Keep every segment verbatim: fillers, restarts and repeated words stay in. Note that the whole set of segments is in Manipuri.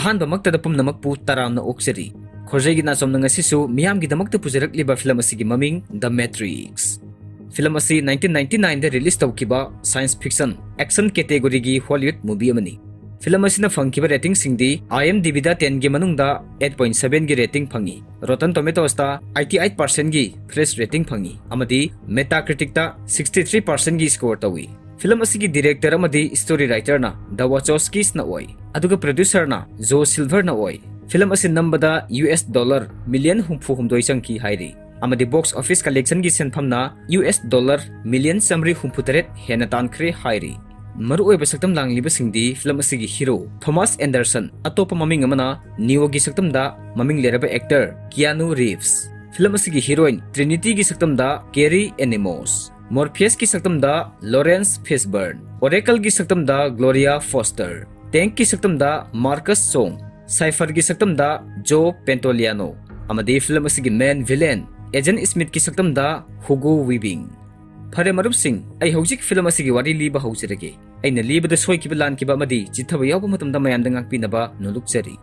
ꯑꯍꯥꯟꯕꯃꯛꯇꯗ ꯄꯨꯝꯅꯃꯛꯄꯨ ꯇꯔꯥꯝꯅ ꯑꯣꯛꯆꯔꯤ꯫ ꯈꯣꯔꯖꯩꯒꯤ ꯅꯥꯆꯣꯝꯅ ꯉꯁꯤꯁꯨ ꯃꯤꯌꯥꯝꯒꯤꯗꯃꯛꯇ ꯄꯨꯖꯔꯛꯂꯤꯕ ꯐꯤꯂꯝ ꯑꯁꯤꯒꯤ ꯃꯃꯤꯡ The Matrix꯫ ꯐꯤꯂꯝ ꯑꯁꯤ nineteen ninety-nine ꯗ release ꯇꯧꯈꯤꯕ science fiction action category ꯒꯤ Hollywood movie ꯑꯃꯅꯤ꯫ ꯐꯤꯂꯝ ꯑꯁꯤꯅ ꯐꯪꯈꯤꯕ rating ꯁꯤꯡꯗꯤ IMDb ꯗ ten ꯒꯤ ꯃꯅꯨꯡꯗ eight point seven ꯒꯤ rating ꯐꯪꯉꯤ꯫ Rotten Tomatoes ꯇ eighty eight percent ꯒꯤ fresh rating ꯐꯪꯉꯤ ꯑꯃꯗꯤ Metacritic ꯇ sixty three percent ꯒꯤ score ꯇꯧꯏ꯫ ꯐꯤꯂꯝ ꯑꯁꯤꯒꯤ director ꯑꯃꯗꯤ story writer ꯅ The Wachowskis ꯅ ꯑꯣꯏ, ꯑꯗꯨꯒ producer ꯅ Joe Silver ꯅ ꯑꯣꯏ꯫ ꯐꯤꯂꯝ ꯑꯁꯤ ꯅꯝꯕꯗ US dollar million ꯍꯨꯝꯐꯨ ꯍꯨꯝꯗꯣꯏ ꯆꯪꯈꯤ ꯍꯥꯏꯔꯤ, ꯑꯃꯗꯤ box office collection ꯒꯤ ꯁꯦꯟꯐꯝꯅ US dollar million ꯆꯥꯃꯔꯤ ꯍꯨꯝꯐꯨ ꯇꯔꯦꯠ ꯍꯦꯟꯅ ꯇꯥꯟꯈ꯭ꯔꯦ ꯍꯥꯏꯔꯤ꯫ ꯃꯔꯨꯑꯣꯏꯕ ꯁꯛꯇꯝ ꯂꯥꯡꯂꯤꯕꯁꯤꯡꯗꯤ ꯐꯤꯂꯝ ꯑꯁꯤꯒꯤ hero Thomas Anderson, ꯑꯇꯣꯞꯄ ꯃꯃꯤꯡ ꯑꯃꯅ Neo ꯒꯤ ꯁꯛꯇꯝꯗ ꯃꯃꯤꯡ ꯂꯩꯔꯕ actor Keanu Reeves, ꯐꯤꯂꯝ ꯑꯁꯤꯒꯤ heroine Trinity ꯒꯤ ꯁꯛꯇꯝꯗ Carrie Ann Moss, Morpheus ꯀꯤ ꯁꯛꯇꯝꯗ Laurence Fishburne, Oracle ꯒꯤ ꯁꯛꯇꯝꯗ Gloria Foster, Tank ꯀꯤ ꯁꯛꯇꯝꯗ Marcus Chong, Cypher ꯒꯤ ꯁꯛꯇꯝꯗ Joe Pantoliano, ꯑꯃꯗꯤ ꯐꯤꯂꯝ ꯑꯁꯤꯒꯤ main villain Agent Smith ꯀꯤ ꯁꯛꯇꯝꯗ Hugo Weaving꯫ ꯐꯔꯦ ꯃꯔꯨꯞꯁꯤꯡ, ꯑꯩ ꯍꯧꯖꯤꯛ ꯐꯤꯂꯝ ꯑꯁꯤꯒꯤ ꯋꯥꯔꯤ ꯂꯤꯕ ꯍꯧꯖꯔꯒꯦ꯫ ꯑꯩꯅ ꯂꯤꯕꯗ ꯁꯣꯏꯈꯤꯕ ꯂꯥꯟꯈꯤꯕ ꯑꯃꯗꯤ ꯆꯤꯠꯊꯕ ꯌꯥꯎꯕ ꯃꯇꯝꯗ ꯃꯌꯥꯝꯗ ꯉꯥꯛꯄꯤꯅꯕ ꯅꯣꯂꯨꯛꯆꯔꯤ꯫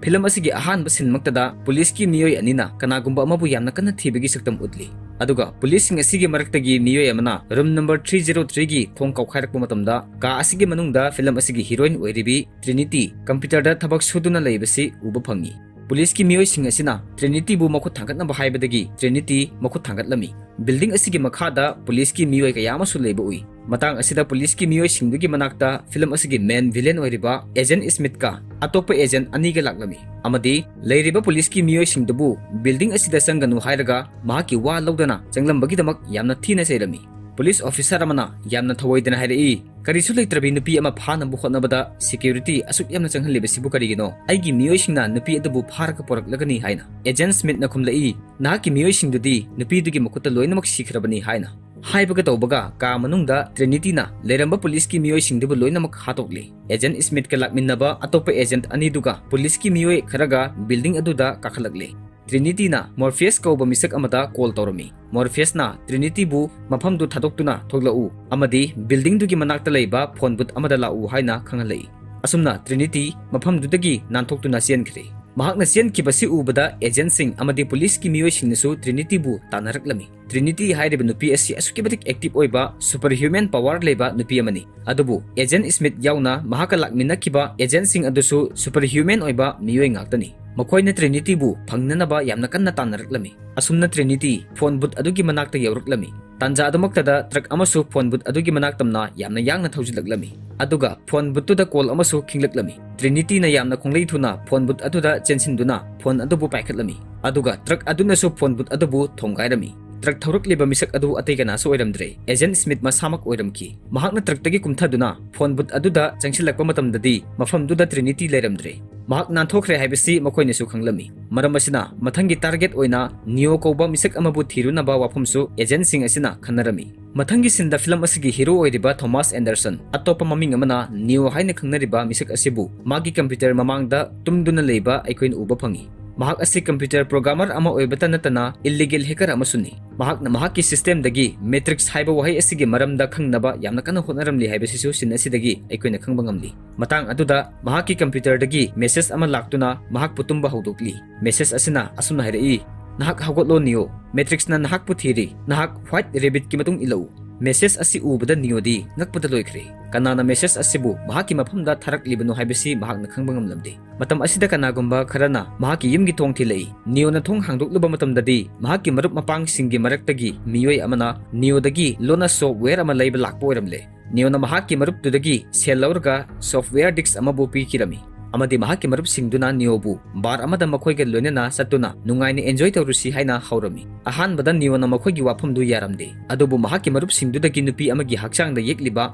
ꯐꯤꯂꯝ ꯑꯁꯤꯒꯤ ꯑꯍꯥꯟꯕ ꯁꯤꯟꯃꯛꯇꯗ ꯄꯨꯂꯤꯁꯀꯤ ꯃꯤꯑꯣꯏ ꯑꯅꯤꯅ ꯀꯅꯥꯒꯨꯝꯕ ꯑꯃꯕꯨ ꯌꯥꯝꯅ ꯀꯟꯅ ꯊꯤꯕꯒꯤ ꯁꯛꯇꯝ ꯎꯠꯂꯤ꯫ ꯑꯗꯨꯒ ꯄꯨꯂꯤꯁꯁꯤꯡ ꯑꯁꯤꯒꯤ ꯃꯔꯛꯇꯒꯤ ꯃꯤꯑꯣꯏ ꯑꯃꯅ room number three zero three ꯒꯤ ꯊꯣꯡ ꯀꯥꯎꯈꯥꯏꯔꯛꯄ ꯃꯇꯝꯗ ꯀꯥ ꯑꯁꯤꯒꯤ ꯃꯅꯨꯡꯗ ꯐꯤꯂꯝ ꯑꯁꯤꯒꯤ heroine ꯑꯣꯏꯔꯤꯕꯤ Trinity computer ꯗ ꯊꯕꯛ ꯁꯨꯗꯨꯅ ꯂꯩꯕꯁꯤ ꯎꯕ ꯐꯪꯉꯤ꯫ ꯄꯨꯂꯤꯁꯀꯤ ꯃꯤꯑꯣꯏꯁꯤꯡ ꯑꯁꯤꯅ Trinity ꯕꯨ ꯃꯈꯨꯠ ꯊꯥꯡꯒꯠꯅꯕ ꯍꯥꯏꯕꯗꯒꯤ Trinity ꯃꯈꯨꯠ ꯊꯥꯡꯒꯠꯂꯝꯃꯤ꯫ Building ꯑꯁꯤꯒꯤ ꯃꯈꯥꯗ ꯄꯨꯂꯤꯁꯀꯤ ꯃꯤꯑꯣꯏ ꯀꯌꯥ ꯑꯃꯁꯨ ꯂꯩꯕ ꯎꯏ꯫ ꯃꯇꯥꯡ ꯑꯁꯤꯗ ꯄꯨꯂꯤꯁꯀꯤ ꯃꯤꯑꯣꯏꯁꯤꯡꯗꯨꯒꯤ ꯃꯅꯥꯛꯇ ꯐꯤꯂꯝ ꯑꯁꯤꯒꯤ main villain ꯑꯣꯏꯔꯤꯕ Agent Smith ꯀ ꯑꯇꯣꯞꯄ agent ꯑꯅꯤꯒ ꯂꯥꯛꯂꯝꯃꯤ ꯑꯃꯗꯤ ꯂꯩꯔꯤꯕ ꯄꯨꯂꯤꯁꯀꯤ ꯃꯤꯑꯣꯏꯁꯤꯡꯗꯨꯕꯨ building ꯑꯁꯤꯗ ꯆꯪꯒꯅꯨ ꯍꯥꯏꯔꯒ ꯃꯍꯥꯛꯀꯤ ꯋꯥ ꯂꯧꯗꯅ ꯆꯪꯂꯝꯕꯒꯤꯗꯃꯛ ꯌꯥꯝꯅ ꯊꯤꯅ ꯆꯩꯔꯝꯃꯤ꯫ ꯄꯨꯂꯤꯁ officer ꯑꯃꯅ ꯌꯥꯝꯅ ꯊꯧꯑꯣꯏꯗꯅ ꯍꯥꯏꯔꯛꯏ, "ꯀꯔꯤꯁꯨ ꯂꯩꯇ꯭ꯔꯕꯤ ꯅꯨꯄꯤ ꯑꯃ ꯐꯥꯅꯕ ꯍꯣꯠꯅꯕꯗ security ꯑꯁꯨꯛ ꯌꯥꯝꯅ ꯆꯪꯍꯜꯂꯤꯕꯁꯤꯕꯨ ꯀꯔꯤꯒꯤꯅꯣ? ꯑꯩꯒꯤ ꯃꯤꯑꯣꯏꯁꯤꯡꯅ ꯅꯨꯄꯤ ꯑꯗꯨꯕꯨ ꯐꯥꯔꯒ ꯄꯨꯔꯛꯂꯒꯅꯤ" ꯍꯥꯏꯅ꯫ Agent Smith ꯅ ꯈꯨꯝꯂꯛꯏ, "ꯅꯍꯥꯛꯀꯤ ꯃꯤꯑꯣꯏꯁꯤꯡꯗꯨꯗꯤ ꯅꯨꯄꯤꯗꯨꯒꯤ ꯃꯈꯨꯠꯇ ꯂꯣꯏꯅꯃꯛ ꯁꯤꯈ꯭ꯔꯕꯅꯤ" ꯍꯥꯏꯅ꯫ ꯍꯥꯏꯕꯒ ꯇꯧꯕꯒ ꯀꯥ ꯃꯅꯨꯡꯗ Trinity ꯅ ꯂꯩꯔꯝꯕ ꯄꯨꯂꯤꯁꯀꯤ ꯃꯤꯑꯣꯏꯁꯤꯡꯗꯨꯕꯨ ꯂꯣꯏꯅꯃꯛ ꯍꯥꯠꯇꯣꯛꯂꯤ꯫ Agent Smith ꯀ ꯂꯥꯛꯃꯤꯟꯅꯕ ꯑꯇꯣꯞꯄ agent ꯑꯅꯤꯗꯨꯒ ꯄꯨꯂꯤꯁꯀꯤ ꯃꯤꯑꯣꯏ ꯈꯔꯒ building ꯑꯗꯨꯗ ꯀꯥꯈꯠꯂꯛꯂꯤ꯫ Trinity ꯅ Morpheus ꯀꯧꯕ ꯃꯤꯁꯛ ꯑꯃꯗ call ꯇꯧꯔꯝꯃꯤ꯫ Morpheus ꯅ Trinity ꯕꯨ ꯃꯐꯝꯗꯨ ꯊꯥꯗꯣꯛꯇꯨꯅ ꯊꯣꯛꯂꯛꯎ ꯑꯃꯗꯤ building ꯗꯨꯒꯤ ꯃꯅꯥꯛꯇ ꯂꯩꯕ phone booth ꯑꯃꯗ ꯂꯥꯛꯎ ꯍꯥꯏꯅ ꯈꯪꯍꯜꯂꯛꯏ꯫ ꯑꯁꯨꯝꯅ ꯇ꯭ꯔꯤꯅꯤꯇꯤ ꯃꯐꯝꯗꯨꯗꯒꯤ ꯅꯥꯟꯊꯣꯛꯇꯨꯅ ꯆꯦꯟꯈ꯭ꯔꯦ꯫ ꯃꯍꯥꯛꯅ ꯆꯦꯟꯈꯤꯕꯁꯤ ꯎꯕꯗ ꯑꯦꯖꯦꯟꯠꯁꯤꯡ ꯑꯃꯗꯤ ꯄꯨꯂꯤꯁꯀꯤ ꯃꯤꯑꯣꯏꯁꯤꯡꯅꯁꯨ ꯇ꯭ꯔꯤꯅꯤꯇꯤꯕꯨ ꯇꯥꯟꯅꯔꯛꯂꯝꯃꯤ꯫ ꯇ꯭ꯔꯤꯅꯤꯇꯤ ꯍꯥꯏꯔꯤꯕ ꯅꯨꯄꯤ ꯑꯁꯤ ꯑꯁꯨꯛꯀꯤ ꯃꯇꯤꯛ ꯑꯦꯛꯇꯤꯚ ꯑꯣꯏꯕ, ꯁꯨꯄꯔ ꯍ꯭ꯌꯨꯃꯦꯟ ꯄꯋꯥꯔ ꯂꯩꯕ ꯅꯨꯄꯤ ꯑꯃꯅꯤ꯫ ꯑꯗꯨꯕꯨ ꯑꯦꯖꯦꯟꯠ ꯁ꯭ꯃꯤꯊ ꯌꯥꯎꯅ ꯃꯍꯥꯛꯀ ꯂꯥꯛꯃꯤꯟꯅꯈꯤꯕ ꯑꯦꯖꯦꯟꯠꯁꯤꯡ ꯑꯗꯨꯁꯨ ꯁꯨꯄꯔ ꯍ꯭ꯌꯨꯃꯦꯟ ꯑꯣꯏꯕ ꯃꯤꯑꯣꯏ ꯉꯥꯛꯇꯅꯤ꯫ ꯃꯈꯣꯏꯅ ꯇ꯭ꯔꯤꯅꯤꯇꯤꯕꯨ ꯐꯪꯅꯅꯕ ꯌꯥꯝꯅ ꯀꯟꯅ ꯇꯥꯟꯅꯔꯛꯂꯝꯃꯤ꯫ ꯑꯁꯨꯝꯅ ꯇ꯭ꯔꯤꯅꯤꯇꯤ ꯐꯣꯟ ꯕꯨꯠ ꯑꯗꯨꯒꯤ ꯃꯅꯥꯛꯇ ꯌꯧꯔꯛꯂꯝꯃꯤ꯫ ꯇꯥꯟꯖꯥ ꯑꯗꯨꯃꯛꯇꯗ ꯇ꯭ꯔꯛ ꯑꯃꯁꯨ ꯐꯣꯟ ꯕꯨꯠ ꯑꯗꯨꯒꯤ ꯃꯅꯥꯛ ꯇꯝꯅ ꯌꯥꯝꯅ ꯌꯥꯡꯅ ꯊꯧꯖꯤꯜꯂꯛꯂꯝꯃꯤ꯫ ꯑꯗꯨꯒ ꯐꯣꯟ ꯕꯨꯠꯇꯨꯗ ꯀꯣꯜ ꯑꯃꯁꯨ ꯈꯤꯡꯂꯛꯂꯝꯃꯤ꯫ ꯇ꯭ꯔꯤꯅꯤꯇꯤꯅ ꯌꯥꯝꯅ ꯈꯣꯡꯂꯩ ꯊꯨꯅ ꯐꯣꯟ ꯕꯨꯠ ꯑꯗꯨꯗ ꯆꯦꯟꯁꯤꯟꯗꯨꯅ ꯐꯣꯟ ꯑꯗꯨꯕꯨ ꯄꯥꯏꯈꯠꯂꯝꯃꯤ꯫ ꯑꯗꯨꯒ ꯇ꯭ꯔꯛ ꯑꯗꯨꯅꯁꯨ ꯐꯣꯟ ꯕꯨꯠ ꯑꯗꯨꯕꯨ ꯊꯣꯝꯒꯥꯏꯔꯝꯃꯤ꯫ ꯇ꯭ꯔꯛ ꯊꯧꯔꯛꯂꯤꯕ ꯃꯤꯁꯛ ꯑꯗꯨ ꯑꯇꯩ ꯀꯅꯥꯁꯨ ꯑꯣꯏꯔꯝꯗ꯭ꯔꯦ, ꯑꯦꯖꯦꯟꯠ ꯁ꯭ꯃꯤꯊ ꯃꯁꯥꯃꯛ ꯑꯣꯏꯔꯝꯈꯤ꯫ ꯃꯍꯥꯛꯅ ꯇ꯭ꯔꯛꯇꯒꯤ ꯀꯨꯝꯊꯗꯨꯅ ꯐꯣꯟ ꯕꯨꯠ ꯑꯗꯨꯗ ꯆꯪꯁꯤꯜꯂꯛꯄ ꯃꯇꯝꯗꯗꯤ ꯃꯐꯝꯗꯨꯗ ꯇ꯭ꯔꯤꯅꯤꯇꯤ ꯂꯩꯔꯝꯗ꯭ꯔꯦ꯫ ꯃꯍꯥꯛ ꯅꯥꯟꯊꯣꯛꯈ꯭ꯔꯦ ꯍꯥꯏꯕꯁꯤ ꯃꯈꯣꯏꯅꯁꯨ ꯈꯪꯂꯝꯃꯤ꯫ ꯃꯔꯝ ꯑꯁꯤꯅ ꯃꯊꯪꯒꯤ ꯇꯥꯔꯒꯦꯠ ꯑꯣꯏꯅ ꯅꯤꯑꯣ ꯀꯧꯕ ꯃꯤꯁꯛ ꯑꯃꯕꯨ ꯊꯤꯔꯨꯅꯕ ꯋꯥꯐꯝꯁꯨ ꯑꯦꯖꯦꯟꯠꯁꯤꯡ ꯑꯁꯤꯅ ꯈꯟꯅꯔꯝꯃꯤ꯫ ꯃꯊꯪꯒꯤ ꯁꯤꯟꯗ ꯐꯤꯂꯝ ꯑꯁꯤꯒꯤ ꯍꯤꯔꯣ ꯑꯣꯏꯔꯤꯕ ꯊꯣꯃꯥꯁ ꯑꯦꯟꯗꯔꯁꯟ, ꯑꯇꯣꯞꯄ ꯃꯃꯤꯡ ꯑꯃꯅ ꯅꯤꯑꯣ ꯍꯥꯏꯅ ꯈꯪꯅꯔꯤꯕ ꯃꯤꯁꯛ ꯑꯁꯤꯕꯨ ꯃꯥꯒꯤ ꯀꯝꯄ꯭ꯌꯨꯇꯔ ꯃꯃꯥꯡꯗ ꯇꯨꯝꯗꯨꯅ ꯂꯩꯕ ꯑꯩꯈꯣꯏꯅ ꯎꯕ ꯐꯪꯏ꯫ ꯃꯍꯥꯛ ꯑꯁꯤ ꯀꯝꯄ꯭ꯌꯨꯇꯔ ꯄ꯭ꯔꯣꯒ꯭ꯔꯥꯃꯔ ꯑꯃ ꯑꯣꯏꯕꯇ ꯅꯠꯇꯅ ꯏꯜꯂꯤꯒꯦꯜ ꯍꯦꯀꯔ ꯑꯃꯁꯨꯅꯤ꯫ ꯃꯍꯥꯛꯅ ꯃꯍꯥꯛꯀꯤ ꯁꯤꯁꯇꯦꯝꯗꯒꯤ ꯃꯦꯇ꯭ꯔꯤꯛꯁ ꯍꯥꯏꯕ ꯋꯥꯍꯩ ꯑꯁꯤꯒꯤ ꯃꯔꯝꯗ ꯈꯪꯅꯕ ꯌꯥꯝꯅ ꯀꯟꯅ ꯍꯣꯠꯅꯔꯝꯂꯤ ꯍꯥꯏꯕꯁꯤꯁꯨ ꯁꯤꯟ ꯑꯁꯤꯗꯒꯤ ꯑꯩꯈꯣꯏꯅ ꯈꯪꯕ ꯉꯝꯂꯤ꯫ ꯃꯇꯥꯡ ꯑꯗꯨꯗ ꯃꯍꯥꯛꯀꯤ ꯀꯝꯄ꯭ꯌꯨꯇꯔꯗꯒꯤ ꯃꯦꯁꯦꯖ ꯑꯃ ꯂꯥꯛꯇꯨꯅ ꯃꯍꯥꯛꯄꯨ ꯇꯨꯝꯕ ꯍꯧꯗꯣꯛꯂꯤ꯫ ꯃꯦꯁꯦꯖ ꯑꯁꯤꯅ ꯑꯁꯨꯝꯅ ꯍꯥꯏꯔꯛꯏ, "ꯅꯍꯥꯛ ꯍꯧꯒꯠꯂꯣ ꯅꯤꯑꯣ, ꯃꯦꯇ꯭ꯔꯤꯛꯁꯅ ꯅꯍꯥꯛꯄꯨ ꯊꯤꯔꯤ, ꯅꯍꯥꯛ ꯋꯥꯏꯠ ꯔꯦꯕꯤꯠꯀꯤ ꯃꯇꯨꯡ ꯏꯜꯂꯛꯎ"꯫ ꯃꯦꯁꯦꯖ ꯑꯁꯤ ꯎꯕꯗ ꯅꯤꯑꯣꯗꯤ ꯉꯛꯄꯗ ꯂꯣꯏꯈ꯭ꯔꯦ꯫ ꯀꯅꯥꯅ ꯃꯦꯁꯦꯖ ꯑꯁꯤꯕꯨ ꯃꯍꯥꯛꯀꯤ ꯃꯐꯝꯗ ꯊꯥꯔꯛꯂꯤꯕꯅꯣ ꯍꯥꯏꯕꯁꯤ ꯃꯍꯥꯛꯅ ꯈꯪꯕ ꯉꯝꯂꯝꯗꯦ꯫ ꯃꯇꯝ ꯑꯁꯤꯗ ꯀꯅꯥꯒꯨꯝꯕ ꯈꯔꯅ ꯃꯍꯥꯛꯀꯤ ꯌꯨꯝꯒꯤ ꯊꯣꯡ ꯊꯤꯜꯂꯛꯏ꯫ ꯅꯤꯑꯣꯅ ꯊꯣꯡ ꯍꯥꯡꯗꯣꯛꯂꯨꯕ ꯃꯇꯝꯗꯗꯤ ꯃꯍꯥꯛꯀꯤ ꯃꯔꯨꯞ ꯃꯄꯥꯡꯁꯤꯡꯒꯤ ꯃꯔꯛꯇꯒꯤ ꯃꯤꯑꯣꯏ ꯑꯃꯅ ꯅꯤꯑꯣꯗꯒꯤ ꯂꯣꯟꯅ ꯁꯣꯐꯋꯦꯌꯔ ꯑꯃ ꯂꯩꯕ ꯂꯥꯛꯄ ꯑꯣꯏꯔꯝꯂꯦ꯫ ꯅꯤꯑꯣꯅ ꯃꯍꯥꯛꯀꯤ ꯃꯔꯨꯞꯇꯨꯗꯒꯤ ꯁꯦꯜ ꯂꯧꯔꯒ ꯁꯣꯐꯋꯦꯌꯔ ꯗꯤꯁꯛ ꯑꯃꯕꯨ ꯄꯤꯈꯤꯔꯝꯃꯤ꯫ ꯑꯃꯗꯤ ꯃꯍꯥꯛꯀꯤ ꯃꯔꯨꯞꯁꯤꯡꯗꯨꯅ ꯅꯤꯑꯣꯕꯨ ꯕꯥꯔ ꯑꯃꯗ ꯃꯈꯣꯏꯒ ꯂꯣꯏꯅꯅ ꯆꯠꯇꯨꯅ ꯅꯨꯡꯉꯥꯏꯅ ꯑꯦꯟꯖꯣꯏ ꯇꯧꯔꯨꯁꯤ ꯍꯥꯏꯅ ꯍꯧꯔꯝꯃꯤ꯫ ꯑꯍꯥꯟꯕꯗ ꯅꯤꯑꯣꯅ ꯃꯈꯣꯏꯒꯤ ꯋꯥꯐꯝꯗꯨ ꯌꯥꯔꯝꯗꯦ꯫ ꯑꯗꯨꯕꯨ ꯃꯍꯥꯛꯀꯤ ꯃꯔꯨꯞꯁꯤꯡꯗꯨꯗꯒꯤ ꯅꯨꯄꯤ ꯑꯃꯒꯤ ꯍꯛꯆꯥꯡꯗ ꯌꯦꯛꯂꯤꯕ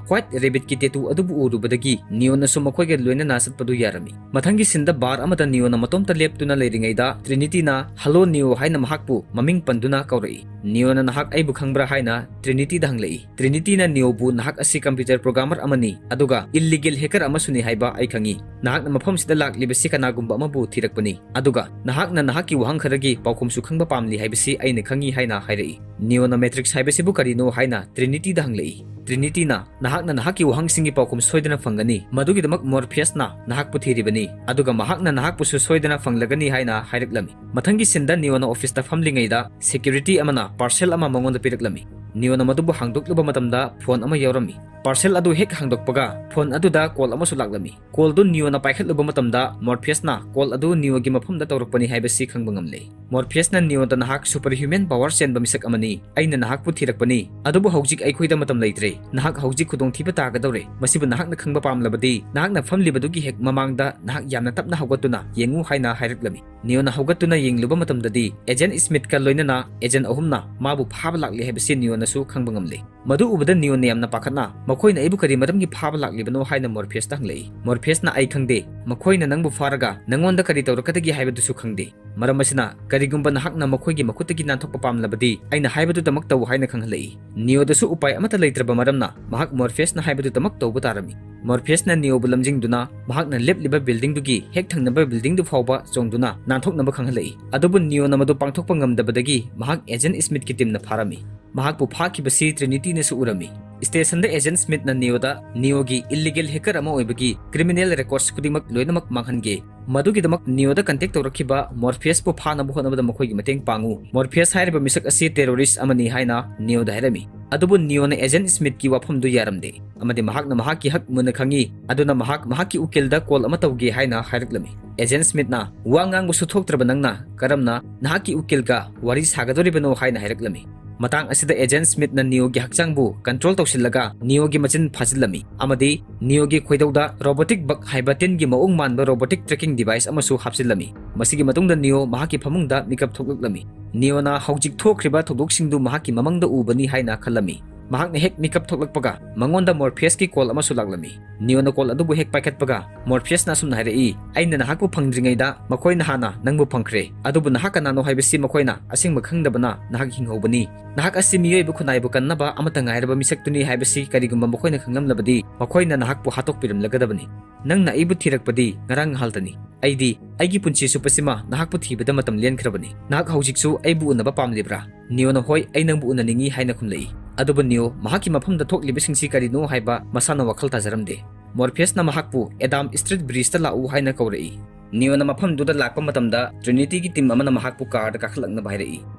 ꯋꯥꯏꯠ ꯔꯦꯕꯤꯠꯀꯤ ꯇꯦꯇꯨ ꯑꯗꯨꯕꯨ ꯎꯔꯨꯕꯗꯒꯤ ꯅꯤꯑꯣꯅꯁꯨ ꯃꯈꯣꯏꯒ ꯂꯣꯏꯅꯅ ꯆꯠꯄꯗꯨ ꯌꯥꯔꯝꯃꯤ꯫ ꯃꯊꯪꯒꯤ ꯁꯤꯟꯗ ꯕꯥꯔ ꯑꯃꯗ ꯅꯤꯑꯣꯅ ꯃꯇꯣꯝꯇ ꯂꯦꯞꯇꯨꯅ ꯂꯩꯔꯤꯉꯩꯗ ꯇ꯭ꯔꯤꯅꯤꯇꯤꯅ "ꯍꯜꯂꯣ ꯅꯤꯑꯣ" ꯍꯥꯏꯅ ꯃꯍꯥꯛꯄꯨ ꯃꯃꯤꯡ ꯄꯟꯗꯨꯅ ꯀꯧꯔꯛꯏ꯫ ꯅꯤꯑꯣꯅ "ꯅꯍꯥꯛ ꯑꯩꯕꯨ ꯈꯪꯕ꯭ꯔꯥ?" ꯍꯥꯏꯅ ꯇ꯭ꯔꯤꯅꯤꯇꯤꯗ ꯍꯪꯂꯛꯏ꯫ ꯇ꯭ꯔꯤꯅꯤꯇꯤꯅ ꯅꯤꯑꯣꯕꯨ, "ꯅꯍꯥꯛ ꯑꯁꯤ ꯀꯝꯄ꯭ꯌꯨꯇꯔ ꯄ꯭ꯔꯣꯒ꯭ꯔꯥꯃꯔ ꯑꯃꯅꯤ, ꯑꯗꯨꯒ ꯏꯜꯂꯤꯒꯦꯜ ꯍꯦꯀꯔ ꯑꯃꯁꯨꯅꯤ ꯍꯥꯏꯕ ꯑꯩ ꯈꯪꯏ꯫ ꯅꯍꯥꯛꯅ ꯃꯐꯝꯁꯤꯗ ꯂꯥꯛꯂꯤꯕꯁꯤ ꯀꯅꯥꯒꯨꯝꯕ ꯑꯃꯕꯨ ꯊꯤꯔꯛꯄꯅꯤ, ꯑꯗꯨꯒ ꯅꯍꯥꯛꯅ ꯅꯍꯥꯛꯀꯤ ꯋꯥꯍꯪ ꯈꯔꯒꯤ ꯄꯥꯎꯈꯨꯝꯁꯨ ꯈꯪꯕ ꯄꯥꯝꯂꯤ ꯍꯥꯏꯕꯁꯤ ꯑꯩꯅ ꯈꯪꯏ" ꯍꯥꯏꯅ ꯍꯥꯏꯔꯛꯏ꯫ ꯅꯤꯌꯣꯅ Matrix ꯍꯥꯏꯕꯁꯤꯕꯨ ꯀꯔꯤꯅꯣ ꯍꯥꯏꯅ Trinityꯗ ꯍꯪꯂꯛꯏ꯫ Trinityꯅ, "ꯅꯍꯥꯛꯅ ꯅꯍꯥꯛꯀꯤ ꯋꯥꯍꯪꯁꯤꯡꯒꯤ ꯄꯥꯎꯈꯨꯝ ꯁꯣꯏꯗꯅ ꯐꯪꯒꯅꯤ꯫ ꯃꯗꯨꯒꯤꯗꯃꯛ Morpheusꯅ ꯅꯍꯥꯛꯄꯨ ꯊꯤꯔꯤꯕꯅꯤ, ꯑꯗꯨꯒ ꯃꯍꯥꯛꯅ ꯅꯍꯥꯛꯄꯨꯁꯨ ꯁꯣꯏꯗꯅ ꯐꯪꯂꯒꯅꯤ" ꯍꯥꯏꯅ ꯍꯥꯏꯔꯛꯂꯝꯃꯤ꯫ ꯃꯊꯪꯒꯤ sceneꯗ ꯅꯤꯌꯣꯅ officeꯇ ꯐꯝꯂꯤꯉꯩꯗ security ꯑꯃꯅ parcel ꯑꯃ ꯃꯉꯣꯟꯗ ꯄꯤꯔꯛꯂꯝꯃꯤ꯫ ꯅꯤꯌꯣꯅ ꯃꯗꯨꯕꯨ ꯍꯥꯡꯗꯣꯛꯂꯨꯕ ꯃꯇꯝꯗ phone ꯑꯃ ꯌꯥꯎꯔꯝꯃꯤ꯫ Parcel ꯑꯗꯨ ꯍꯦꯛ ꯍꯥꯡꯗꯣꯛꯄꯒ phone ꯑꯗꯨꯗ call ꯑꯃꯁꯨ ꯂꯥꯛꯂꯝꯃꯤ꯫ Callꯗꯨ ꯅꯤꯌꯣꯅ ꯄꯥꯏꯈꯠꯂꯨꯕ ꯃꯇꯝꯗ Morpheusꯅ call ꯑꯗꯨ ꯅꯤꯌꯣꯒꯤ ꯃꯐꯝꯗ ꯇꯧꯔꯛꯄꯅꯤ ꯍꯥꯏꯕꯁꯤ ꯈꯪꯕ ꯉꯝꯂꯦ꯫ Morpheusꯅ ꯅꯤꯌꯣꯗ, "ꯅꯍꯥꯛ superhuman power ꯆꯦꯟꯕ ꯃꯤꯁꯛ ꯑꯃꯅꯤ꯫ ꯑꯩꯅ ꯅꯍꯥꯛꯄꯨ ꯊꯤꯔꯛꯄꯅꯤ, ꯑꯗꯨꯕꯨ ꯍꯧꯖꯤꯛ ꯑꯩꯈꯣꯏꯗ ꯃꯇꯝ ꯂꯩꯇ꯭ꯔꯦ꯫ ꯅꯍꯥꯛ ꯍꯧꯖꯤꯛ ꯈꯨꯗꯣꯡꯊꯤꯕ ꯇꯥꯒꯗꯧꯔꯦ꯫ ꯃꯁꯤꯕꯨ ꯅꯍꯥꯛꯅ ꯈꯪꯕ ꯄꯥꯝꯂꯕꯗꯤ, ꯅꯍꯥꯛꯅ ꯐꯝꯂꯤꯕꯗꯨꯒꯤ ꯍꯦꯛ ꯃꯃꯥꯡꯗ ꯅꯍꯥꯛ ꯌꯥꯝꯅ ꯇꯞꯅ ꯍꯧꯒꯠꯇꯨꯅ ꯌꯦꯡꯉꯨ" ꯍꯥꯏꯅ ꯍꯥꯏꯔꯛꯂꯝꯃꯤ꯫ ꯅꯤꯌꯣꯅ ꯍꯧꯒꯠꯇꯨꯅ ꯌꯦꯡꯂꯨꯕ ꯃꯇꯝꯗꯗꯤ, Agent Smithꯀ ꯂꯣꯏꯅꯅ agent ꯑꯍꯨꯝꯅ ꯃꯥꯕꯨ ꯐꯥꯕ ꯂꯥꯛꯂꯦ ꯍꯥꯏꯕꯁꯤ ꯅꯤꯌꯣꯅꯁꯨ ꯈꯪꯕ ꯉꯝꯂꯦ꯫ ꯃꯗꯨ ꯎꯕꯗ ꯅꯤꯌꯣꯅ ꯌꯥꯝꯅ ꯄꯥꯈꯠꯅ, "ꯃꯈꯣꯏꯅ ꯑꯩꯕꯨ ꯀꯔꯤ ꯃꯔꯝꯒꯤ ꯐꯥꯕ ꯂꯥꯛꯂꯤꯕꯅꯣ?" ꯍꯥꯏꯅ Morpheusꯇ ꯍꯪꯂꯛꯏ꯫ Morpheusꯅ, "ꯑꯩ ꯈꯪꯗꯦ꯫ ꯃꯈꯣꯏꯅ ꯅꯪꯕꯨ ꯐꯥꯔꯒ ꯅꯪꯉꯣꯟꯗ ꯀꯔꯤ ꯇꯧꯔꯛꯀꯗꯒꯦ ꯍꯥꯏꯕꯗꯨꯁꯨ ꯈꯪꯗꯦ꯫ ꯃꯔꯝ ꯑꯁꯤꯅ, ꯀꯔꯤꯒꯨꯝꯕ ꯅꯍꯥꯛꯅ ꯃꯈꯣꯏꯒꯤ ꯃꯈꯨꯠꯇꯒꯤ ꯅꯥꯟꯊꯣꯛꯄ ꯄꯥꯝꯂꯕꯗꯤ, ꯑꯩꯅ ꯍꯥꯏꯕꯗꯨꯗꯃꯛ ꯇꯧ" ꯍꯥꯏꯅ ꯈꯪꯍꯜꯂꯛꯏ꯫ ꯅꯤꯌꯣꯗꯁꯨ ꯎꯄꯥꯏ ꯑꯃꯠꯇ ꯂꯩꯇ꯭ꯔꯕ ꯃꯔꯝꯅ, ꯃꯍꯥꯛ Morpheusꯅ ꯍꯥꯏꯕꯗꯨꯗꯃꯛ ꯇꯧꯕ ꯇꯥꯔꯝꯃꯤ꯫ Morpheusꯅ ꯅꯤꯌꯣꯕꯨ ꯂꯝꯖꯤꯡꯗꯨꯅ ꯃꯍꯥꯛꯅ ꯂꯦꯞꯂꯤꯕ buildingꯗꯨꯒꯤ ꯍꯦꯛ ꯊꯪꯅꯕ buildingꯗꯨ ꯐꯥꯎꯕ ꯆꯣꯡꯗꯨꯅ ꯅꯥꯟꯊꯣꯛꯅꯕ ꯈꯪꯍꯜꯂꯛꯏ꯫ ꯑꯗꯨꯕꯨ ꯅꯤꯌꯣꯅ ꯃꯗꯨ ꯄꯥꯡꯊꯣꯛꯄ ꯉꯝꯗꯕꯗꯒꯤ ꯃꯍꯥꯛ Agent Smithꯀꯤ teamꯅ ꯐꯥꯔꯝꯃꯤ꯫ ꯃꯍꯥꯛꯄꯨ ꯐꯥꯈꯤꯕꯁꯤ Trinityꯅꯁꯨ ꯎꯔꯝꯃꯤ꯫ Stationꯗ Agent Smithꯅ ꯅꯤꯌꯣꯗ ꯅꯤꯌꯣꯒꯤ illegal hacker ꯑꯃ ꯑꯣꯏꯕꯒꯤ criminal records ꯈꯨꯗꯤꯡꯃꯛ ꯂꯣꯏꯅꯃꯛ ꯃꯥꯡꯍꯟꯒꯦ꯫ ꯃꯗꯨꯒꯤꯗꯃꯛ ꯅꯤꯌꯣꯗ contact ꯇꯧꯔꯛꯈꯤꯕ Morpheusꯄꯨ ꯐꯥꯅꯕ ꯍꯣꯠꯅꯕꯗ ꯃꯈꯣꯏꯒꯤ ꯃꯇꯦꯡ ꯄꯥꯡꯉꯨ꯫ Morpheus ꯍꯥꯏꯔꯤꯕ ꯃꯤꯁꯛ ꯑꯁꯤ terrorist ꯑꯃꯅꯤ ꯍꯥꯏꯅ ꯅꯤꯌꯣꯗ ꯍꯥꯏꯔꯝꯃꯤ꯫ ꯑꯗꯨꯕꯨ ꯅꯤꯌꯣꯅ Agent Smithꯀꯤ ꯋꯥꯐꯝꯗꯨ ꯌꯥꯔꯝꯗꯦ, ꯑꯃꯗꯤ ꯃꯍꯥꯛꯅ ꯃꯍꯥꯛꯀꯤ ꯍꯛ ꯃꯨꯟꯅ ꯈꯪꯏ, ꯑꯗꯨꯅ ꯃꯍꯥꯛ ꯃꯍꯥꯛꯀꯤ ꯎꯀꯤꯜꯗ call ꯑꯃ ꯇꯧꯒꯦ ꯍꯥꯏꯅ ꯍꯥꯏꯔꯛꯂꯝꯃꯤ꯫ Agent Smithꯅ, "ꯋꯥ ꯉꯥꯡꯕꯁꯨ ꯊꯣꯛꯇ꯭ꯔꯕ ꯅꯪꯅ ꯀꯔꯝꯅ ꯅꯍꯥꯛꯀꯤ ꯎꯀꯤꯜꯒ ꯋꯥꯔꯤ ꯁꯥꯒꯗꯧꯔꯤꯕꯅꯣ?" ꯍꯥꯏꯅ ꯍꯥꯏꯔꯛꯂꯝꯃꯤ꯫ ꯃꯇꯥꯡ ꯑꯁꯤꯗ Agent Smithꯅ ꯅꯤꯌꯣꯒꯤ ꯍꯛꯆꯥꯡꯕꯨ control ꯇꯧꯁꯤꯜꯂꯒ ꯅꯤꯌꯣꯒꯤ ꯃꯆꯤꯟ ꯐꯥꯖꯤꯜꯂꯝꯃꯤ ꯑꯃꯗꯤ ꯅꯤꯌꯣꯒꯤ ꯈꯣꯏꯗꯧꯗ robotic bug ꯍꯥꯏꯕ ꯇꯤꯟꯒꯤ ꯃꯑꯣꯡ ꯃꯥꯟꯕ robotic tracking device ꯑꯃꯁꯨ ꯍꯥꯞꯆꯤꯜꯂꯝꯃꯤ꯫ ꯃꯁꯤꯒꯤ ꯃꯇꯨꯡꯗ ꯅꯤꯌꯣ ꯃꯍꯥꯛꯀꯤ ꯐꯃꯨꯡꯗ ꯃꯤꯀꯞ ꯊꯣꯛꯂꯛꯂꯝꯃꯤ꯫ ꯅꯤꯌꯣꯅ ꯍꯧꯖꯤꯛ ꯊꯣꯛꯈ꯭ꯔꯤꯕ ꯊꯧꯗꯣꯛꯁꯤꯡꯗꯨ ꯃꯍꯥꯛꯀꯤ ꯃꯃꯪꯗ ꯎꯕꯅꯤ ꯍꯥꯏꯅ ꯈꯜꯂꯝꯃꯤ꯫ ꯃꯍꯥꯛꯅ ꯍꯦꯛ ꯃꯤꯀꯞ ꯊꯣꯛꯂꯛꯄꯒ ꯃꯉꯣꯟꯗ Morpheusꯀꯤ call ꯑꯃꯁꯨ ꯂꯥꯛꯂꯝꯃꯤ꯫ ꯅꯤꯌꯣꯅ call ꯑꯗꯨꯕꯨ ꯍꯦꯛ ꯄꯥꯏꯈꯠꯄꯒ Morpheusꯅ ꯑꯁꯨꯝꯅ ꯍꯥꯏꯔꯛꯏ, "ꯑꯩꯅ ꯅꯍꯥꯛꯄꯨ ꯐꯪꯗ꯭ꯔꯤꯉꯩꯗ ꯃꯈꯣꯏꯅ ꯍꯥꯟꯅ ꯅꯪꯕꯨ ꯐꯪꯈ꯭ꯔꯦ꯫ ꯑꯗꯨꯕꯨ ꯅꯍꯥꯛ ꯀꯅꯥꯅꯣ ꯍꯥꯏꯕꯁꯤ ꯃꯈꯣꯏꯅ ꯑꯁꯦꯡꯕ ꯈꯪꯗꯕꯅ ꯅꯍꯥꯛ ꯍꯤꯡꯍꯧꯕꯅꯤ꯫ ꯅꯍꯥꯛ ꯑꯁꯤ ꯃꯤꯑꯣꯏꯕ ꯈꯨꯟꯅꯥꯏꯕꯨ ꯀꯟꯅꯕ ꯑꯃꯠꯇ ꯉꯥꯏꯔꯕ ꯃꯤꯁꯛꯇꯨꯅꯤ ꯍꯥꯏꯕꯁꯤ ꯀꯔꯤꯒꯨꯝꯕ ꯃꯈꯣꯏꯅ ꯈꯪꯂꯝꯂꯕꯗꯤ, ꯃꯈꯣꯏꯅ ꯅꯍꯥꯛꯄꯨ ꯍꯥꯠꯇꯣꯛꯄꯤꯔꯝꯂꯒꯗꯕꯅꯤ꯫ ꯅꯪꯅ ꯑꯩꯕꯨ ꯊꯤꯔꯛꯄꯗꯤ ꯉꯔꯥꯡ ꯉꯍꯥꯜꯇꯅꯤ꯫ ꯑꯩꯗꯤ ꯑꯩꯒꯤ ꯄꯨꯟꯁꯤ ꯆꯨꯞꯄꯁꯤꯃ ꯅꯍꯥꯛꯄꯨ ꯊꯤꯕꯗ ꯃꯇꯝ ꯂꯦꯟꯈ꯭ꯔꯕꯅꯤ꯫ ꯅꯍꯥꯛ ꯍꯧꯖꯤꯛꯁꯨ ꯑꯩꯕꯨ ꯎꯅꯕ ꯄꯥꯝꯂꯤꯕ꯭ꯔꯥ?" ꯅꯤꯌꯣꯅ, "ꯍꯣꯏ, ꯑꯩ ꯅꯪꯕꯨ ꯎꯅꯅꯤꯡꯏ" ꯍꯥꯏꯅ ꯈꯨꯝꯂꯛꯏ꯫ ꯑꯗꯨꯕꯨ ꯅꯤꯌꯣ ꯃꯍꯥꯛꯀꯤ ꯃꯐꯝꯗ ꯊꯣꯛꯂꯤꯕꯁꯤꯡꯁꯤ ꯀꯔꯤꯅꯣ ꯍꯥꯏꯕ ꯃꯁꯥꯅ ꯋꯥꯈꯜ ꯇꯥꯖꯔꯝꯗꯦ꯫ ꯃꯣꯔꯐꯤꯌꯁꯅ ꯃꯍꯥꯛꯄꯨ ꯑꯦꯗꯥꯝ ꯁ꯭ꯇ꯭ꯔꯤꯠ ꯕ꯭ꯔꯤꯖꯇ ꯂꯥꯛꯎ ꯍꯥꯏꯅ ꯀꯧꯔꯛꯏ꯫ ꯅꯤꯌꯣꯅ ꯃꯐꯝꯗꯨꯗ ꯂꯥꯛꯄ ꯃꯇꯝꯗ ꯇ꯭ꯔꯤꯅꯤꯇꯤꯒꯤ ꯇꯤꯝ ꯑꯃꯅ ꯃꯍꯥꯛꯄꯨ ꯀꯥꯔꯗ ꯀꯥꯈꯠꯂꯛꯅꯕ ꯍꯥꯏꯔꯛꯏ꯫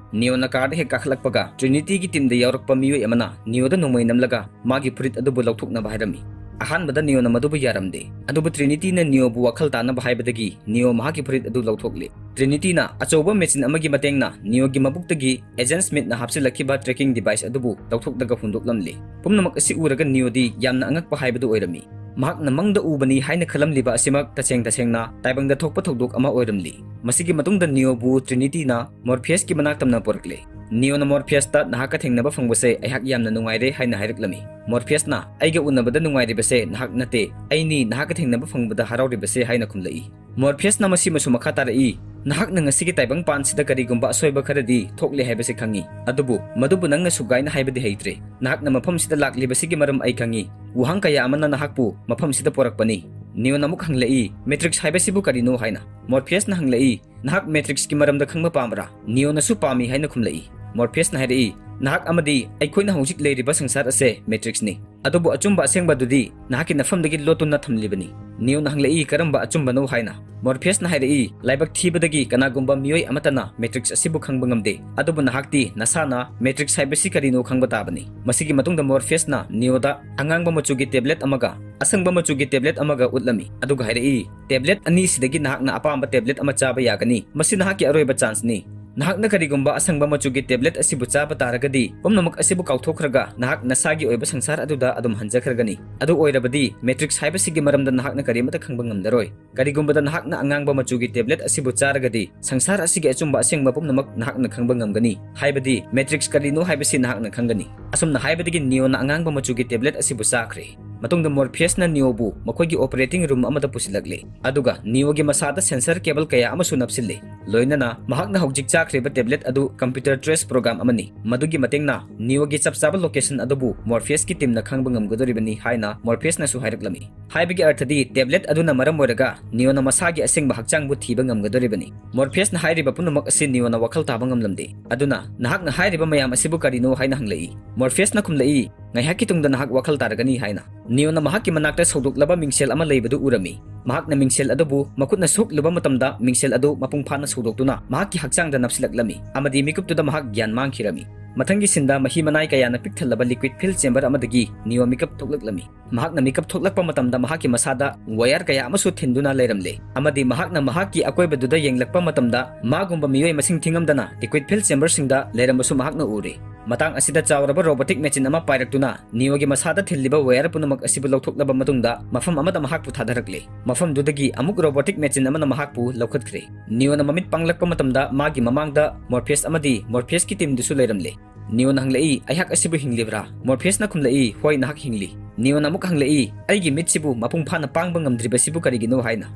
ꯅꯤꯌꯣꯅ ꯀꯥꯔꯗ ꯍꯦꯛ ꯀꯥꯈꯠꯂꯛꯄꯒ ꯇ꯭ꯔꯤꯅꯤꯇꯤꯒꯤ ꯇꯤꯝꯗ ꯌꯥꯎꯔꯛꯄ ꯃꯤꯑꯣꯏ ꯑꯃꯅ ꯅꯤꯌꯣꯗ ꯅꯣꯡꯃꯩ ꯅꯝꯂꯒ ꯃꯥꯒꯤ ꯐꯨꯔꯤꯠ ꯑꯗꯨꯕꯨ ꯂꯧꯊꯣꯛꯅꯕ ꯍꯥꯏꯔꯝꯃꯤ꯫ ꯑꯍꯥꯟꯕꯗ ꯅꯤꯌꯣꯅ ꯃꯗꯨꯕꯨ ꯌꯥꯔꯝꯗꯦ, ꯑꯗꯨꯕꯨ ꯇ꯭ꯔꯤꯅꯤꯇꯤꯅ ꯅꯤꯌꯣꯕꯨ ꯋꯥꯈꯜ ꯇꯥꯅꯕ ꯍꯥꯏꯕꯗꯒꯤ ꯅꯤꯌꯣ ꯃꯍꯥꯛꯀꯤ ꯐꯨꯔꯤꯠ ꯑꯗꯨ ꯂꯧꯊꯣꯛꯂꯦ꯫ ꯇ꯭ꯔꯤꯅꯤꯇꯤꯅ ꯑꯆꯧꯕ ꯃꯦꯆꯤꯟ ꯑꯃꯒꯤ ꯃꯇꯦꯡꯅ ꯅꯤꯌꯣꯒꯤ ꯃꯕꯨꯛꯇꯒꯤ ꯑꯦꯖꯦꯟ ꯁ꯭ꯃꯤꯊꯅ ꯍꯥꯞꯆꯤꯜꯂꯛꯈꯤꯕ ꯇ꯭ꯔꯦꯀꯤꯡ ꯗꯤꯚꯥꯏꯁ ꯑꯗꯨꯕꯨ ꯂꯧꯊꯣꯛꯂꯒ ꯍꯨꯟꯗꯣꯛꯂꯝꯂꯦ꯫ ꯄꯨꯝꯅꯃꯛ ꯑꯁꯤ ꯎꯔꯒ ꯅꯤꯌꯣꯗꯤ ꯌꯥꯝꯅ ꯑꯉꯛꯄ ꯍꯥꯏꯕꯗꯨ ꯑꯣꯏꯔꯝꯃꯤ꯫ ꯃꯍꯥꯛꯅ ꯃꯪꯗ ꯎꯕꯅꯤ ꯍꯥꯏꯅ ꯈꯜꯂꯝꯂꯤꯕ ꯑꯁꯤꯃꯛ ꯇꯁꯦꯡ ꯇꯁꯦꯡꯅ ꯇꯥꯏꯕꯪꯗ ꯊꯣꯛꯄ ꯊꯧꯗꯣꯛ ꯑꯃ ꯑꯣꯏꯔꯝꯂꯤ꯫ ꯃꯁꯤꯒꯤ ꯃꯇꯨꯡꯗ ꯅꯤꯌꯣꯕꯨ ꯇ꯭ꯔꯤꯅꯤꯇꯤꯅ ꯃꯣꯔꯐꯤꯌꯁꯀꯤ ꯃꯅꯥꯛ ꯇꯝꯅ ꯄꯨꯔꯛꯂꯦ꯫ ꯅꯤꯌꯣꯅ ꯃꯣꯔꯐꯤꯌꯁꯇ, "ꯅꯍꯥꯛꯀ ꯊꯦꯡꯅꯕ ꯐꯪꯕꯁꯦ ꯑꯩꯍꯥꯛ ꯌꯥꯝꯅ ꯅꯨꯡꯉꯥꯏꯔꯦ" ꯍꯥꯏꯅ ꯍꯥꯏꯔꯛꯂꯝꯃꯤ꯫ ꯃꯣꯔꯐꯤꯌꯁꯅ, "ꯑꯩꯒ ꯎꯅꯕꯗ ꯅꯨꯡꯉꯥꯏꯔꯤꯕꯁꯦ ꯅꯍꯥꯛ ꯅꯠꯇꯦ, ꯑꯩꯅꯤ ꯅꯍꯥꯛꯀ ꯊꯦꯡꯅꯕ ꯐꯪꯕꯗ ꯍꯔꯥꯎꯔꯤꯕꯁꯦ" ꯍꯥꯏꯅ ꯈꯨꯝꯂꯛꯏ꯫ ꯃꯣꯔꯐꯤꯌꯁꯅ ꯃꯁꯤꯃꯁꯨ ꯃꯈꯥ ꯇꯥꯔꯛꯏ, "ꯅꯍꯥꯛꯅ ꯉꯁꯤꯒꯤ ꯇꯥꯏꯕꯪ ꯄꯥꯟꯁꯤꯗ ꯀꯔꯤꯒꯨꯝꯕ ꯑꯁꯣꯏꯕ ꯈꯔꯗꯤ ꯊꯣꯛꯂꯦ ꯍꯥꯏꯕꯁꯤ ꯈꯪꯉꯤ, ꯑꯗꯨꯕꯨ ꯃꯗꯨꯕꯨ ꯅꯪꯅ ꯁꯨꯒꯥꯏꯅ ꯍꯥꯏꯕꯗꯤ ꯍꯩꯇ꯭ꯔꯦ꯫ ꯅꯍꯥꯛꯅ ꯃꯐꯝꯁꯤꯗ ꯂꯥꯛꯂꯤꯕꯁꯤꯒꯤ ꯃꯔꯝ ꯑꯩ ꯈꯪꯉꯤ꯫ ꯋꯥꯍꯪ ꯀꯌꯥ ꯑꯃꯅ ꯅꯍꯥꯛꯄꯨ ꯃꯐꯝꯁꯤꯗ ꯄꯣꯔꯛꯄꯅꯤ꯫" ꯅꯤꯌꯣꯅ ꯑꯃꯨꯛ ꯍꯪꯂꯛꯏ, "ꯃꯦꯇ꯭ꯔꯤꯛꯁ ꯍꯥꯏꯕꯁꯤꯕꯨ ꯀꯔꯤꯅꯣ?" ꯍꯥꯏꯅ꯫ ꯃꯣꯔꯐꯤꯌꯁꯅ ꯍꯪꯂꯛꯏ, "ꯅꯍꯥꯛ ꯃꯦꯇ꯭ꯔꯤꯛꯁꯀꯤ ꯃꯔꯝꯗ ꯈꯪꯕ ꯄꯥꯝꯕ꯭ꯔꯥ?" ꯅꯤꯌꯣꯅꯁꯨ ꯄꯥꯝꯃꯤ ꯍꯥꯏꯅ ꯈꯨꯝꯂꯛꯏ꯫ ꯃꯣꯔꯐꯤꯌꯁꯅ ꯍꯥꯏꯔꯛꯏ, "ꯅꯍꯥꯛ ꯑꯃꯗꯤ ꯑꯩꯈꯣꯏꯅ ꯍꯧꯖꯤꯛ ꯂꯩꯔꯤꯕ ꯁꯪꯁꯥꯔ ꯑꯁꯦ ꯃꯦꯇ꯭ꯔꯤꯛꯁꯅꯤ, ꯑꯗꯨꯕꯨ ꯑꯆꯨꯝꯕ ꯑꯁꯦꯡꯕ ꯑꯗꯨꯗꯤ ꯅꯍꯥꯛꯀꯤ ꯅꯐꯝꯗꯒꯤ ꯂꯣꯠꯇꯨꯅ ꯊꯝꯂꯤꯕꯅꯤ꯫" ꯅꯤꯌꯣꯅ ꯍꯪꯂꯛꯏ, "ꯀꯔꯝꯕ ꯑꯆꯨꯝꯕꯅꯣ?" ꯍꯥꯏꯅ꯫ ꯃꯣꯔꯐꯤꯌꯁꯅ ꯍꯥꯏꯔꯛꯏ, "ꯂꯥꯏꯕꯛ ꯊꯤꯕꯗꯒꯤ ꯀꯅꯥꯒꯨꯝꯕ ꯃꯤꯑꯣꯏ ꯑꯃꯠꯇꯅ ꯃꯦꯇ꯭ꯔꯤꯛꯁ ꯑꯁꯤꯕꯨ ꯈꯪꯕ ꯉꯝꯗꯦ, ꯑꯗꯨꯕꯨ ꯅꯍꯥꯛꯇꯤ ꯅꯁꯥꯅ ꯃꯦꯇ꯭ꯔꯤꯛꯁ ꯍꯥꯏꯕꯁꯤ ꯀꯔꯤꯅꯣ ꯈꯪꯕ ꯇꯥꯕꯅꯤ꯫" ꯃꯁꯤꯒꯤ ꯃꯇꯨꯡꯗ ꯃꯣꯔꯐꯤꯌꯁꯅ ꯅꯤꯌꯣꯗ ꯑꯉꯥꯡꯕ ꯃꯆꯨꯒꯤ ꯇꯦꯕ꯭ꯂꯦꯠ ꯑꯃꯒ ꯑꯁꯪꯕ ꯃꯆꯨꯒꯤ ꯇꯦꯕ꯭ꯂꯦꯠ ꯑꯃꯒ ꯎꯠꯂꯝꯃꯤ, ꯑꯗꯨꯒ ꯍꯥꯏꯔꯛꯏ, "ꯇꯦꯕ꯭ꯂꯦꯠ ꯑꯅꯤꯁꯤꯗꯒꯤ ꯅꯍꯥꯛꯅ ꯑꯄꯥꯝꯕ ꯇꯦꯕ꯭ꯂꯦꯠ ꯑꯃ ꯆꯥꯕ ꯌꯥꯒꯅꯤ꯫ ꯃꯁꯤ ꯅꯍꯥꯛꯀꯤ ꯑꯔꯣꯏꯕ ꯆꯥꯟꯁꯅꯤ꯫ ꯅꯍꯥꯛꯅ ꯀꯔꯤꯒꯨꯝꯕ ꯑꯁꯪꯕ ꯃꯆꯨꯒꯤ ꯇꯦꯕ꯭ꯂꯦꯠ ꯑꯁꯤꯕꯨ ꯆꯥꯕ ꯇꯥꯔꯒꯗꯤ, ꯄꯨꯝꯅꯃꯛ ꯑꯁꯤꯕꯨ ꯀꯥꯎꯊꯣꯛꯈ꯭ꯔꯒ ꯅꯍꯥꯛ ꯅꯁꯥꯒꯤ ꯑꯣꯏꯕ ꯁꯪꯁꯥꯔ ꯑꯗꯨꯗ ꯑꯗꯨꯝ ꯍꯟꯖꯈ꯭ꯔꯒꯅꯤ꯫ ꯑꯗꯨ ꯑꯣꯏꯔꯕꯗꯤ ꯃꯦꯇ꯭ꯔꯤꯛꯁ ꯍꯥꯏꯕꯁꯤꯒꯤ ꯃꯔꯝꯗ ꯅꯍꯥꯛꯅ ꯀꯔꯤꯃꯠꯇ ꯈꯪꯕ ꯉꯝꯂꯔꯣꯏ꯫ ꯀꯔꯤꯒꯨꯝꯕꯗ ꯅꯍꯥꯛꯅ ꯑꯉꯥꯡꯕ ꯃꯆꯨꯒꯤ ꯇꯦꯕ꯭ꯂꯦꯠ ꯑꯁꯤꯕꯨ ꯆꯥꯔꯒꯗꯤ, ꯁꯪꯁꯥꯔ ꯑꯁꯤꯒꯤ ꯑꯆꯨꯝꯕ ꯑꯁꯦꯡꯕ ꯄꯨꯝꯅꯃꯛ ꯅꯍꯥꯛꯅ ꯈꯪꯕ ꯉꯝꯒꯅꯤ, ꯍꯥꯏꯕꯗꯤ ꯃꯦꯇ꯭ꯔꯤꯛꯁ ꯀꯔꯤꯅꯣ ꯍꯥꯏꯕꯁꯤ ꯅꯍꯥꯛꯅ ꯈꯪꯒꯅꯤ꯫" ꯑꯁꯨꯝꯅ ꯍꯥꯏꯕꯗꯒꯤ ꯅꯤꯌꯣꯅ ꯑꯉꯥꯡꯕ ꯃꯆꯨꯒꯤ ꯇꯦꯕ꯭ꯂꯦꯠ ꯑꯁꯤꯕꯨ ꯆꯥꯈ꯭ꯔꯦ꯫ ꯃꯇꯨꯡꯗ ꯃꯣꯔꯐꯤꯌꯁꯅ ꯅꯤꯑꯣꯕꯨ ꯃꯈꯣꯏꯒꯤ ꯑꯣꯄꯔꯦꯇꯤꯡ ꯔꯨꯝ ꯑꯃꯗ ꯄꯨꯁꯤꯜꯂꯛꯂꯦ, ꯑꯗꯨꯒ ꯅꯤꯑꯣꯒꯤ ꯃꯁꯥꯗ ꯁꯦꯟꯁꯔ ꯀꯦꯕꯜ ꯀꯌꯥ ꯑꯃꯁꯨ ꯅꯞꯁꯤꯜꯂꯦ꯫ ꯂꯣꯏꯅꯅ ꯃꯍꯥꯛꯅ ꯍꯧꯖꯤꯛ ꯆꯥꯈ꯭ꯔꯤꯕ ꯇꯦꯕ꯭ꯂꯦꯠ ꯑꯗꯨ ꯀꯝꯄ꯭ꯌꯨꯇꯔ ꯇ꯭ꯔꯦꯁ ꯄ꯭ꯔꯣꯒ꯭ꯔꯥꯝ ꯑꯃꯅꯤ, ꯃꯗꯨꯒꯤ ꯃꯇꯦꯡꯅ ꯅꯤꯑꯣꯒꯤ ꯆꯞ ꯆꯥꯕ ꯂꯣꯀꯦꯁꯟ ꯑꯗꯨꯕꯨ ꯃꯣꯔꯐꯤꯌꯁꯀꯤ ꯇꯤꯝꯅ ꯈꯪꯕ ꯉꯝꯒꯗꯧꯔꯤꯕꯅꯤ ꯍꯥꯏꯅ ꯃꯣꯔꯐꯤꯌꯁꯅꯁꯨ ꯍꯥꯏꯔꯛꯂꯝꯃꯤ꯫ ꯍꯥꯏꯕꯒꯤ ꯑꯔꯊꯗꯤ, ꯇꯦꯕ꯭ꯂꯦꯠ ꯑꯗꯨꯅ ꯃꯔꯝ ꯑꯣꯏꯔꯒ ꯅꯤꯑꯣꯅ ꯃꯁꯥꯒꯤ ꯑꯁꯦꯡꯕ ꯍꯛꯆꯥꯡꯕꯨ ꯊꯤꯕ ꯉꯝꯒꯗꯧꯔꯤꯕꯅꯤ꯫ ꯃꯣꯔꯐꯤꯌꯁꯅ ꯍꯥꯏꯔꯤꯕ ꯄꯨꯝꯅꯃꯛ ꯑꯁꯤ ꯅꯤꯑꯣꯅ ꯋꯥꯈꯜ ꯇꯥꯕ ꯉꯝꯂꯝꯗꯦ꯫ ꯑꯗꯨꯅ, "ꯅꯍꯥꯛꯅ ꯍꯥꯏꯔꯤꯕ ꯃꯌꯥꯝ ꯑꯁꯤꯕꯨ ꯀꯔꯤꯅꯣ?" ꯍꯥꯏꯅ ꯍꯪꯂꯛꯏ꯫ ꯃꯣꯔꯐꯤꯌꯁꯅ ꯈꯨꯝꯂꯛꯏ, "ꯉꯥꯏꯍꯥꯛꯀꯤ ꯇꯨꯡꯗ ꯅꯍꯥꯛ ꯋꯥꯈꯜ ꯇꯥꯔꯒꯅꯤ" ꯍꯥꯏꯅ꯫ ꯅꯤꯑꯣꯅ ꯃꯍꯥꯛꯀꯤ ꯃꯅꯥꯛꯇ ꯁꯧꯗꯣꯛꯂꯕ ꯃꯤꯡꯁꯦꯜ ꯑꯃ ꯂꯩꯕꯗꯨ ꯎꯔꯝꯃꯤ꯫ ꯃꯍꯥꯛꯅ ꯃꯤꯡꯁꯦꯜ ꯑꯗꯨꯕꯨ ꯃꯈꯨꯠꯅ ꯁꯣꯛꯂꯨꯕ ꯃꯇꯝꯗ, ꯃꯤꯡꯁꯦꯜ ꯑꯗꯨ ꯃꯄꯨꯡ ꯐꯥꯅ ꯁꯧꯗꯣꯛꯇꯨꯅ ꯃꯍꯥꯛꯀꯤ ꯍꯛꯆꯥꯡꯗ ꯅꯞꯁꯤꯜꯂꯛꯂꯝꯃꯤ, ꯑꯃꯗꯤ ꯃꯤꯀꯨꯞꯇꯨꯗ ꯃꯍꯥꯛ ꯒ꯭ꯌꯥꯟ ꯃꯥꯡꯈꯤꯔꯝꯃꯤ꯫ ꯃꯊꯪꯒꯤ ꯁꯤꯟꯗ, ꯃꯍꯤ ꯃꯅꯥꯏ ꯀꯌꯥꯅ ꯄꯤꯛ ꯊꯜꯂꯕ ꯂꯤꯀ꯭ꯋꯤꯠ ꯐꯤꯜ ꯆꯦꯝꯕꯔ ꯑꯃꯗꯒꯤ ꯅꯤꯑꯣ ꯃꯤꯀꯞ ꯊꯣꯛꯂꯛꯂꯝꯃꯤ꯫ ꯃꯍꯥꯛꯅ ꯃꯤꯀꯞ ꯊꯣꯛꯂꯛꯄ ꯃꯇꯝꯗ, ꯃꯍꯥꯛꯀꯤ ꯃꯁꯥꯗ ꯋꯥꯌꯔ ꯀꯌꯥ ꯑꯃꯁꯨ ꯊꯤꯟꯗꯨꯅ ꯂꯩꯔꯝꯂꯦ, ꯑꯃꯗꯤ ꯃꯍꯥꯛꯅ ꯃꯍꯥꯛꯀꯤ ꯑꯀꯣꯏꯕꯗꯨꯗ ꯌꯦꯡꯂꯛꯄ ꯃꯇꯝꯗ, ꯃꯥꯒꯨꯝꯕ ꯃꯤꯑꯣꯏ ꯃꯁꯤꯡ ꯊꯤꯉꯝꯗꯅ ꯂꯤꯀ꯭ꯋꯤꯠ ꯐꯤꯜ ꯆꯦꯝꯕꯔꯁꯤꯡꯗ ꯂꯩꯔꯝꯕꯁꯨ ꯃꯍꯥꯛꯅ ꯎꯔꯦ꯫ ꯃꯇꯥꯡ ꯑꯁꯤꯗ, ꯆꯥꯎꯔꯕ ꯔꯣꯕꯣꯇꯤꯛ ꯃꯦꯆꯤꯟ ꯑꯃ ꯄꯥꯏꯔꯛꯇꯨꯅ ꯅꯤꯑꯣꯒꯤ ꯃꯁꯥꯗ ꯊꯤꯜꯂꯤꯕ ꯋꯥꯌꯔ ꯄꯨꯝꯅꯃꯛ ꯑꯁꯤꯕꯨ ꯂꯧꯊꯣꯛꯂꯕ ꯃꯇꯨꯡꯗ, ꯃꯐꯝ ꯑꯃꯗ ꯃꯍꯥꯛꯄꯨ ꯊꯥꯗꯔꯛꯂꯦ꯫ ꯃꯐꯝꯗꯨꯗꯒꯤ ꯑꯃꯨꯛ ꯔꯣꯕꯣꯇꯤꯛ ꯃꯦꯆꯤꯟ ꯑꯃꯅ ꯃꯍꯥꯛꯄꯨ ꯂꯧꯈꯠꯈ꯭ꯔꯦ꯫ ꯅꯤꯑꯣꯅ ꯃꯃꯤꯠ ꯄꯥꯡꯂꯛꯄ ꯃꯇꯝꯗ, ꯃꯥꯒꯤ ꯃꯃꯥꯡꯗ ꯃꯣꯔꯐꯤꯌꯁ ꯑꯃꯗꯤ ꯃꯣꯔꯐꯤꯌꯁꯀꯤ ꯇꯤꯝꯗꯨꯁꯨ ꯂꯩꯔꯝꯂꯦ꯫ ꯅꯤꯑꯣꯅ ꯍꯪꯂꯛꯏ, "ꯑꯩꯍꯥꯛ ꯑꯁꯤꯕꯨ ꯍꯤꯡꯂꯤꯕ꯭ꯔꯥ?" ꯃꯣꯔꯐꯤꯌꯁꯅ ꯈꯨꯝꯂꯛꯏ, "ꯍꯣꯏ, ꯅꯍꯥꯛ ꯍꯤꯡꯂꯤ꯫" ꯅꯤꯑꯣꯅ ꯑꯃꯨꯛ ꯍꯪꯂꯛꯏ, "ꯑꯩꯒꯤ ꯃꯤꯠꯁꯤꯕꯨ ꯃꯄꯨꯡ ꯐꯥꯅ ꯄꯥꯡꯕ ꯉꯝꯗ꯭ꯔꯤꯕꯁꯤꯕꯨ ꯀꯔꯤꯒꯤꯅꯣ?" ꯍꯥꯏꯅ꯫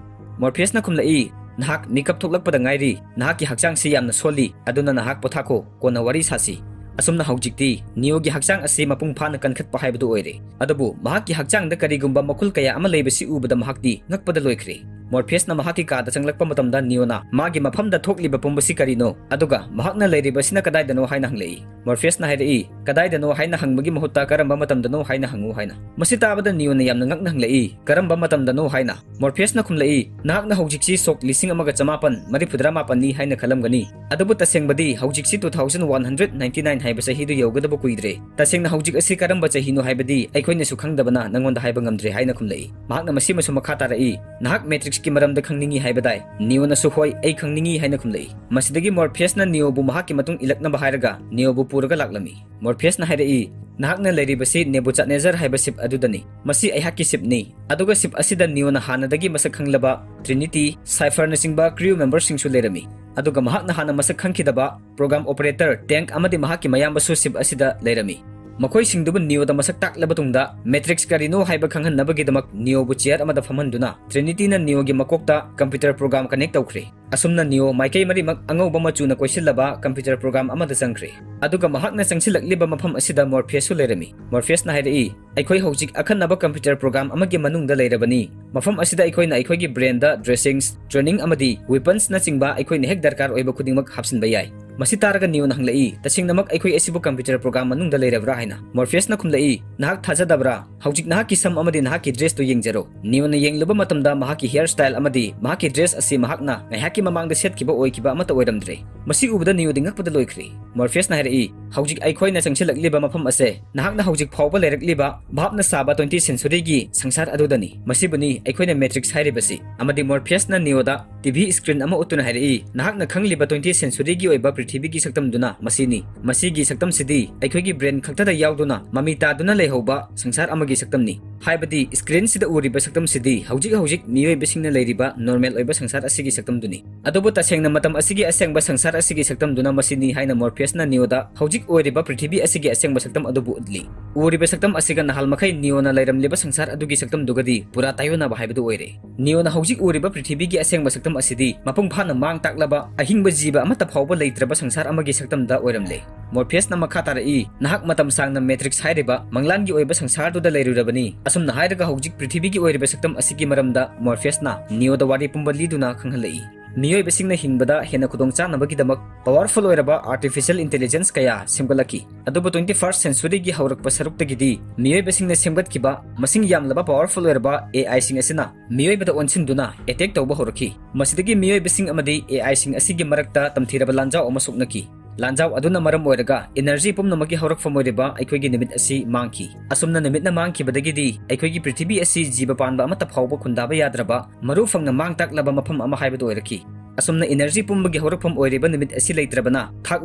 ꯃꯣꯔꯐꯤꯌꯁꯅ ꯈꯨꯝꯂꯛꯏ, "ꯅꯍꯥꯛ ꯃꯤꯀꯞ ꯊꯣꯛꯂꯛꯄꯗ ꯉꯥꯏꯔꯤ, ꯅꯍꯥꯛꯀꯤ ꯍꯛꯆꯥꯡꯁꯤ ꯌꯥꯝꯅ ꯁꯣꯜꯂꯤ, ꯑꯗꯨꯅ ꯅꯍꯥꯛ ꯄꯣꯊꯥꯈꯣ, ꯀꯣꯟꯅ ꯋꯥꯔꯤ ꯁꯥꯁꯤ꯫" ꯑꯁꯨꯝꯅ ꯍꯧꯖꯤꯛꯇꯤ ꯅꯤꯑꯣꯒꯤ ꯍꯛꯆꯥꯡ ꯑꯁꯤ ꯃꯄꯨꯡ ꯐꯥꯅ ꯀꯟꯈꯠꯄ ꯍꯥꯏꯕꯗꯨ ꯑꯣꯏꯔꯦ꯫ ꯑꯗꯨꯕꯨ ꯃꯍꯥꯛꯀꯤ ꯍꯛꯆꯥꯡꯗ ꯀꯔꯤꯒꯨꯝꯕ ꯃꯈꯨꯜ ꯀꯌꯥ ꯑꯃ ꯂꯩꯕꯁꯤ ꯎꯕꯗ ꯃꯍꯥꯛꯇꯤ ꯉꯛꯄꯗ ꯂꯣꯏꯈ꯭ꯔꯦ꯫ ꯃꯣꯔꯐꯤꯌꯁꯅ ꯃꯍꯥꯛꯀꯤ ꯀꯥꯗ ꯆꯪꯂꯛꯄ ꯃꯇꯝꯗ ꯅꯤꯑꯣꯅ ꯃꯥꯒꯤ ꯃꯐꯝꯗ ꯊꯣꯛꯂꯤꯕ ꯄꯨꯝꯕꯁꯤ ꯀꯔꯤꯅꯣ, ꯑꯗꯨꯒ ꯃꯍꯥꯛꯅ ꯂꯩꯔꯤꯕꯁꯤꯅ ꯀꯗꯥꯏꯗꯅꯣ ꯍꯥꯏꯅ ꯍꯪꯂꯛꯏ꯫ ꯃꯣꯔꯐꯤꯌꯁꯅ ꯍꯥꯏꯔꯛꯏ, "ꯀꯗꯥꯏꯗꯅꯣ ꯍꯥꯏꯅ ꯍꯪꯕꯒꯤ ꯃꯍꯨꯠꯇ ꯀꯔꯝꯕ ꯃꯇꯝꯗꯅꯣ ꯍꯥꯏꯅ ꯍꯪꯉꯨ" ꯍꯥꯏꯅ꯫ ꯃꯁꯤ ꯇꯥꯕꯗ ꯅꯤꯑꯣꯅ ꯌꯥꯝꯅ ꯉꯛꯅ ꯍꯪꯂꯛꯏ, "ꯀꯔꯝꯕ ꯃꯇꯝꯗꯅꯣ?" ꯍꯥꯏꯅ꯫ ꯃꯣꯔꯐꯤꯌꯁꯅ ꯈꯨꯝꯂꯛꯏ, "ꯅꯍꯥꯛꯅ ꯍꯧꯖꯤꯛꯁꯤ ꯁꯣꯛ ꯂꯤꯁꯤꯡ ꯑꯃꯒ ꯆꯃꯥꯄꯟ ꯃꯔꯤꯐꯨꯇꯔꯥ ꯃꯥꯄꯟꯅꯤ ꯍꯥꯏꯅ ꯈꯜꯂꯝꯒꯅꯤ, ꯑꯗꯨꯕꯨ ꯇꯁꯦꯡꯕꯗꯤ ꯍꯧꯖꯤꯛꯁꯤ two thousand one hundred ninety nine ꯍꯥꯏꯕ ꯆꯍꯤꯗꯨ ꯌꯧꯒꯗꯕ ꯀꯨꯏꯗ꯭ꯔꯦ꯫ ꯇꯁꯦꯡꯅ ꯍꯧꯖꯤꯛ ꯑꯁꯤ ꯀꯔꯝꯕ ꯆꯍꯤꯅꯣ ꯍꯥꯏꯕꯗꯤ ꯑꯩꯈꯣꯏꯅꯁꯨ ꯈꯪꯗꯕꯅ ꯅꯪꯉꯣꯟꯗ ꯍꯥꯏꯕ ꯉꯝꯗ꯭ꯔꯦ" ꯍꯥꯏꯅ ꯈꯨꯝꯂꯛꯏ꯫ ꯃꯍꯥꯛꯅ ꯃꯁꯤꯃꯁꯨ ꯃꯈꯥ ꯇꯥꯔꯛꯏ, "ꯅꯍꯥꯛ ꯃꯦꯇ꯭ꯔꯤꯛꯁꯀꯤ ꯃꯔꯝꯗ ꯈꯪꯅꯤꯡꯏ ꯍꯥꯏꯕꯗꯥꯏ?" ꯅꯤꯑꯣꯅꯁꯨ, "ꯍꯣꯏ, ꯑꯩ ꯈꯪꯅꯤꯡꯏ" ꯍꯥꯏꯅ ꯈꯨꯝꯂꯛꯏ꯫ ꯃꯁꯤꯗꯒꯤ ꯃꯣꯔꯐꯤꯌꯁꯅ ꯅꯤꯑꯣꯕꯨ ꯃꯍꯥꯛꯀꯤ ꯃꯇꯨꯡ ꯏꯜꯂꯛꯅꯕ ꯍꯥꯏꯔꯒ ꯅꯤꯑꯣꯕꯨ ꯄꯨꯔꯒ ꯂꯥꯛꯂꯝꯃꯤ꯫ ꯃꯣꯔꯐꯤꯌꯁꯅ ꯍꯥꯏꯔꯛꯏ, "ꯅꯍꯥꯛꯅ ꯂꯩꯔꯤꯕꯁꯤ ꯅꯦꯕꯨꯆꯥꯗꯅꯦꯖꯔ ꯍꯥꯏꯕ ꯁꯤꯞ ꯑꯗꯨꯗꯅꯤ꯫ ꯃꯁꯤ ꯑꯩꯍꯥꯛꯀꯤ ꯁꯤꯞꯅꯤ, ꯑꯗꯨꯒ ꯁꯤꯞ ꯑꯁꯤꯗ ꯅꯤꯑꯣꯅ ꯍꯥꯟꯅꯗꯒꯤ ꯃꯁꯛ ꯈꯪꯂꯕ ꯇ꯭ꯔꯤꯅꯤꯇꯤ, ꯁꯥꯏꯐꯔꯅꯆꯤꯡꯕ ꯀ꯭ꯔꯤꯎ ꯃꯦꯝꯕꯔꯁꯤꯡꯁꯨ ꯂꯩꯔꯝꯃꯤ꯫ ꯑꯗꯨꯒ ꯃꯍꯥꯛꯅ ꯍꯥꯟꯅ ꯃꯁꯛ ꯈꯪꯈꯤꯗꯕ ꯄ꯭ꯔꯣꯒ꯭ꯔꯥꯝ ꯑꯣꯄꯔꯦꯇꯔ, ꯇꯦꯡꯛ ꯑꯃꯗꯤ ꯃꯍꯥꯛꯀꯤ ꯃꯌꯥꯝꯕꯁꯨ ꯁꯤꯞ ꯑꯁꯤꯗ ꯂꯩꯔꯝꯃꯤ꯫ ꯃꯈꯣꯏꯁꯤꯡꯗꯨꯕꯨ ꯅꯤꯌꯣꯗ ꯃꯁꯛ ꯇꯥꯛꯂꯕ ꯇꯨꯡꯗ, ꯃꯦꯇ꯭ꯔꯤꯛꯁ ꯀꯔꯤꯅꯣ ꯍꯥꯏꯕ ꯈꯪꯍꯟꯅꯕꯒꯤꯗꯃꯛ ꯅꯤꯌꯣꯕꯨ ꯆꯤꯌꯔ ꯑꯃꯗ ꯐꯝꯍꯟꯗꯨꯅ, ꯇ꯭ꯔꯤꯅꯤꯇꯤꯅ ꯅꯤꯌꯣꯒꯤ ꯃꯀꯣꯛꯇ ꯀꯝꯄ꯭ꯌꯨꯇꯔ ꯄ꯭ꯔꯣꯒ꯭ꯔꯥꯝ ꯀꯅꯦꯛ ꯇꯧꯈ꯭ꯔꯦ꯫ ꯑꯁꯨꯝꯅ ꯅꯤꯌꯣ ꯃꯥꯏꯀꯩ ꯃꯔꯤꯃꯛ ꯑꯉꯧꯕ ꯃꯆꯨꯅ ꯀꯣꯏꯁꯤꯜꯂꯕ ꯀꯝꯄ꯭ꯌꯨꯇꯔ ꯄ꯭ꯔꯣꯒ꯭ꯔꯥꯝ ꯑꯃꯗ ꯆꯪꯈ꯭ꯔꯦ꯫ ꯑꯗꯨꯒ ꯃꯍꯥꯛꯅ ꯆꯪꯁꯤꯜꯂꯛꯂꯤꯕ ꯃꯐꯝ ꯑꯁꯤꯗ ꯃꯣꯔꯐꯤꯌꯁꯁꯨ ꯂꯩꯔꯝꯃꯤ꯫ ꯃꯣꯔꯐꯤꯌꯁꯅ ꯍꯥꯏꯔꯛꯏ, "ꯑꯩꯈꯣꯏ ꯍꯧꯖꯤꯛ ꯑꯈꯟꯅꯕ ꯀꯝꯄ꯭ꯌꯨꯇꯔ ꯄ꯭ꯔꯣꯒ꯭ꯔꯥꯝ ꯑꯃꯒꯤ ꯃꯅꯨꯡꯗ ꯂꯩꯔꯕꯅꯤ꯫ ꯃꯐꯝ ꯑꯁꯤꯗ ꯑꯩꯈꯣꯏꯅ ꯑꯩꯈꯣꯏꯒꯤ ꯕ꯭ꯔꯦꯟꯗ ꯗ꯭ꯔꯦꯁꯤꯡꯁ, ꯇ꯭ꯔꯦꯅꯤꯡ ꯑꯃꯗꯤ ꯋꯤꯄꯟꯁꯅꯆꯤꯡꯕ ꯑꯩꯈꯣꯏꯅ ꯍꯦꯛ ꯗꯔꯀꯥꯔ ꯑꯣꯏꯕ ꯈꯨꯗꯤꯡꯃꯛ ꯍꯥꯞꯆꯤꯟꯕ ꯌꯥꯏ꯫" ꯃꯁꯤ ꯇꯥꯔꯒ ꯅꯤꯌꯣꯅ ꯍꯪꯂꯛꯏ, "ꯇꯁꯦꯡꯅꯃꯛ ꯑꯩꯈꯣꯏ ꯑꯁꯤꯕꯨ ꯀꯝꯄ꯭ꯌꯨꯇꯔ ꯄ꯭ꯔꯣꯒ꯭ꯔꯥꯝ ꯃꯅꯨꯡꯗ ꯂꯩꯔꯕ꯭ꯔꯥ?" ꯍꯥꯏꯅ꯫ ꯃꯣꯔꯐꯤꯌꯁꯅ ꯈꯨꯝꯂꯛꯏ, "ꯅꯍꯥꯛ ꯊꯥꯖꯗꯕ꯭ꯔꯥ? ꯍꯧꯖꯤꯛ ꯅꯍꯥꯛꯀꯤ ꯁꯝ ꯑꯃꯗꯤ ꯅꯍꯥꯛꯀꯤ ꯗ꯭ꯔꯦꯁꯇꯨ ꯌꯦꯡꯖꯔꯣ꯫" ꯅꯤꯌꯣꯅ ꯌꯦꯡꯂꯨꯕ ꯃꯇꯝꯗ ꯃꯍꯥꯛꯀꯤ ꯍꯤꯌꯔ ꯁ꯭ꯇꯥꯏꯜ ꯑꯃꯗꯤ ꯃꯍꯥꯛꯀꯤ ꯗ꯭ꯔꯦꯁ ꯑꯁꯤ ꯃꯍꯥꯛꯅ ꯉꯥꯏꯍꯥꯛꯀꯤ ꯃꯃꯥꯡꯗ ꯁꯦꯠꯈꯤꯕ ꯑꯣꯏꯈꯤꯕ ꯑꯃꯠꯇ ꯑꯣꯏꯔꯝꯗ꯭ꯔꯦ꯫ ꯃꯁꯤ ꯎꯕꯗ ꯅꯤꯌꯣꯗꯤ ꯉꯛꯄꯗ ꯂꯣꯏꯈ꯭ꯔꯦ꯫ ꯃꯣꯔꯐꯤꯌꯁꯅ ꯍꯥꯏꯔꯛꯏ, "ꯍꯧꯖꯤꯛ ꯑꯩꯈꯣꯏꯅ ꯆꯪꯁꯤꯜꯂꯛꯂꯤꯕ ꯃꯐꯝ ꯑꯁꯦ ꯅꯍꯥꯛꯅ ꯍꯧꯖꯤꯛ ꯐꯥꯎꯕ ꯂꯩꯔꯛꯂꯤꯕ ꯚꯥꯞꯅ ꯁꯥꯕ ꯇ꯭ꯋꯦꯟꯇꯤ ꯁꯦꯟꯆꯨꯔꯤꯒꯤ ꯁꯪꯁꯥꯔ ꯑꯗꯨꯗꯅꯤ꯫ ꯃꯁꯤꯕꯨꯅꯤ ꯑꯩꯈꯣꯏꯅ ꯃꯦꯇ꯭ꯔꯤꯛꯁ ꯍꯥꯏꯔꯤꯕꯁꯤ꯫" ꯑꯃꯗꯤ ꯃꯣꯔꯐꯤꯌꯁꯅ ꯅꯤꯌꯣꯗ ꯇꯤꯚꯤ ꯁ꯭ꯀ꯭ꯔꯤꯟ ꯑꯃ ꯎꯠꯇꯨꯅ ꯍꯥꯏꯔꯛꯏ, "ꯅꯍꯥꯛꯅ ꯈꯪꯂꯤꯕ ꯇ꯭ꯋꯦꯟꯇꯤ ꯁꯦꯟꯆꯨꯔꯤꯒꯤ ꯑꯣꯏꯕ ꯄ꯭ꯔꯤꯊꯤꯕꯤꯒꯤ ꯁꯛꯇꯝꯗꯨꯅ ꯃꯁꯤꯅꯤ꯫ ꯃꯁꯤꯒꯤ ꯁꯛꯇꯝꯁꯤꯗꯤ ꯑꯩꯈꯣꯏꯒꯤ ꯕ꯭ꯔꯦꯟ ꯈꯛꯇꯗ ꯌꯥꯎꯗꯨꯅ ꯃꯃꯤ ꯇꯥꯗꯨꯅ ꯂꯩꯍꯧꯕ ꯁꯪꯁꯥꯔ ꯑꯃꯒꯤ ꯁꯛꯇꯝꯅꯤ꯫ ꯍꯥꯏꯕꯗꯤ ꯁ꯭ꯀ꯭ꯔꯤꯟꯁꯤꯗ ꯎꯔꯤꯕ ꯁꯛꯇꯝꯁꯤꯗꯤ ꯍꯧꯖꯤꯛ ꯍꯧꯖꯤꯛ ꯃꯤꯑꯣꯏꯕꯁꯤꯡꯅ ꯂꯩꯔꯤꯕ ꯅꯣꯔꯃꯦꯜ ꯑꯣꯏꯕ ꯁꯪꯁꯥꯔ ꯑꯁꯤꯒꯤ ꯁꯛꯇꯝꯗꯨꯅꯤ꯫ ꯑꯗꯨꯕꯨ ꯇꯁꯦꯡꯅ ꯃꯇꯝ ꯑꯁꯤꯒꯤ ꯑꯁꯦꯡꯕ ꯁꯪꯁꯥꯔ ꯑꯁꯤꯒꯤ ꯁꯛꯇꯝꯗꯨꯅ ꯃꯁꯤꯅꯤ" ꯍꯥꯏꯅ ꯃꯣꯔꯐꯤꯌꯁꯅ ꯅꯤꯌꯣꯗ ꯍꯧꯖꯤꯛ ꯑꯣꯏꯔꯤꯕ ꯄ꯭ꯔꯤꯊꯤꯕꯤ ꯑꯁꯤꯒꯤ ꯑꯁꯦꯡꯕ ꯁꯛꯇꯝ ꯑꯗꯨꯕꯨ ꯎꯠꯂꯤ꯫ ꯎꯔꯤꯕ ꯁꯛꯇꯝ ꯑꯁꯤꯒ ꯅꯍꯥꯜ ꯃꯈꯩ ꯅꯤꯌꯣꯅ ꯂꯩꯔꯝꯂꯤꯕ ꯁꯪꯁꯥꯔ ꯑꯗꯨꯒꯤ ꯁꯛꯇꯝꯗꯨꯒꯗꯤ ꯄꯨꯔꯥ ꯇꯥꯏꯌꯣꯟꯅꯕ ꯍꯥꯏꯕꯗꯨ ꯑꯣꯏꯔꯦ꯫ ꯅꯤꯌꯣꯅ ꯍꯧꯖꯤꯛ ꯎꯔꯤꯕ ꯄ꯭ꯔꯤꯊꯤꯕꯤꯒꯤ ꯑꯁꯦꯡꯕ ꯁꯛꯇꯝ ꯑꯁꯤꯗꯤ ꯃꯄꯨꯡ ꯐꯥꯅ ꯃꯥꯡ ꯇꯥꯛꯂꯕ, ꯑꯍꯤꯡꯕ ꯖꯤꯕ ꯑꯃꯠꯇ ꯐꯥꯎꯕ ꯂꯩꯇ꯭ꯔꯕ ꯁꯪꯁꯥꯔ ꯑꯃꯒꯤ ꯁꯛꯇꯝꯗ ꯑꯣꯏꯔꯝꯂꯦ꯫ ꯃꯣꯔꯐꯤꯌꯁꯅ ꯃꯈꯥ ꯇꯥꯔꯛꯏ, "ꯅꯍꯥꯛ ꯃꯇꯝ ꯁꯥꯡꯅ ꯃꯦꯇ꯭ꯔꯤꯛꯁ ꯍꯥꯏꯔꯤꯕ ꯃꯪꯂꯥꯟꯒꯤ ꯑꯣꯏꯕ ꯁꯪꯁꯥꯔꯗꯨꯗ ꯂꯩꯔꯨꯔꯕꯅꯤ꯫" ꯑꯁꯨꯝꯅ ꯍꯥꯏꯔꯒ ꯍꯧꯖꯤꯛ ꯄ꯭ꯔꯤꯊꯤꯕꯤꯒꯤ ꯑꯣꯏꯔꯤꯕ ꯁꯛꯇꯝ ꯑꯁꯤꯒꯤ ꯃꯔꯝꯗ ꯃꯣꯔꯐꯤꯌꯁꯅ ꯅꯤꯌꯣꯗ ꯋꯥꯔꯤ ꯄꯨꯝꯕ ꯂꯤꯗꯨꯅ ꯈꯪꯍꯜꯂꯛꯏ꯫ ꯃꯤꯑꯣꯏꯕꯁꯤꯡꯅ ꯍꯤꯡꯕꯗ ꯍꯦꯟꯅ ꯈꯨꯗꯣꯡꯆꯥꯅꯕꯒꯤꯗꯃꯛ ꯄꯥꯋꯔꯐꯨꯜ ꯑꯣꯏꯔꯕ ꯑꯥꯔꯇꯤꯐꯤꯁꯤꯌꯦꯜ ꯏꯟꯇꯦꯂꯤꯖꯦꯟꯁ ꯀꯌꯥ ꯁꯦꯝꯒꯠꯂꯛꯈꯤ꯫ ꯑꯗꯨꯕꯨ ꯇ꯭ꯋꯦꯟꯇꯤ ꯐꯥꯔꯁ ꯁꯦꯟꯆꯨꯔꯤꯒꯤ ꯍꯧꯔꯛꯄ ꯁꯔꯨꯛꯇꯒꯤꯗꯤ ꯃꯤꯑꯣꯏꯕꯁꯤꯡꯅ ꯁꯦꯝꯒꯠꯈꯤꯕ ꯃꯁꯤꯡ ꯌꯥꯝꯂꯕ ꯄꯥꯋꯔꯐꯨꯜ ꯑꯣꯏꯔꯕ ꯑꯦ ꯑꯥꯏꯁꯤꯡ ꯑꯁꯤꯅ ꯃꯤꯑꯣꯏꯕꯗ ꯑꯣꯟꯁꯤꯟꯗꯨꯅ ꯑꯦꯇꯦꯛ ꯇꯧꯕ ꯍꯧꯔꯛꯈꯤ꯫ ꯃꯁꯤꯗꯒꯤ ꯃꯤꯑꯣꯏꯕꯁꯤꯡ ꯑꯃꯗꯤ ꯑꯦ ꯑꯥꯏꯁꯤꯡ ꯑꯁꯤꯒꯤ ꯃꯔꯛꯇ ꯇꯝꯊꯤꯔꯕ ꯂꯥꯟꯖꯥꯎ ꯑꯃ ꯁꯣꯛꯅꯈꯤ꯫ ꯂꯥꯟꯖꯥꯎ ꯑꯗꯨꯅ ꯃꯔꯝ ꯑꯣꯏꯔꯒ ꯏꯅꯔꯖꯤ ꯄꯨꯝꯅꯃꯛꯀꯤ ꯍꯧꯔꯛꯐꯝ ꯑꯣꯏꯔꯤꯕ ꯑꯩꯈꯣꯏꯒꯤ ꯅꯨꯃꯤꯠ ꯑꯁꯤ ꯃꯥꯡꯈꯤ꯫ ꯑꯁꯨꯝꯅ ꯅꯨꯃꯤꯠꯅ ꯃꯥꯡꯈꯤꯕꯗꯒꯤꯗꯤ ꯑꯩꯈꯣꯏꯒꯤ ꯄ꯭ꯔꯤꯊꯤꯕꯤ ꯑꯁꯤ ꯖꯤꯕ ꯄꯥꯟꯕ ꯑꯃꯠꯇ ꯐꯥꯎꯕ ꯈꯨꯟꯗꯥꯕ ꯌꯥꯗ꯭ꯔꯕ ꯃꯔꯨ ꯐꯪꯅ ꯃꯥꯡ ꯇꯥꯛꯂꯕ ꯃꯐꯝ ꯑꯃ ꯍꯥꯏꯕꯗꯨ ꯑꯣꯏꯔꯛꯈꯤ꯫ ꯑꯁꯨꯝꯅ ꯏꯅꯔꯖꯤ ꯄꯨꯝꯕꯒꯤ ꯍꯧꯔꯛꯐꯝ ꯑꯣꯏꯔꯤꯕ ꯅꯨꯃꯤꯠ ꯑꯁꯤ ꯂꯩꯇ꯭ꯔꯕꯅ, ꯊꯥꯛ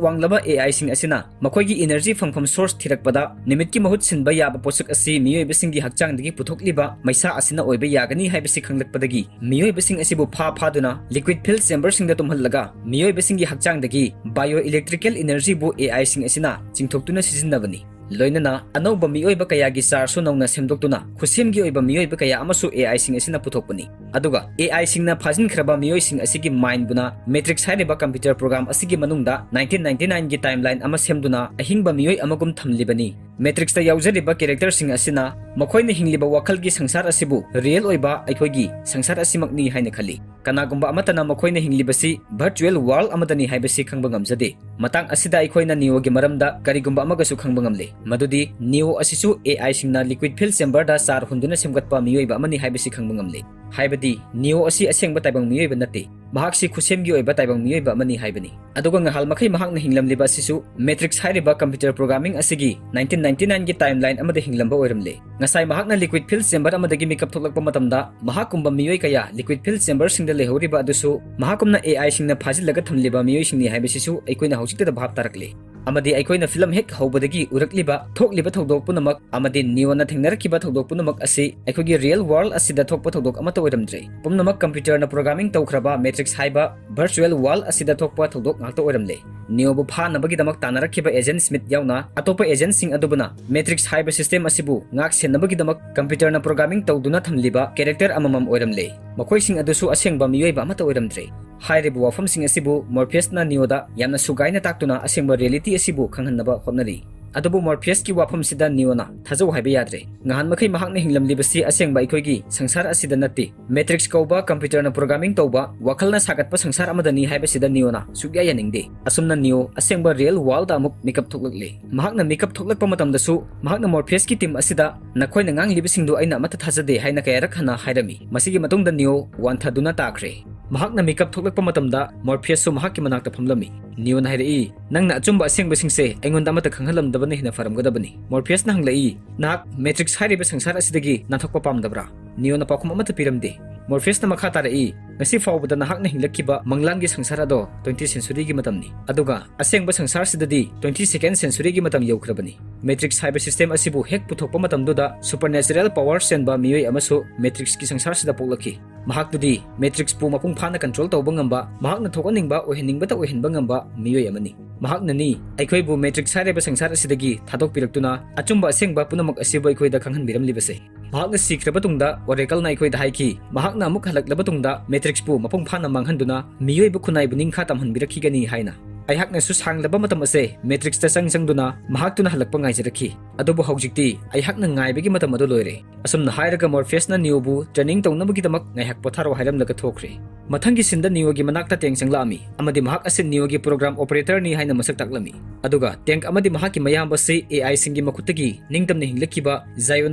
ꯋꯥꯡꯂꯕ ꯑꯦ ꯑꯥꯏꯁꯤꯡ ꯑꯁꯤꯅ ꯃꯈꯣꯏꯒꯤ ꯏꯅꯔꯖꯤ ꯐꯪꯐꯝ ꯁꯣꯔꯁ ꯊꯤꯔꯛꯄꯗ ꯅꯨꯃꯤꯠꯀꯤ ꯃꯍꯨꯠ ꯁꯤꯟꯕ ꯌꯥꯕ ꯄꯣꯠꯁꯛ ꯑꯁꯤ ꯃꯤꯑꯣꯏꯕꯁꯤꯡꯒꯤ ꯍꯛꯆꯥꯡꯗꯒꯤ ꯄꯨꯊꯣꯛꯂꯤꯕ ꯃꯩꯁꯥ ꯑꯁꯤꯅ ꯑꯣꯏꯕ ꯌꯥꯒꯅꯤ ꯍꯥꯏꯕꯁꯤ ꯈꯪꯂꯛꯄꯗꯒꯤ, ꯃꯤꯑꯣꯏꯕꯁꯤꯡ ꯑꯁꯤꯕꯨ ꯐꯥ ꯐꯥꯗꯨꯅ ꯂꯤꯀ꯭ꯋꯤꯗ ꯐꯤꯜ ꯆꯦꯝꯕꯔꯁꯤꯡꯗ ꯇꯨꯝꯍꯜꯂꯒ ꯃꯤꯑꯣꯏꯕꯁꯤꯡꯒꯤ ꯍꯛꯆꯥꯡꯗꯒꯤ ꯕꯥꯏꯑꯣ ꯏꯂꯦꯛꯇ꯭ꯔꯤꯀꯦꯜ ꯏꯅꯔꯖꯤꯕꯨ ꯑꯦ ꯑꯥꯏꯁꯤꯡ ꯑꯁꯤꯅ ꯆꯤꯡꯊꯣꯛꯇꯨꯅ ꯁꯤꯖꯤꯟꯅꯕꯅꯤ꯫ ꯂꯣꯏꯅꯅ ꯑꯅꯧꯕ ꯃꯤꯑꯣꯏꯕ ꯀꯌꯥꯒꯤ ꯆꯥꯔꯁꯨ ꯅꯧꯅ ꯁꯦꯝꯗꯣꯛꯇꯨꯅ ꯈꯨꯠꯁꯦꯝꯒꯤ ꯑꯣꯏꯕ ꯃꯤꯑꯣꯏꯕ ꯀꯌꯥ ꯑꯃꯁꯨ A I ꯁꯤꯡ ꯑꯁꯤꯅ ꯄꯨꯊꯣꯛꯄꯅꯤ꯫ ꯑꯗꯨꯒ A I ꯁꯤꯡꯅ ꯐꯥꯖꯤꯟꯈ꯭ꯔꯕ ꯃꯤꯑꯣꯏꯁꯤꯡ ꯑꯁꯤꯒꯤ mindꯕꯨꯅ Matrix ꯍꯥꯏꯔꯤꯕ computer program ꯑꯁꯤꯒꯤ ꯃꯅꯨꯡꯗ nineteen ninety nineꯒꯤ timeline ꯑꯃ ꯁꯦꯝꯗꯨꯅ ꯑꯍꯤꯡꯕ ꯃꯤꯑꯣꯏ ꯑꯃꯒꯨꯝ ꯊꯝꯂꯤꯕꯅꯤ꯫ Matrixꯇ ꯌꯥꯎꯖꯔꯤꯕ characterꯁꯤꯡ ꯑꯁꯤꯅ ꯃꯈꯣꯏꯅ ꯍꯤꯡꯂꯤꯕ ꯋꯥꯈꯜꯒꯤ ꯁꯪꯁꯥꯔ ꯑꯁꯤꯕꯨ real ꯑꯣꯏꯕ ꯑꯩꯈꯣꯏꯒꯤ ꯁꯪꯁꯥꯔ ꯑꯁꯤꯃꯛꯅꯤ ꯍꯥꯏꯅ ꯈꯜꯂꯤ꯫ ꯀꯅꯥꯒꯨꯝꯕ ꯑꯃꯠꯇꯅ ꯃꯈꯣꯏꯅ ꯍꯤꯡꯂꯤꯕꯁꯤ virtual world ꯑꯃꯗꯅꯤ ꯍꯥꯏꯕꯁꯤ ꯈꯪꯕ ꯉꯝꯖꯗꯦ꯫ ꯃꯇꯥꯡ ꯑꯁꯤꯗ ꯑꯩꯈꯣꯏꯅ Neoꯒꯤ ꯃꯔꯝꯗ ꯀꯔꯤꯒꯨꯝꯕ ꯑꯃꯒꯁꯨ ꯈꯪꯕ ꯉꯝꯂꯦ, ꯃꯗꯨꯗꯤ Neo ꯑꯁꯤꯁꯨ A I ꯁꯤꯡꯅ liquid filled chamberꯗ ꯆꯥꯔ ꯍꯨꯟꯗꯨꯅ ꯁꯦꯝꯒꯠꯄ ꯃꯤꯑꯣꯏꯕ ꯑꯃꯅꯤ ꯍꯥꯏꯕꯁꯤ ꯈꯪꯕ ꯉꯝꯂꯦ꯫ ꯍꯥꯏꯕꯗꯤ Neo ꯑꯁꯤ ꯑꯁꯦꯡꯕ ꯇꯥꯏꯕꯪ ꯃꯤꯑꯣꯏꯕ ꯅꯠꯇꯦ, ꯃꯍꯥꯛꯁꯤ ꯈꯨꯠꯁꯦꯝꯒꯤ ꯑꯣꯏꯕ ꯇꯥꯏꯕꯪ ꯃꯤꯑꯣꯏꯕ ꯑꯃꯅꯤ ꯍꯥꯏꯕꯅꯤ꯫ ꯑꯗꯨꯒ ꯉꯍꯥꯜ ꯃꯈꯩ ꯃꯍꯥꯛꯅ ꯍꯤꯡꯂꯝꯂꯤꯕ ꯑꯁꯤꯁꯨ Matrix ꯍꯥꯏꯔꯤꯕ computer programming ꯑꯁꯤꯒꯤ nineteen ninety nineꯒꯤ timeline ꯑꯃꯗ ꯍꯤꯡꯂꯝꯕ ꯑꯣꯏꯔꯝꯂꯦ꯫ ꯉꯁꯥꯏ ꯃꯍꯥꯛꯅ liquid filled chamber ꯑꯃꯗꯒꯤ ꯃꯤꯀꯞ ꯊꯣꯛꯂꯛꯄ ꯃꯇꯝꯗ ꯃꯍꯥꯛꯀꯨꯝꯕ ꯃꯤꯑꯣꯏ ꯀꯌꯥ liquid filled chamberꯁꯤꯡꯗ ꯂꯩꯍꯧꯔꯤꯕ ꯑꯗꯨꯁꯨ ꯃꯍꯥꯛꯀꯨꯝꯅ A I ꯁꯤꯡꯅ ꯐꯥꯖꯤꯜꯂꯒ ꯊꯝꯂꯤꯕ ꯃꯤꯑꯣꯏꯁꯤꯡꯅꯤ ꯍꯥꯏꯕꯁꯤꯁꯨ ꯑꯩꯈꯣꯏꯅ ꯍꯧꯖꯤꯛꯇꯗ ꯚꯥꯞ ꯇꯥꯔꯛꯂꯦ꯫ ꯑꯃꯗꯤ ꯑꯩꯈꯣꯏꯅ film ꯍꯦꯛ ꯍꯧꯕꯗꯒꯤ ꯎꯔꯛꯂꯤꯕ ꯊꯣꯛꯂꯤꯕ ꯊꯧꯗꯣꯛ ꯄꯨꯝꯅꯃꯛ ꯑꯃꯗꯤ Neoꯅ ꯊꯦꯡꯅꯔꯛꯈꯤꯕ ꯊꯧꯗꯣꯛ ꯄꯨꯝꯅꯃꯛ ꯑꯁꯤ ꯑꯩꯈꯣꯏꯒꯤ real world ꯑꯁꯤꯗ ꯊꯣꯛꯄ ꯊꯧꯗꯣꯛ ꯑꯃꯠꯇ ꯑꯣꯏꯔꯝꯗ꯭ꯔꯦ꯫ ꯄꯨꯝꯅꯃꯛ computerꯅ programming ꯇꯧꯈ꯭ꯔꯕ Matrix ꯍꯥꯏꯕ virtual world ꯑꯁꯤꯗ ꯊꯣꯛꯄ ꯊꯧꯗꯣꯛ ꯉꯥꯛꯇ ꯑꯣꯏꯔꯝꯂꯦ꯫ Neoꯕꯨ ꯐꯥꯅꯕꯒꯤꯗꯃꯛ ꯇꯥꯟꯅꯔꯛꯈꯤꯕ agent Smith ꯌꯥꯎꯅ ꯑꯇꯣꯞꯄ agentꯁꯤꯡ ꯑꯗꯨꯕꯨꯅ Matrix ꯍꯥꯏꯕ system ꯑꯁꯤꯕꯨ ꯉꯥꯛ ꯁꯦꯟꯅꯕꯒꯤꯗꯃꯛ computerꯅ programming ꯇꯧꯗꯨꯅ ꯊꯝꯂꯤꯕ character ꯑꯃꯃꯝ ꯑꯣꯏꯔꯝꯂꯦ꯫ ꯃꯈꯣꯏꯁꯤꯡ ꯑꯗꯨꯁꯨ ꯑꯁꯦꯡꯕ ꯃꯤꯑꯣꯏꯕ ꯑꯃꯠꯇ ꯑꯣꯏꯔꯝꯗ꯭ꯔꯦ꯫ ꯍꯥꯏꯔꯤꯕ ꯋꯥꯐꯝꯁꯤꯡ ꯑꯁꯤꯕꯨ Morpheusꯅ Neoꯗ ꯌꯥꯝꯅ ꯁꯨꯒꯥꯏꯅ ꯇꯥꯛꯇꯨꯅ ꯑꯁꯦꯡꯕ reality ꯑꯁꯤꯕꯨ ꯈꯪꯍꯟꯅꯕ ꯍꯣꯠꯅꯔꯤ꯫ ꯑꯗꯨꯕꯨ Morpheusꯀꯤ ꯋꯥꯐꯝꯁꯤꯗ Neoꯅ ꯊꯥꯖꯧ ꯍꯥꯏꯕ ꯌꯥꯗ꯭ꯔꯦ꯫ ꯉꯍꯥꯟ ꯃꯈꯩ ꯃꯍꯥꯛꯅ ꯍꯤꯡꯂꯝꯂꯤꯕꯁꯤ ꯑꯁꯦꯡꯕ ꯑꯩꯈꯣꯏꯒꯤ ꯁꯪꯁꯥꯔ ꯑꯁꯤꯗ ꯅꯠꯇꯦ꯫ Matrix ꯀꯧꯕ computerꯅ programming ꯇꯧꯕ ꯋꯥꯈꯜꯅ ꯁꯥꯒꯠꯄ ꯁꯪꯁꯥꯔ ꯑꯃꯗꯅꯤ ꯍꯥꯏꯕꯁꯤꯗ Neoꯅ ꯁꯨꯛꯌꯥ ꯌꯥꯅꯤꯡꯗꯦ꯫ ꯑꯁꯨꯝꯅ Neo ꯑꯁꯦꯡꯕ real worldꯗ ꯑꯃꯨꯛ ꯃꯤꯀꯞ ꯊꯣꯛꯂꯛꯂꯦ꯫ ꯃꯍꯥꯛꯅ ꯃꯤꯀꯞ ꯊꯣꯛꯂꯛꯄ ꯃꯇꯝꯗꯁꯨ ꯃꯍꯥꯛꯅ Morpheusꯀꯤ team ꯑꯁꯤꯗ "ꯅꯈꯣꯏꯅ ꯉꯥꯡꯂꯤꯕꯁꯤꯡꯗꯨ ꯑꯩꯅ ꯑꯃꯠꯇ ꯊꯥꯖꯗꯦ" ꯍꯥꯏꯅ ꯀꯌꯥꯔꯛ ꯍꯟꯅ ꯍꯥꯏꯔꯝꯃꯤ꯫ ꯃꯁꯤꯒꯤ ꯃꯇꯨꯡꯗ Neo ꯋꯥꯟꯊꯗꯨꯅ ꯇꯥꯈ꯭ꯔꯦ꯫ ꯃꯍꯥꯛꯅ ꯃꯤꯀꯞ ꯊꯣꯛꯂꯛꯄ ꯃꯇꯝꯗ Morpheusꯁꯨ ꯃꯍꯥꯛꯀꯤ ꯃꯅꯥꯛꯇ ꯐꯝꯂꯝꯃꯤ꯫ Neoꯅ ꯍꯥꯏꯔꯛꯏ, "ꯅꯪꯅ ꯑꯆꯨꯝꯕ ꯑꯁꯦꯡꯕꯁꯤꯡꯁꯦ ꯑꯩꯉꯣꯟꯗ ꯑꯃꯠꯇ ꯈꯪꯍꯜꯂꯝꯗꯕꯅ ꯍꯦꯟꯅ ꯐꯔꯝꯒꯗꯕꯅꯤ꯫" Morpheusꯅ ꯍꯪꯂꯛꯏ, "ꯅꯍꯥꯛ Matrix ꯍꯥꯏꯔꯤꯕ ꯁꯪꯁꯥꯔ ꯑꯁꯤꯗꯒꯤ ꯅꯥꯟꯊꯣꯛꯄ ꯄꯥꯝꯗꯕ꯭ꯔꯥ?" Neoꯅ ꯄꯥꯎꯈꯨꯝ ꯑꯃꯠꯇ ꯄꯤꯔꯝꯗꯦ꯫ Morpheusꯅ ꯃꯈꯥ ꯇꯥꯔꯛꯏ, "ꯉꯁꯤ ꯐꯥꯎꯕꯗ ꯅꯍꯥꯛꯅ ꯍꯤꯡꯂꯛꯈꯤꯕ ꯃꯪꯂꯥꯟꯒꯤ ꯁꯪꯁꯥꯔ ꯑꯗꯣ twenty centuryꯒꯤ ꯃꯇꯝꯅꯤ꯫ ꯑꯗꯨꯒ ꯑꯁꯦꯡꯕ ꯁꯪꯁꯥꯔꯁꯤꯗꯗꯤ twenty second centuryꯒꯤ ꯃꯇꯝ ꯌꯧꯈ꯭ꯔꯕꯅꯤ꯫ Matrix ꯍꯥꯏꯕ system ꯑꯁꯤꯕꯨ ꯍꯦꯛ ꯄꯨꯊꯣꯛꯄ ꯃꯇꯝꯗꯨꯗ supernatural power ꯆꯦꯟꯕ ꯃꯤꯑꯣꯏ ꯑꯃꯁꯨ Matrixꯀꯤ ꯁꯪꯁꯥꯔꯁꯤꯗ ꯄꯣꯛꯂꯛꯈꯤ꯫ ꯃꯍꯥꯛꯇꯨꯗꯤ Matrixꯄꯨ ꯃꯄꯨꯡ ꯐꯥꯅ control ꯇꯧꯕ ꯉꯝꯕ, ꯃꯍꯥꯛꯅ ꯊꯣꯛꯍꯟꯅꯤꯡꯕ ꯑꯣꯏꯍꯟꯅꯤꯡꯕꯇ ꯑꯣꯏꯍꯟꯕ ꯉꯝꯕ ꯃꯤꯑꯣꯏ ꯑꯃꯅꯤ꯫ ꯃꯍꯥꯛꯅꯅꯤ ꯑꯩꯈꯣꯏꯕꯨ Matrix ꯍꯥꯏꯔꯤꯕ ꯁꯪꯁꯥꯔ ꯑꯁꯤꯗꯒꯤ ꯊꯥꯗꯣꯛꯄꯤꯔꯛꯇꯨꯅ ꯑꯆꯨꯝꯕ ꯑꯁꯦꯡꯕ ꯄꯨꯝꯅꯃꯛ ꯑꯁꯤꯕꯨ ꯑꯩꯈꯣꯏꯗ ꯈꯪꯍꯟꯕꯤꯔꯝꯂꯤꯕꯁꯦ꯫ ꯃꯍꯥꯛꯅ ꯁꯤꯈ꯭ꯔꯕ ꯇꯨꯡꯗ Oracle ꯅ ꯑꯩꯈꯣꯏꯗ ꯍꯥꯏꯈꯤ, ꯃꯍꯥꯛꯅ ꯑꯃꯨꯛ ꯍꯜꯂꯛꯂꯕ ꯇꯨꯡꯗ Matrix ꯄꯨ ꯃꯄꯨꯡ ꯐꯥꯅ ꯃꯥꯡꯍꯟꯗꯨꯅ ꯃꯤꯑꯣꯏꯕ ꯈꯨꯟꯅꯥꯏꯕꯨ ꯅꯤꯡꯈꯥ ꯇꯝꯍꯟꯕꯤꯔꯛꯈꯤꯒꯅꯤ ꯍꯥꯏꯅ꯫ ꯑꯩꯍꯥꯛꯅꯁꯨ ꯁꯥꯡꯂꯕ ꯃꯇꯝ ꯑꯁꯦ Matrix ꯇ ꯆꯪ ꯆꯪꯗꯨꯅ ꯃꯍꯥꯛꯇꯨꯅ ꯍꯜꯂꯛꯄ ꯉꯥꯏꯖꯔꯛꯈꯤ꯫ ꯑꯗꯨꯕꯨ ꯍꯧꯖꯤꯛꯇꯤ ꯑꯩꯍꯥꯛꯅ ꯉꯥꯏꯕꯒꯤ ꯃꯇꯝ ꯑꯗꯨ ꯂꯣꯏꯔꯦ꯫ ꯑꯁꯨꯝꯅ ꯍꯥꯏꯔꯒ Morpheus ꯅ Neo ꯕꯨ training ꯇꯧꯅꯕꯒꯤꯗꯃꯛ ꯉꯥꯏꯍꯥꯛ ꯄꯣꯊꯥꯔꯣ ꯍꯥꯏꯔꯝꯂꯒ ꯊꯣꯛꯈ꯭ꯔꯦ꯫ ꯃꯊꯪꯒꯤ scene ꯗ Neo ꯒꯤ ꯃꯅꯥꯛꯇ Tank ꯆꯪꯂꯛꯑꯝꯃꯤ ꯑꯃꯗꯤ ꯃꯍꯥꯛ ꯑꯁꯤ Neo ꯒꯤ program operator ꯅꯤ ꯍꯥꯏꯅ ꯃꯁꯛ ꯇꯥꯛꯂꯝꯃꯤ꯫ ꯑꯗꯨꯒ Tank ꯑꯃꯗꯤ ꯃꯍꯥꯛꯀꯤ ꯃꯌꯥꯝꯕ ꯑꯁꯤ A I ꯁꯤꯡꯒꯤ ꯃꯈꯨꯠꯇꯒꯤ ꯅꯤꯡꯇꯝꯅ ꯍꯤꯡꯂꯛꯈꯤꯕ Zion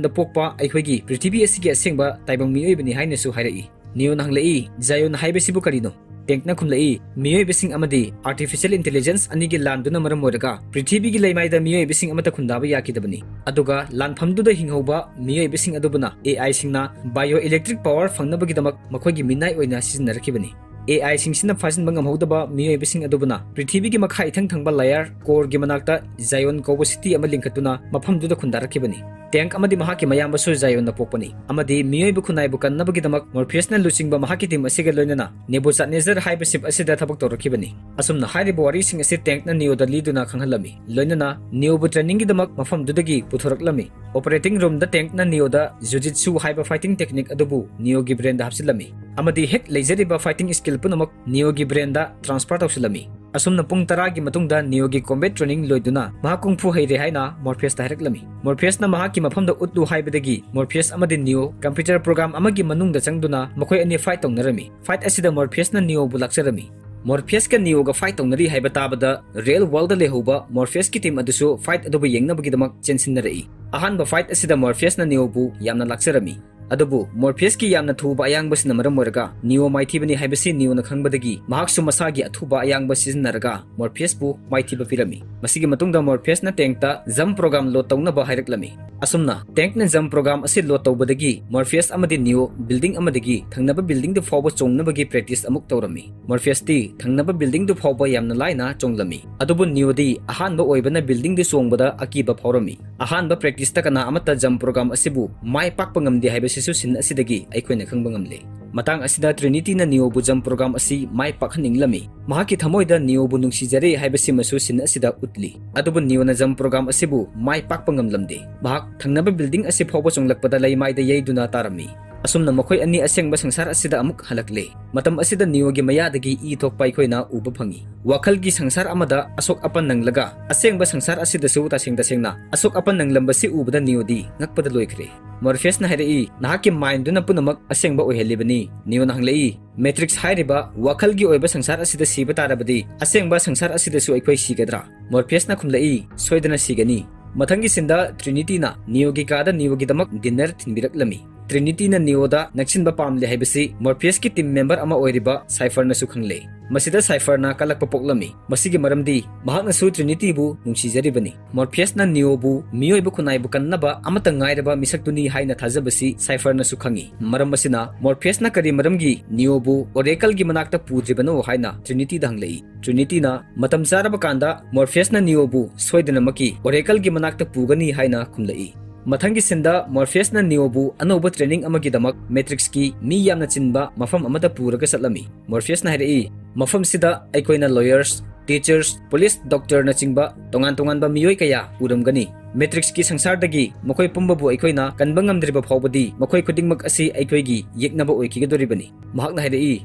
ꯗ ꯄꯣꯛꯄ ꯑꯩꯈꯣꯏꯒꯤ ꯄ꯭ꯔꯤꯊꯤꯕꯤ ꯑꯁꯤꯒꯤ ꯑꯁꯦꯡꯕ ꯇꯥꯏꯕꯪ ꯃꯤꯑꯣꯏꯕꯅꯤ ꯍꯥꯏꯅꯁꯨ ꯍꯥꯏꯔꯛꯏ꯫ Neo ꯅ ꯍꯪꯂꯛꯏ, "Zion ꯍꯥꯏꯕꯁꯤꯕꯨ ꯀꯔꯤꯅꯣ?" Tank ꯅ ꯈꯨꯝꯂꯛꯏ, "ꯃꯤꯑꯣꯏꯕꯁꯤꯡ ꯑꯃꯗꯤ artificial intelligence ꯑꯅꯤꯒꯤ ꯂꯥꯟꯗꯨꯅ ꯃꯔꯝ ꯑꯣꯏꯔꯒ ꯄ꯭ꯔꯤꯊꯤꯕꯤꯒꯤ ꯂꯩꯃꯥꯏꯗ ꯃꯤꯑꯣꯏꯕꯁꯤꯡ ꯑꯃꯠꯇ ꯈꯨꯟꯗꯥꯕ ꯌꯥꯈꯤꯗꯕꯅꯤ꯫ ꯑꯗꯨꯒ ꯂꯥꯟꯐꯝꯗꯨꯗ ꯍꯤꯡꯍꯧꯕ ꯃꯤꯑꯣꯏꯕꯁꯤꯡ ꯑꯗꯨꯕꯨꯅ A I ꯁꯤꯡꯅ bioelectric power ꯐꯪꯅꯕꯒꯤꯗꯃꯛ ꯃꯈꯣꯏꯒꯤ ꯃꯤꯅꯥꯏ ꯑꯣꯏꯅ ꯁꯤꯖꯤꯟꯅꯔꯛꯈꯤꯕꯅꯤ꯫ A I ꯁꯤꯡꯁꯤꯅ ꯐꯥꯖꯤꯟꯕ ꯉꯝꯍꯧꯗꯕ ꯃꯤꯑꯣꯏꯕꯁꯤꯡ ꯑꯗꯨꯕꯨꯅ ꯄ꯭ꯔꯤꯊꯤꯕꯤꯒꯤ ꯃꯈꯥ ꯏꯊꯪ ꯊꯪꯕ layer core ꯒꯤ ꯃꯅꯥꯛꯇ Zion ꯀꯧꯕ city ꯑꯃ ꯂꯤꯡꯈꯠꯇꯨꯅ ꯃꯐꯝꯗꯨꯗ ꯈꯨꯟꯗꯥꯔꯛꯈꯤꯕꯅꯤ꯫ Tank ꯑꯃꯗꯤ ꯃꯍꯥꯛꯀꯤ ꯃꯌꯥꯝꯕꯁꯨ Zion ꯗ ꯄꯣꯛꯄꯅꯤ ꯑꯃꯗꯤ ꯃꯤꯑꯣꯏꯕ ꯈꯨꯟꯅꯥꯏꯕꯨ ꯀꯟꯅꯕꯒꯤꯗꯃꯛ Morpheus ꯅ ꯂꯨꯆꯤꯡꯕ ꯃꯍꯥꯛꯀꯤ team ꯑꯁꯤꯒ ꯂꯣꯏꯅꯅ Nebuchadnezzar ꯍꯥꯏꯕ ship ꯑꯁꯤꯗ ꯊꯕꯛ ꯇꯧꯔꯛꯈꯤꯕꯅꯤ꯫ ꯑꯁꯨꯝꯅ ꯍꯥꯏꯔꯤꯕ ꯋꯥꯔꯤꯁꯤꯡ ꯑꯁꯤ Tank ꯅ Neo ꯗ ꯂꯤꯗꯨꯅ ꯈꯪꯍꯜꯂꯝꯃꯤ, ꯂꯣꯏꯅꯅ Neo ꯕꯨ training ꯒꯤꯗꯃꯛ ꯃꯐꯝꯗꯨꯗꯒꯤ ꯄꯨꯊꯣꯔꯛꯂꯝꯃꯤ꯫ Operating room ꯗ Tank ꯅ Neo ꯗ Jujutsu ꯍꯥꯏꯕ fighting technique ꯑꯗꯨꯕꯨ Neo ꯒꯤ brain ꯗ ꯍꯥꯞꯆꯤꯜꯂꯝꯃꯤ ꯑꯃꯗꯤ ꯍꯦꯛ ꯂꯩꯖꯔꯤꯕ fighting skill ꯄꯨꯝꯅꯃꯛ Neo ꯒꯤ brain ꯗ transfer ꯇꯧꯁꯤꯜꯂꯝꯃꯤ꯫ ꯑꯁꯨꯝꯅ ꯄꯨꯡ ꯇꯔꯥꯒꯤ ꯃꯇꯨꯡꯗ Neo ꯒꯤ combat training ꯂꯣꯏꯗꯨꯅ ꯃꯍꯥꯛ kung fu ꯍꯩꯔꯦ ꯍꯥꯏꯅ Morpheus ꯇ ꯍꯥꯏꯔꯛꯂꯝꯃꯤ꯫ Morpheus ꯅ ꯃꯍꯥꯛꯀꯤ ꯃꯐꯝꯗ ꯎꯠꯂꯨ ꯍꯥꯏꯕꯗꯒꯤ Morpheus ꯑꯃꯗꯤ Neo computer program ꯑꯃꯒꯤ ꯃꯅꯨꯡꯗ ꯆꯪꯗꯨꯅ ꯃꯈꯣꯏ ꯑꯅꯤ fight ꯇꯧꯅꯔꯝꯃꯤ꯫ Fight ꯑꯁꯤꯗ Morpheus ꯅ Neo ꯕꯨ ꯂꯥꯛꯆꯔꯝꯃꯤ꯫ Morpheus ꯀ Neo ꯒ fight ꯇꯧꯅꯔꯤ ꯍꯥꯏꯕ ꯇꯥꯕꯗ real world ꯗ ꯂꯩꯍꯧꯕ Morpheus ꯀꯤ team ꯑꯗꯨꯁꯨ fight ꯑꯗꯨꯕꯨ ꯌꯦꯡꯅꯕꯒꯤꯗꯃꯛ ꯆꯦꯟꯁꯤꯟꯅꯔꯛꯏ꯫ ꯑꯍꯥꯟꯕ fight ꯑꯁꯤꯗ Morpheus ꯅ Neo ꯕꯨ ꯌꯥꯝꯅ ꯂꯥꯛꯆꯔꯝꯃꯤ꯫ ꯑꯗꯨꯕꯨ Morpheus ꯀꯤ ꯌꯥꯝꯅ ꯊꯨꯕ ꯑꯌꯥꯡꯕꯁꯤꯅ ꯃꯔꯝ ꯑꯣꯏꯔꯒ Neo ꯃꯥꯏꯊꯤꯕꯅꯤ ꯍꯥꯏꯕꯁꯤ Neo ꯅ ꯈꯪꯕꯗꯒꯤ ꯃꯍꯥꯛꯁꯨ ꯃꯁꯥꯒꯤ ꯑꯊꯨꯕ ꯑꯌꯥꯡꯕ ꯁꯤꯖꯤꯟꯅꯔꯒ Morpheus ꯕꯨ ꯃꯥꯏꯊꯤꯕ ꯄꯤꯔꯝꯃꯤ꯫ ꯃꯁꯤꯒꯤ ꯃꯇꯨꯡꯗ Morpheus ꯅ Tank ꯇ jump program load ꯇꯧꯅꯕ ꯍꯥꯏꯔꯛꯂꯝꯃꯤ꯫ ꯑꯁꯨꯝꯅ Tank ꯅ jump program ꯑꯁꯤ load ꯇꯧꯕꯗꯒꯤ Morpheus ꯑꯃꯗꯤ Neo building ꯑꯃꯗꯒꯤ ꯊꯪꯅꯕ building ꯗꯨ ꯐꯥꯎꯕ ꯆꯣꯡꯅꯕꯒꯤ practice ꯑꯃꯨꯛ ꯇꯧꯔꯝꯃꯤ꯫ Morpheus ꯇꯤ ꯊꯪꯅꯕ building ꯗꯨ ꯐꯥꯎꯕ ꯌꯥꯝꯅ ꯂꯥꯏꯅ ꯆꯣꯡꯂꯝꯃꯤ꯫ ꯑꯗꯨꯕꯨ Neo ꯗꯤ ꯑꯍꯥꯟꯕ ꯑꯣꯏꯕꯅ building ꯗꯨ ꯆꯣꯡꯕꯗ ꯑꯀꯤꯕ ꯐꯥꯎꯔꯝꯃꯤ꯫ ꯑꯍꯥꯟꯕ practice ꯇ ꯀꯅꯥ ꯑꯃꯠꯇ jump program ꯑꯁꯤꯕꯨ ꯃꯥꯏ ꯄꯥꯛꯄ ꯉꯝꯗꯦ ꯍꯥꯏꯕꯁꯤꯁꯨ scene ꯑꯁꯤꯗꯒꯤ ꯑꯩꯈꯣꯏꯅ ꯈꯪꯕ ꯉꯝꯂꯦ꯫ ꯃꯇꯥꯡ ꯑꯁꯤꯗ ꯇ꯭ꯔꯤꯅꯤꯇꯤꯅ ꯅꯤꯑꯣꯕꯨ ꯖꯝ ꯄ꯭ꯔꯣꯒ꯭ꯔꯥꯝ ꯑꯁꯤ ꯃꯥꯏ ꯄꯥꯛꯍꯟꯅꯤꯡꯂꯝꯃꯤ꯫ ꯃꯍꯥꯛꯀꯤ ꯊꯃꯣꯏꯗ ꯅꯤꯑꯣꯕꯨ ꯅꯨꯡꯁꯤꯖꯔꯤ ꯍꯥꯏꯕꯁꯤꯃꯁꯨ ꯁꯤꯟ ꯑꯁꯤꯗ ꯎꯠꯂꯤ꯫ ꯑꯗꯨꯕꯨ ꯅꯤꯑꯣꯅ ꯖꯝ ꯄ꯭ꯔꯣꯒ꯭ꯔꯥꯝ ꯑꯁꯤꯕꯨ ꯃꯥꯏ ꯄꯥꯛꯄ ꯉꯝꯂꯝꯗꯦ꯫ ꯃꯍꯥꯛ ꯊꯪꯅꯕ ꯕꯤꯜꯗꯤꯡ ꯑꯁꯤ ꯐꯥꯎꯕ ꯆꯣꯡꯂꯛꯄꯗ ꯂꯩꯃꯥꯏꯗ ꯌꯩꯗꯨꯅ ꯇꯥꯔꯝꯃꯤ꯫ ꯑꯁꯨꯝꯅ ꯃꯈꯣꯏ ꯑꯅꯤ ꯑꯁꯦꯡꯕ ꯁꯪꯁꯥꯔ ꯑꯁꯤꯗ ꯑꯃꯨꯛ ꯍꯜꯂꯛꯂꯦ꯫ ꯃꯇꯝ ꯑꯁꯤꯗ ꯅꯤꯑꯣꯒꯤ ꯃꯌꯥꯗꯒꯤ ꯏ ꯊꯣꯛꯄ ꯑꯩꯈꯣꯏꯅ ꯎꯕ ꯐꯪꯏ꯫ ꯋꯥꯈꯜꯒꯤ ꯁꯪꯁꯥꯔ ꯑꯃꯗ ꯑꯁꯣꯛ ꯑꯄꯟ ꯅꯪꯂꯒ ꯑꯁꯦꯡꯕ ꯁꯪꯁꯥꯔ ꯑꯁꯤꯗꯁꯨ ꯇꯁꯦꯡ ꯇꯁꯦꯡꯅ ꯑꯁꯣꯛ ꯑꯄꯟ ꯅꯪꯂꯝꯕꯁꯤ ꯎꯕꯗ ꯅꯤꯑꯣꯗꯤ ꯉꯛꯄꯗ ꯂꯣꯏꯈ꯭ꯔꯦ꯫ ꯃꯣꯔꯐꯤꯌꯁꯅ ꯍꯥꯏꯔꯛꯏ, "ꯅꯍꯥꯛꯀꯤ ꯃꯥꯏꯟꯗꯨꯅ ꯄꯨꯝꯅꯃꯛ ꯑꯁꯦꯡꯕ ꯑꯣꯏꯍꯜꯂꯤꯕꯅꯤ꯫" ꯅꯤꯑꯣꯅ ꯍꯪꯂꯛꯏ, "ꯃꯦꯇ꯭ꯔꯤꯛꯁ ꯍꯥꯏꯔꯤꯕ ꯋꯥꯈꯜꯒꯤ ꯑꯣꯏꯕ ꯁꯪꯁꯥꯔ ꯑꯁꯤꯗ ꯁꯤꯕ ꯇꯥꯔꯕꯗꯤ ꯑꯁꯦꯡꯕ ꯁꯪꯁꯥꯔ ꯑꯁꯤꯗꯁꯨ ꯑꯩꯈꯣꯏ ꯁꯤꯒꯗ꯭ꯔꯥ?" ꯃꯣꯔꯐꯤꯌꯁꯅ ꯈꯨꯝꯂꯛꯏ, "ꯁꯣꯏꯗꯅ ꯁꯤꯒꯅꯤ꯫" ꯃꯊꯪꯒꯤ ꯁꯤꯟꯗ ꯇ꯭ꯔꯤꯅꯤꯇꯤꯅ ꯅꯤꯑꯣꯒꯤ ꯀꯥꯗ ꯅꯤꯑꯣꯒꯤꯗꯃꯛ ꯗꯤꯟꯅꯔ ꯊꯤꯟꯕꯤꯔꯛꯂꯝꯃꯤ꯫ ꯇ꯭ꯔꯤꯅꯤꯇꯤꯅ ꯅꯤꯑꯣꯗ ꯅꯛꯁꯤꯟꯕ ꯄꯥꯝꯂꯦ ꯍꯥꯏꯕꯁꯤ ꯃꯣꯔꯐꯤꯌꯁꯀꯤ ꯇꯤꯝ ꯃꯦꯝꯕꯔ ꯑꯃ ꯑꯣꯏꯔꯤꯕ ꯁꯥꯏꯐꯔꯅꯁꯨ ꯈꯪꯂꯦ꯫ ꯃꯁꯤꯗ ꯁꯥꯏꯐꯔꯅ ꯀꯜꯂꯛꯄ ꯄꯣꯛꯂꯝꯃꯤ꯫ ꯃꯁꯤꯒꯤ ꯃꯔꯝꯗꯤ ꯃꯍꯥꯛꯅꯁꯨ ꯇ꯭ꯔꯤꯅꯤꯇꯤꯕꯨ ꯅꯨꯡꯁꯤꯖꯔꯤꯕꯅꯤ꯫ ꯃꯣꯔꯐꯤꯌꯁꯅ ꯅꯤꯑꯣꯕꯨ ꯃꯤꯑꯣꯏꯕ ꯈꯨꯟꯅꯥꯏꯕꯨ ꯀꯟꯅꯕ ꯑꯃꯠꯇ ꯉꯥꯏꯔꯕ ꯃꯤꯁꯛꯇꯨꯅꯤ ꯍꯥꯏꯅ ꯊꯥꯖꯕꯁꯤ ꯁꯥꯏꯐꯔꯅꯁꯨ ꯈꯪꯏ꯫ ꯃꯔꯝ ꯑꯁꯤꯅ ꯃꯣꯔꯐꯤꯌꯁꯅ ꯀꯔꯤ ꯃꯔꯝꯒꯤ ꯅꯤꯑꯣꯕꯨ ꯑꯣꯔꯦꯀꯜꯒꯤ ꯃꯅꯥꯛꯇ ꯄꯨꯗ꯭ꯔꯤꯕꯅꯣ ꯍꯥꯏꯅ ꯇ꯭ꯔꯤꯅꯤꯇꯤꯗ ꯍꯪꯂꯛꯏ꯫ ꯇ꯭ꯔꯤꯅꯤꯇꯤꯅ ꯃꯇꯝ ꯆꯥꯔꯕ ꯀꯥꯟꯗ ꯃꯣꯔꯐꯤꯌꯁꯅ ꯅꯤꯑꯣꯕꯨ ꯁꯣꯏꯗꯅꯃꯛꯀꯤ ꯑꯣꯔꯦꯀꯜꯒꯤ ꯃꯅꯥꯛꯇ ꯄꯨꯒꯅꯤ ꯍꯥꯏꯅ ꯈꯨꯝꯂꯛꯏ꯫ ꯃꯊꯪꯒꯤ ꯁꯤꯟꯗ ꯃꯣꯔꯐꯤꯌꯁꯅ ꯅꯤꯑꯣꯕꯨ ꯑꯅꯧꯕ ꯇ꯭ꯔꯦꯅꯤꯡ ꯑꯃꯒꯤꯗꯃꯛ ꯃꯦꯇ꯭ꯔꯤꯛꯁꯀꯤ ꯃꯤ ꯌꯥꯝꯅ ꯆꯤꯟꯕ ꯃꯐꯝ ꯑꯃꯗ ꯄꯨꯔꯒ ꯆꯠꯂꯝꯃꯤ꯫ ꯃꯣꯔꯐꯤꯌꯁꯅ ꯍꯥꯏꯔꯛꯏ, "ꯃꯐꯝꯁꯤꯗ ꯑꯩꯈꯣꯏꯅ ꯂꯣꯌꯔꯁ, ꯇꯤꯆꯔꯁ, ꯄꯨꯂꯤꯁ, ꯗꯣꯛꯇꯔꯅꯆꯤꯡꯕ ꯇꯣꯉꯥꯟ ꯇꯣꯉꯥꯟꯕ ꯃꯤꯑꯣꯏ ꯀꯌꯥ ꯎꯔꯝꯒꯅꯤ꯫ ꯃꯦꯇ꯭ꯔꯤꯛꯁꯀꯤ ꯁꯪꯁꯥꯔꯗꯒꯤ ꯃꯈꯣꯏ ꯄꯨꯝꯕꯕꯨ ꯑꯩꯈꯣꯏꯅ ꯀꯟꯕ ꯉꯝꯗ꯭ꯔꯤꯕ ꯐꯥꯎꯕꯗꯤ ꯃꯈꯣꯏ ꯈꯨꯗꯤꯡꯃꯛ ꯑꯁꯤ ꯑꯩꯈꯣꯏꯒꯤ ꯌꯦꯛꯅꯕ ꯑꯣꯏꯈꯤꯒꯗꯧꯔꯤꯕꯅꯤ꯫" ꯃꯍꯥꯛꯅ ꯍꯥꯏꯔꯛꯏ,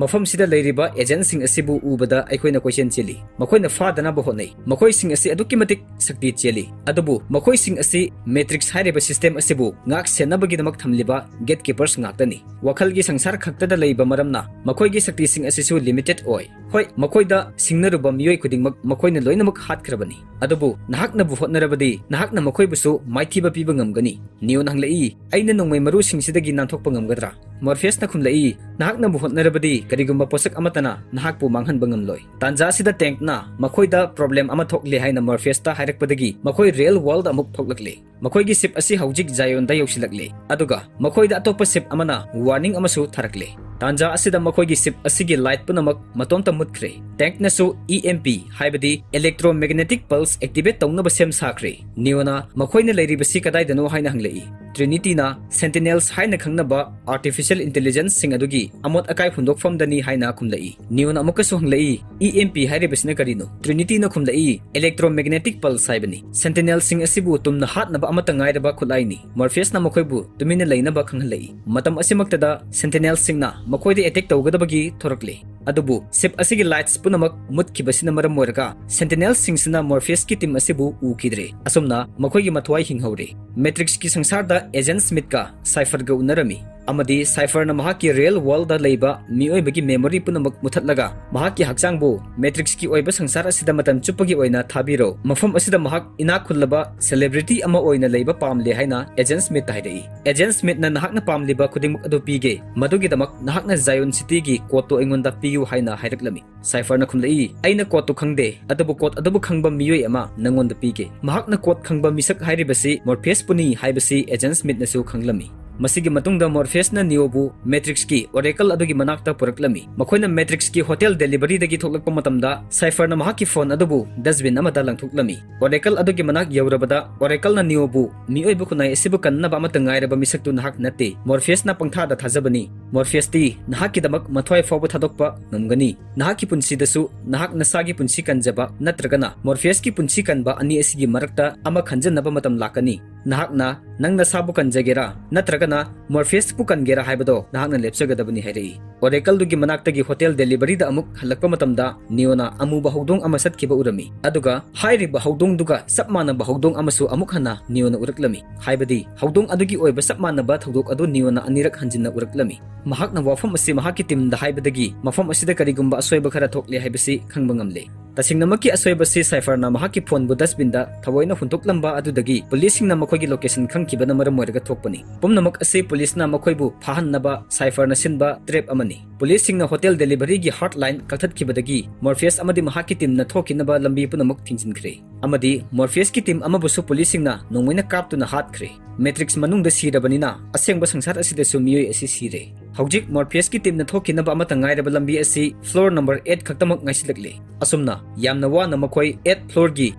"ꯃꯐꯝꯁꯤꯗ ꯂꯩꯔꯤꯕ ꯑꯦꯖꯦꯟꯁꯤꯡ ꯑꯁꯤꯕꯨ ꯎꯕꯗ ꯑꯩꯈꯣꯏꯅ ꯀꯣꯏꯆꯦꯟ ꯆꯦꯜꯂꯤ꯫ ꯃꯈꯣꯏꯅ ꯐꯥꯗꯅꯕ ꯍꯣꯠꯅꯩ꯫ ꯃꯈꯣꯏꯁꯤꯡ ꯑꯁꯤ ꯑꯗꯨꯛꯀꯤ ꯃꯇꯤꯛ ꯁꯛꯇꯤ ꯆꯦꯜꯂꯤ꯫ ꯑꯗꯨꯕꯨ ꯃꯈꯣꯏꯁꯤꯡ ꯑꯁꯤ ꯃꯦꯇ꯭ꯔꯤꯛꯁ ꯍꯥꯏꯔꯤꯕ ꯁꯤꯁꯇꯦꯝ ꯑꯁꯤꯕꯨ ꯉꯥꯛ ꯁꯦꯟꯅꯕꯒꯤꯗꯃꯛ ꯊꯝꯂꯤꯕ ꯒꯦꯠꯀꯤꯄꯔꯁ ꯉꯥꯛꯇꯅꯤ꯫ ꯋꯥꯈꯜꯒꯤ ꯁꯪꯁꯥꯔ ꯈꯛꯇꯗ ꯂꯩꯕ ꯃꯔꯝꯅ ꯃꯈꯣꯏꯒꯤ ꯁꯛꯇꯤꯁꯤꯡ ꯑꯁꯤꯁꯨ ꯂꯤꯃꯤꯇꯦꯗ ꯑꯣꯏ꯫ ꯍꯣꯏ, ꯃꯈꯣꯏꯗ ꯁꯤꯡꯅꯔꯨꯕ ꯃꯤꯑꯣꯏ ꯈꯨꯗꯤꯡꯃꯛ ꯃꯈꯣꯏꯅ ꯂꯣꯏꯅꯃꯛ ꯍꯥꯠꯈ꯭ꯔꯕꯅꯤ꯫ ꯑꯗꯨꯕꯨ ꯅꯍꯥꯛꯅꯕꯨ ꯍꯣꯠꯅꯔꯕꯗꯤ ꯅꯍꯥꯛꯅ ꯃꯈꯣꯏꯕꯨꯁꯨ ꯃꯥꯏꯊꯤꯕ ꯄꯤꯕ ꯉꯝꯒꯅꯤ꯫" ꯅꯤꯑꯣꯅ ꯍꯪꯂꯛꯏ, "ꯑꯩꯅ ꯅꯣꯡꯃꯩ ꯃꯔꯨꯁꯤꯡꯁꯤꯗꯒꯤ ꯅꯥꯟꯊꯣꯛꯄ ꯉꯝꯒꯗ꯭ꯔꯥ?" ꯃꯣꯔꯐꯤꯌꯁꯅ ꯈꯨꯝꯂꯛꯏ, "ꯅꯍꯥꯛꯅꯕꯨ ꯍꯣꯠꯅꯔꯕꯗꯤ ꯀꯔꯤꯒꯨꯝꯕ ꯄꯣꯠꯁꯛ ꯑꯃꯠꯇꯅ ꯅꯍꯥꯛꯄꯨ ꯃꯥꯡꯍꯟꯕ ꯉꯝꯂꯣꯏ꯫" ꯇꯥꯟꯖꯥ ꯑꯁꯤꯗ ꯇꯦꯡꯛꯅ ꯃꯈꯣꯏꯗ ꯄ꯭ꯔꯣꯕ꯭ꯂꯦꯝ ꯑꯃ ꯊꯣꯛꯂꯦ ꯍꯥꯏꯅ ꯃꯣꯔꯐꯤꯌꯁꯇ ꯍꯥꯏꯔꯛꯄꯗꯒꯤ ꯃꯈꯣꯏ ꯔꯤꯌꯦꯜ ꯋꯥꯔꯜꯗ ꯑꯃꯨꯛ ꯊꯣꯛꯂꯛꯂꯦ꯫ ꯃꯈꯣꯏꯒꯤ ship ꯑꯁꯤ ꯍꯧꯖꯤꯛ Zionꯗ ꯌꯧꯁꯤꯜꯂꯛꯂꯦ, ꯑꯗꯨꯒ ꯃꯈꯣꯏꯗ ꯑꯇꯣꯞꯄ ship ꯑꯃꯅ warning ꯑꯃꯁꯨ ꯊꯥꯔꯛꯂꯦ꯫ ꯇꯥꯟꯖꯥ ꯑꯁꯤꯗ ꯃꯈꯣꯏꯒꯤ ship ꯑꯁꯤꯒꯤ light ꯄꯨꯝꯅꯃꯛ ꯃꯇꯣꯝꯇ ꯃꯨꯠꯈ꯭ꯔꯦ꯫ Tankꯅꯁꯨ E M P, ꯍꯥꯏꯕꯗꯤ electromagnetic pulse activate ꯇꯧꯅꯕ ꯁꯦꯝ ꯁꯥꯈ꯭ꯔꯦ꯫ Neoꯅ ꯃꯈꯣꯏꯅ ꯂꯩꯔꯤꯕꯁꯤ ꯀꯗꯥꯏꯗꯅꯣ ꯍꯥꯏꯅ ꯍꯪꯂꯛꯏ꯫ Trinityꯅ Sentinels ꯍꯥꯏꯅ ꯈꯪꯅꯕ artificial intelligenceꯁꯤꯡ ꯑꯗꯨꯒꯤ ꯑꯃꯣꯠ ꯑꯀꯥꯏ ꯍꯨꯟꯗꯣꯛꯐꯝꯗꯅꯤ ꯍꯥꯏꯅ ꯈꯨꯝꯂꯛꯏ꯫ Neoꯅ ꯑꯃꯨꯛꯀꯁꯨ ꯍꯪꯂꯛꯏ, E M P ꯍꯥꯏꯔꯤꯕꯁꯤꯅ ꯀꯔꯤꯅꯣ? Trinityꯅ ꯈꯨꯝꯂꯛꯏ, electromagnetic pulse ꯍꯥꯏꯕꯅꯤ꯫ Sentinelꯁꯤꯡ ꯑꯁꯤꯕꯨ ꯇꯨꯝꯅ ꯍꯥꯠꯅꯕ ꯑꯃꯠꯇ ꯉꯥꯏꯔꯕ ꯈꯨꯠꯂꯥꯏꯅꯤ꯫ Morpheusꯅ ꯃꯈꯣꯏꯕꯨ ꯇꯨꯃꯤꯟꯅ ꯂꯩꯅꯕ ꯈꯪꯍꯜꯂꯛꯏ꯫ ꯃꯇꯝ ꯑꯁꯤꯃꯛꯇꯗ Sentinelꯁꯤꯡꯅ ꯃꯈꯣꯏꯗ attack ꯇꯧꯒꯗꯕꯒꯤ ꯊꯣꯔꯛꯂꯦ꯫ ꯑꯗꯨꯕꯨ ship ꯑꯁꯤꯒꯤ lights ꯄꯨꯝꯅꯃꯛ ꯃꯨꯠꯈꯤꯕꯁꯤꯅ ꯃꯔꯝ ꯑꯣꯏꯔꯒ Sentinelꯁꯤꯡꯁꯤꯅ Morpheusꯀꯤ team ꯑꯁꯤꯕꯨ ꯎꯈꯤꯗ꯭ꯔꯦ꯫ ꯑꯁꯨꯝꯅ ꯃꯈꯣꯏꯒꯤ ꯃꯊ꯭ꯋꯥꯏ ꯍꯤꯡꯍꯧꯔꯦ꯫ Matrixꯀꯤ ꯁꯪꯁꯥꯔꯗ Agent Smithꯀ Cypherꯒ ꯎꯅꯔꯝꯃꯤ, ꯑꯃꯗꯤ Cypherꯅ ꯃꯍꯥꯛꯀꯤ real worldꯗ ꯂꯩꯕ ꯃꯤꯑꯣꯏꯕꯒꯤ memory ꯄꯨꯝꯅꯃꯛ ꯃꯨꯊꯠꯂꯒ ꯃꯍꯥꯛꯀꯤ ꯍꯛꯆꯥꯡꯕꯨ Matrixꯀꯤ ꯑꯣꯏꯕ ꯁꯪꯁꯥꯔ ꯑꯁꯤꯗ ꯃꯇꯝ ꯆꯨꯞꯄꯒꯤ ꯑꯣꯏꯅ ꯊꯥꯕꯤꯔꯣ꯫ ꯃꯐꯝ ꯑꯁꯤꯗ ꯃꯍꯥꯛ ꯏꯅꯥꯛ ꯈꯨꯜꯂꯕ celebrity ꯑꯃ ꯑꯣꯏꯅ ꯂꯩꯕ ꯄꯥꯝꯂꯦ ꯍꯥꯏꯅ Agent Smithꯇ ꯍꯥꯏꯔꯛꯏ꯫ Agent Smithꯅ ꯅꯍꯥꯛꯅ ꯄꯥꯝꯂꯤꯕ ꯈꯨꯗꯤꯡꯃꯛ ꯑꯗꯨ ꯄꯤꯒꯦ, ꯃꯗꯨꯒꯤꯗꯃꯛ ꯅꯍꯥꯛꯅ Zion Cityꯒꯤ codeꯇꯨ ꯑꯩꯉꯣꯟꯗ ꯄꯤꯌꯨ ꯍꯥꯏꯅ ꯍꯥꯏꯔꯛꯂꯝꯃꯤ꯫ Cypherꯅ ꯈꯨꯝꯂꯛꯏ, "ꯑꯩꯅ codeꯇꯨ ꯈꯪꯗꯦ, ꯑꯗꯨꯕꯨ code ꯑꯗꯨꯕꯨ ꯈꯪꯕ ꯃꯤꯑꯣꯏ ꯑꯃ ꯅꯪꯉꯣꯟꯗ ꯄꯤꯒꯦ꯫ ꯃꯍꯥꯛꯅ code ꯈꯪꯕ ꯃꯤꯁꯛ ꯍꯥꯏꯔꯤꯕꯁꯤ Morpheusꯄꯨꯅꯤ ꯍꯥꯏꯕꯁꯤ Agent Smithꯅꯁꯨ ꯈꯪꯂꯝꯃꯤ꯫" ꯃꯁꯤꯒꯤ ꯃꯇꯨꯡꯗ Morpheusꯅ Neoꯕꯨ Matrixꯀꯤ Oracle ꯑꯗꯨꯒꯤ ꯃꯅꯥꯛꯇ ꯄꯨꯔꯛꯂꯝꯃꯤ꯫ ꯃꯈꯣꯏꯅ Matrixꯀꯤ hotel deliveryꯗꯒꯤ ꯊꯣꯛꯂꯛꯄ ꯃꯇꯝꯗ Cypherꯅ ꯃꯍꯥꯛꯀꯤ phone ꯑꯗꯨꯕꯨ dustbin ꯑꯃꯗ ꯂꯪꯊꯣꯛꯂꯝꯃꯤ꯫ Oracle ꯑꯗꯨꯒꯤ ꯃꯅꯥꯛ ꯌꯧꯔꯕꯗ Oracleꯅ Neoꯕꯨ, "ꯃꯤꯑꯣꯏꯕ ꯈꯨꯟꯅꯥꯏ ꯑꯁꯤꯕꯨ ꯀꯟꯅꯕ ꯑꯃꯠꯇ ꯉꯥꯏꯔꯕ ꯃꯤꯁꯛꯇꯨ ꯅꯍꯥꯛ ꯅꯠꯇꯦ꯫ Morpheusꯅ ꯄꯪꯊꯥꯗ ꯊꯥꯖꯕꯅꯤ꯫ Morpheusꯇꯤ ꯅꯍꯥꯛꯀꯤꯗꯃꯛ ꯃꯊ꯭ꯋꯥꯏ ꯐꯥꯎꯕ ꯊꯥꯗꯣꯛꯄ ꯉꯝꯒꯅꯤ꯫ ꯅꯍꯥꯛꯀꯤ ꯄꯨꯟꯁꯤꯗꯁꯨ ꯅꯍꯥꯛ ꯅꯁꯥꯒꯤ ꯄꯨꯟꯁꯤ ꯀꯟꯖꯕ ꯅꯠꯇ꯭ꯔꯒꯅ Morpheusꯀꯤ ꯄꯨꯟꯁꯤ ꯀꯟꯕ ꯑꯅꯤ ꯑꯁꯤꯒꯤ ꯃꯔꯛꯇ ꯑꯃ ꯈꯟꯖꯟꯅꯕ ꯃꯇꯝ ꯂꯥꯛꯀꯅꯤ꯫ ꯅꯍꯥꯛꯅ ꯅꯪ ꯅꯁꯥꯕꯨ ꯀꯟꯖꯒꯦꯔꯥ ꯅꯠꯇ꯭ꯔꯒꯅ Morpheusꯄꯨ ꯀꯟꯒꯦꯔꯥ ꯍꯥꯏꯕꯗꯣ ꯅꯍꯥꯛꯅ ꯂꯦꯞꯆꯒꯗꯕꯅꯤ" ꯍꯥꯏꯔꯛꯏ꯫ Oracleꯗꯨꯒꯤ ꯃꯅꯥꯛꯇꯒꯤ hotel deliveryꯗ ꯑꯃꯨꯛ ꯍꯜꯂꯛꯄ ꯃꯇꯝꯗ Neoꯅ ꯑꯃꯨꯕ ꯍꯧꯗꯣꯡ ꯑꯃ ꯆꯠꯈꯤꯕ ꯎꯔꯝꯃꯤ, ꯑꯗꯨꯒ ꯍꯥꯏꯔꯤꯕ ꯍꯧꯗꯣꯡꯗꯨꯒ ꯆꯞ ꯃꯥꯟꯅꯕ ꯍꯧꯗꯣꯡ ꯑꯃꯁꯨ ꯑꯃꯨꯛ ꯍꯟꯅ Neoꯅ ꯎꯔꯛꯂꯝꯃꯤ꯫ ꯍꯥꯏꯕꯗꯤ ꯍꯧꯗꯣꯡ ꯑꯗꯨꯒꯤ ꯑꯣꯏꯕ ꯆꯞ ꯃꯥꯟꯅꯕ ꯊꯧꯗꯣꯛ ꯑꯗꯨ Neoꯅ ꯑꯅꯤꯔꯛ ꯍꯟꯖꯤꯟꯅ ꯎꯔꯛꯂꯝꯃꯤ꯫ ꯃꯍꯥꯛꯅ ꯋꯥꯐꯝ ꯑꯁꯤ ꯃꯍꯥꯛꯀꯤ teamꯗ ꯍꯥꯏꯕꯗꯒꯤ ꯃꯐꯝ ꯑꯁꯤꯗ ꯀꯔꯤꯒꯨꯝꯕ ꯑꯁꯣꯏꯕ ꯈꯔ ꯊꯣꯛꯂꯦ ꯍꯥꯏꯕꯁꯤ ꯈꯪꯕ ꯉꯝꯂꯦ꯫ ꯇꯁꯦꯡꯅꯃꯛꯀꯤ ꯑꯁꯣꯏꯕꯁꯤ ꯁꯥꯏꯐꯔꯅ ꯃꯍꯥꯛꯀꯤ ꯐꯣꯟꯕꯨ dustbin ꯗ ꯊꯑꯣꯏꯅ ꯍꯨꯟꯗꯣꯛꯂꯝꯕ ꯑꯗꯨꯗꯒꯤ ꯄꯨꯂꯤꯁꯁꯤꯡꯅ ꯃꯈꯣꯏꯒꯤ location ꯈꯪꯈꯤꯕꯅ ꯃꯔꯝ ꯑꯣꯏꯔꯒ ꯊꯣꯛꯄꯅꯤ꯫ ꯄꯨꯝꯅꯃꯛ ꯑꯁꯤ ꯄꯨꯂꯤꯁꯅ ꯃꯈꯣꯏꯕꯨ ꯐꯥꯍꯟꯅꯕ ꯁꯥꯏꯐꯔꯅ ꯁꯤꯟꯕ trap ꯑꯃꯅꯤ꯫ ꯄꯨꯂꯤꯁꯁꯤꯡꯅ hotel delivery ꯒꯤ hotline ꯀꯛꯊꯠꯈꯤꯕꯗꯒꯤ ꯃꯣꯔꯐꯤꯌꯁ ꯑꯃꯗꯤ ꯃꯍꯥꯛꯀꯤ team ꯅ ꯊꯣꯛꯈꯤꯅꯕ ꯂꯝꯕꯤ ꯄꯨꯝꯅꯃꯛ ꯊꯤꯡꯖꯤꯟꯈ꯭ꯔꯦ꯫ ꯑꯃꯗꯤ ꯃꯣꯔꯐꯤꯌꯁꯀꯤ team ꯑꯃꯕꯨꯁꯨ ꯄꯨꯂꯤꯁꯁꯤꯡꯅ ꯅꯣꯡꯃꯩꯅ ꯀꯥꯞꯇꯨꯅ ꯍꯥꯠꯈ꯭ꯔꯦ꯫ ꯃꯦꯇ꯭ꯔꯤꯛꯁ ꯃꯅꯨꯡꯗ ꯁꯤꯔꯕꯅꯤꯅ ꯑꯁꯦꯡꯕ ꯁꯪꯁꯥꯔ ꯑꯁꯤꯗꯁꯨ ꯃꯤꯑꯣꯏ ꯑꯁꯤ ꯁꯤꯔꯦ꯫ ꯍꯧꯖꯤꯛ ꯃꯣꯔꯐꯤꯌꯁꯀꯤ team ꯅ ꯊꯣꯛꯈꯤꯅꯕ ꯑꯃꯠꯇ ꯉꯥꯏꯔꯕ ꯂꯝꯕꯤ ꯑꯁꯤ floor number eight ꯈꯛꯇꯃꯛ ꯉꯥꯏꯁꯤꯜꯂꯛꯂꯦ꯫ ꯑꯁꯨꯝꯅ ꯌꯥꯝꯅ ꯋꯥꯅ ꯃꯈꯣꯏ eighth floor ꯒꯤ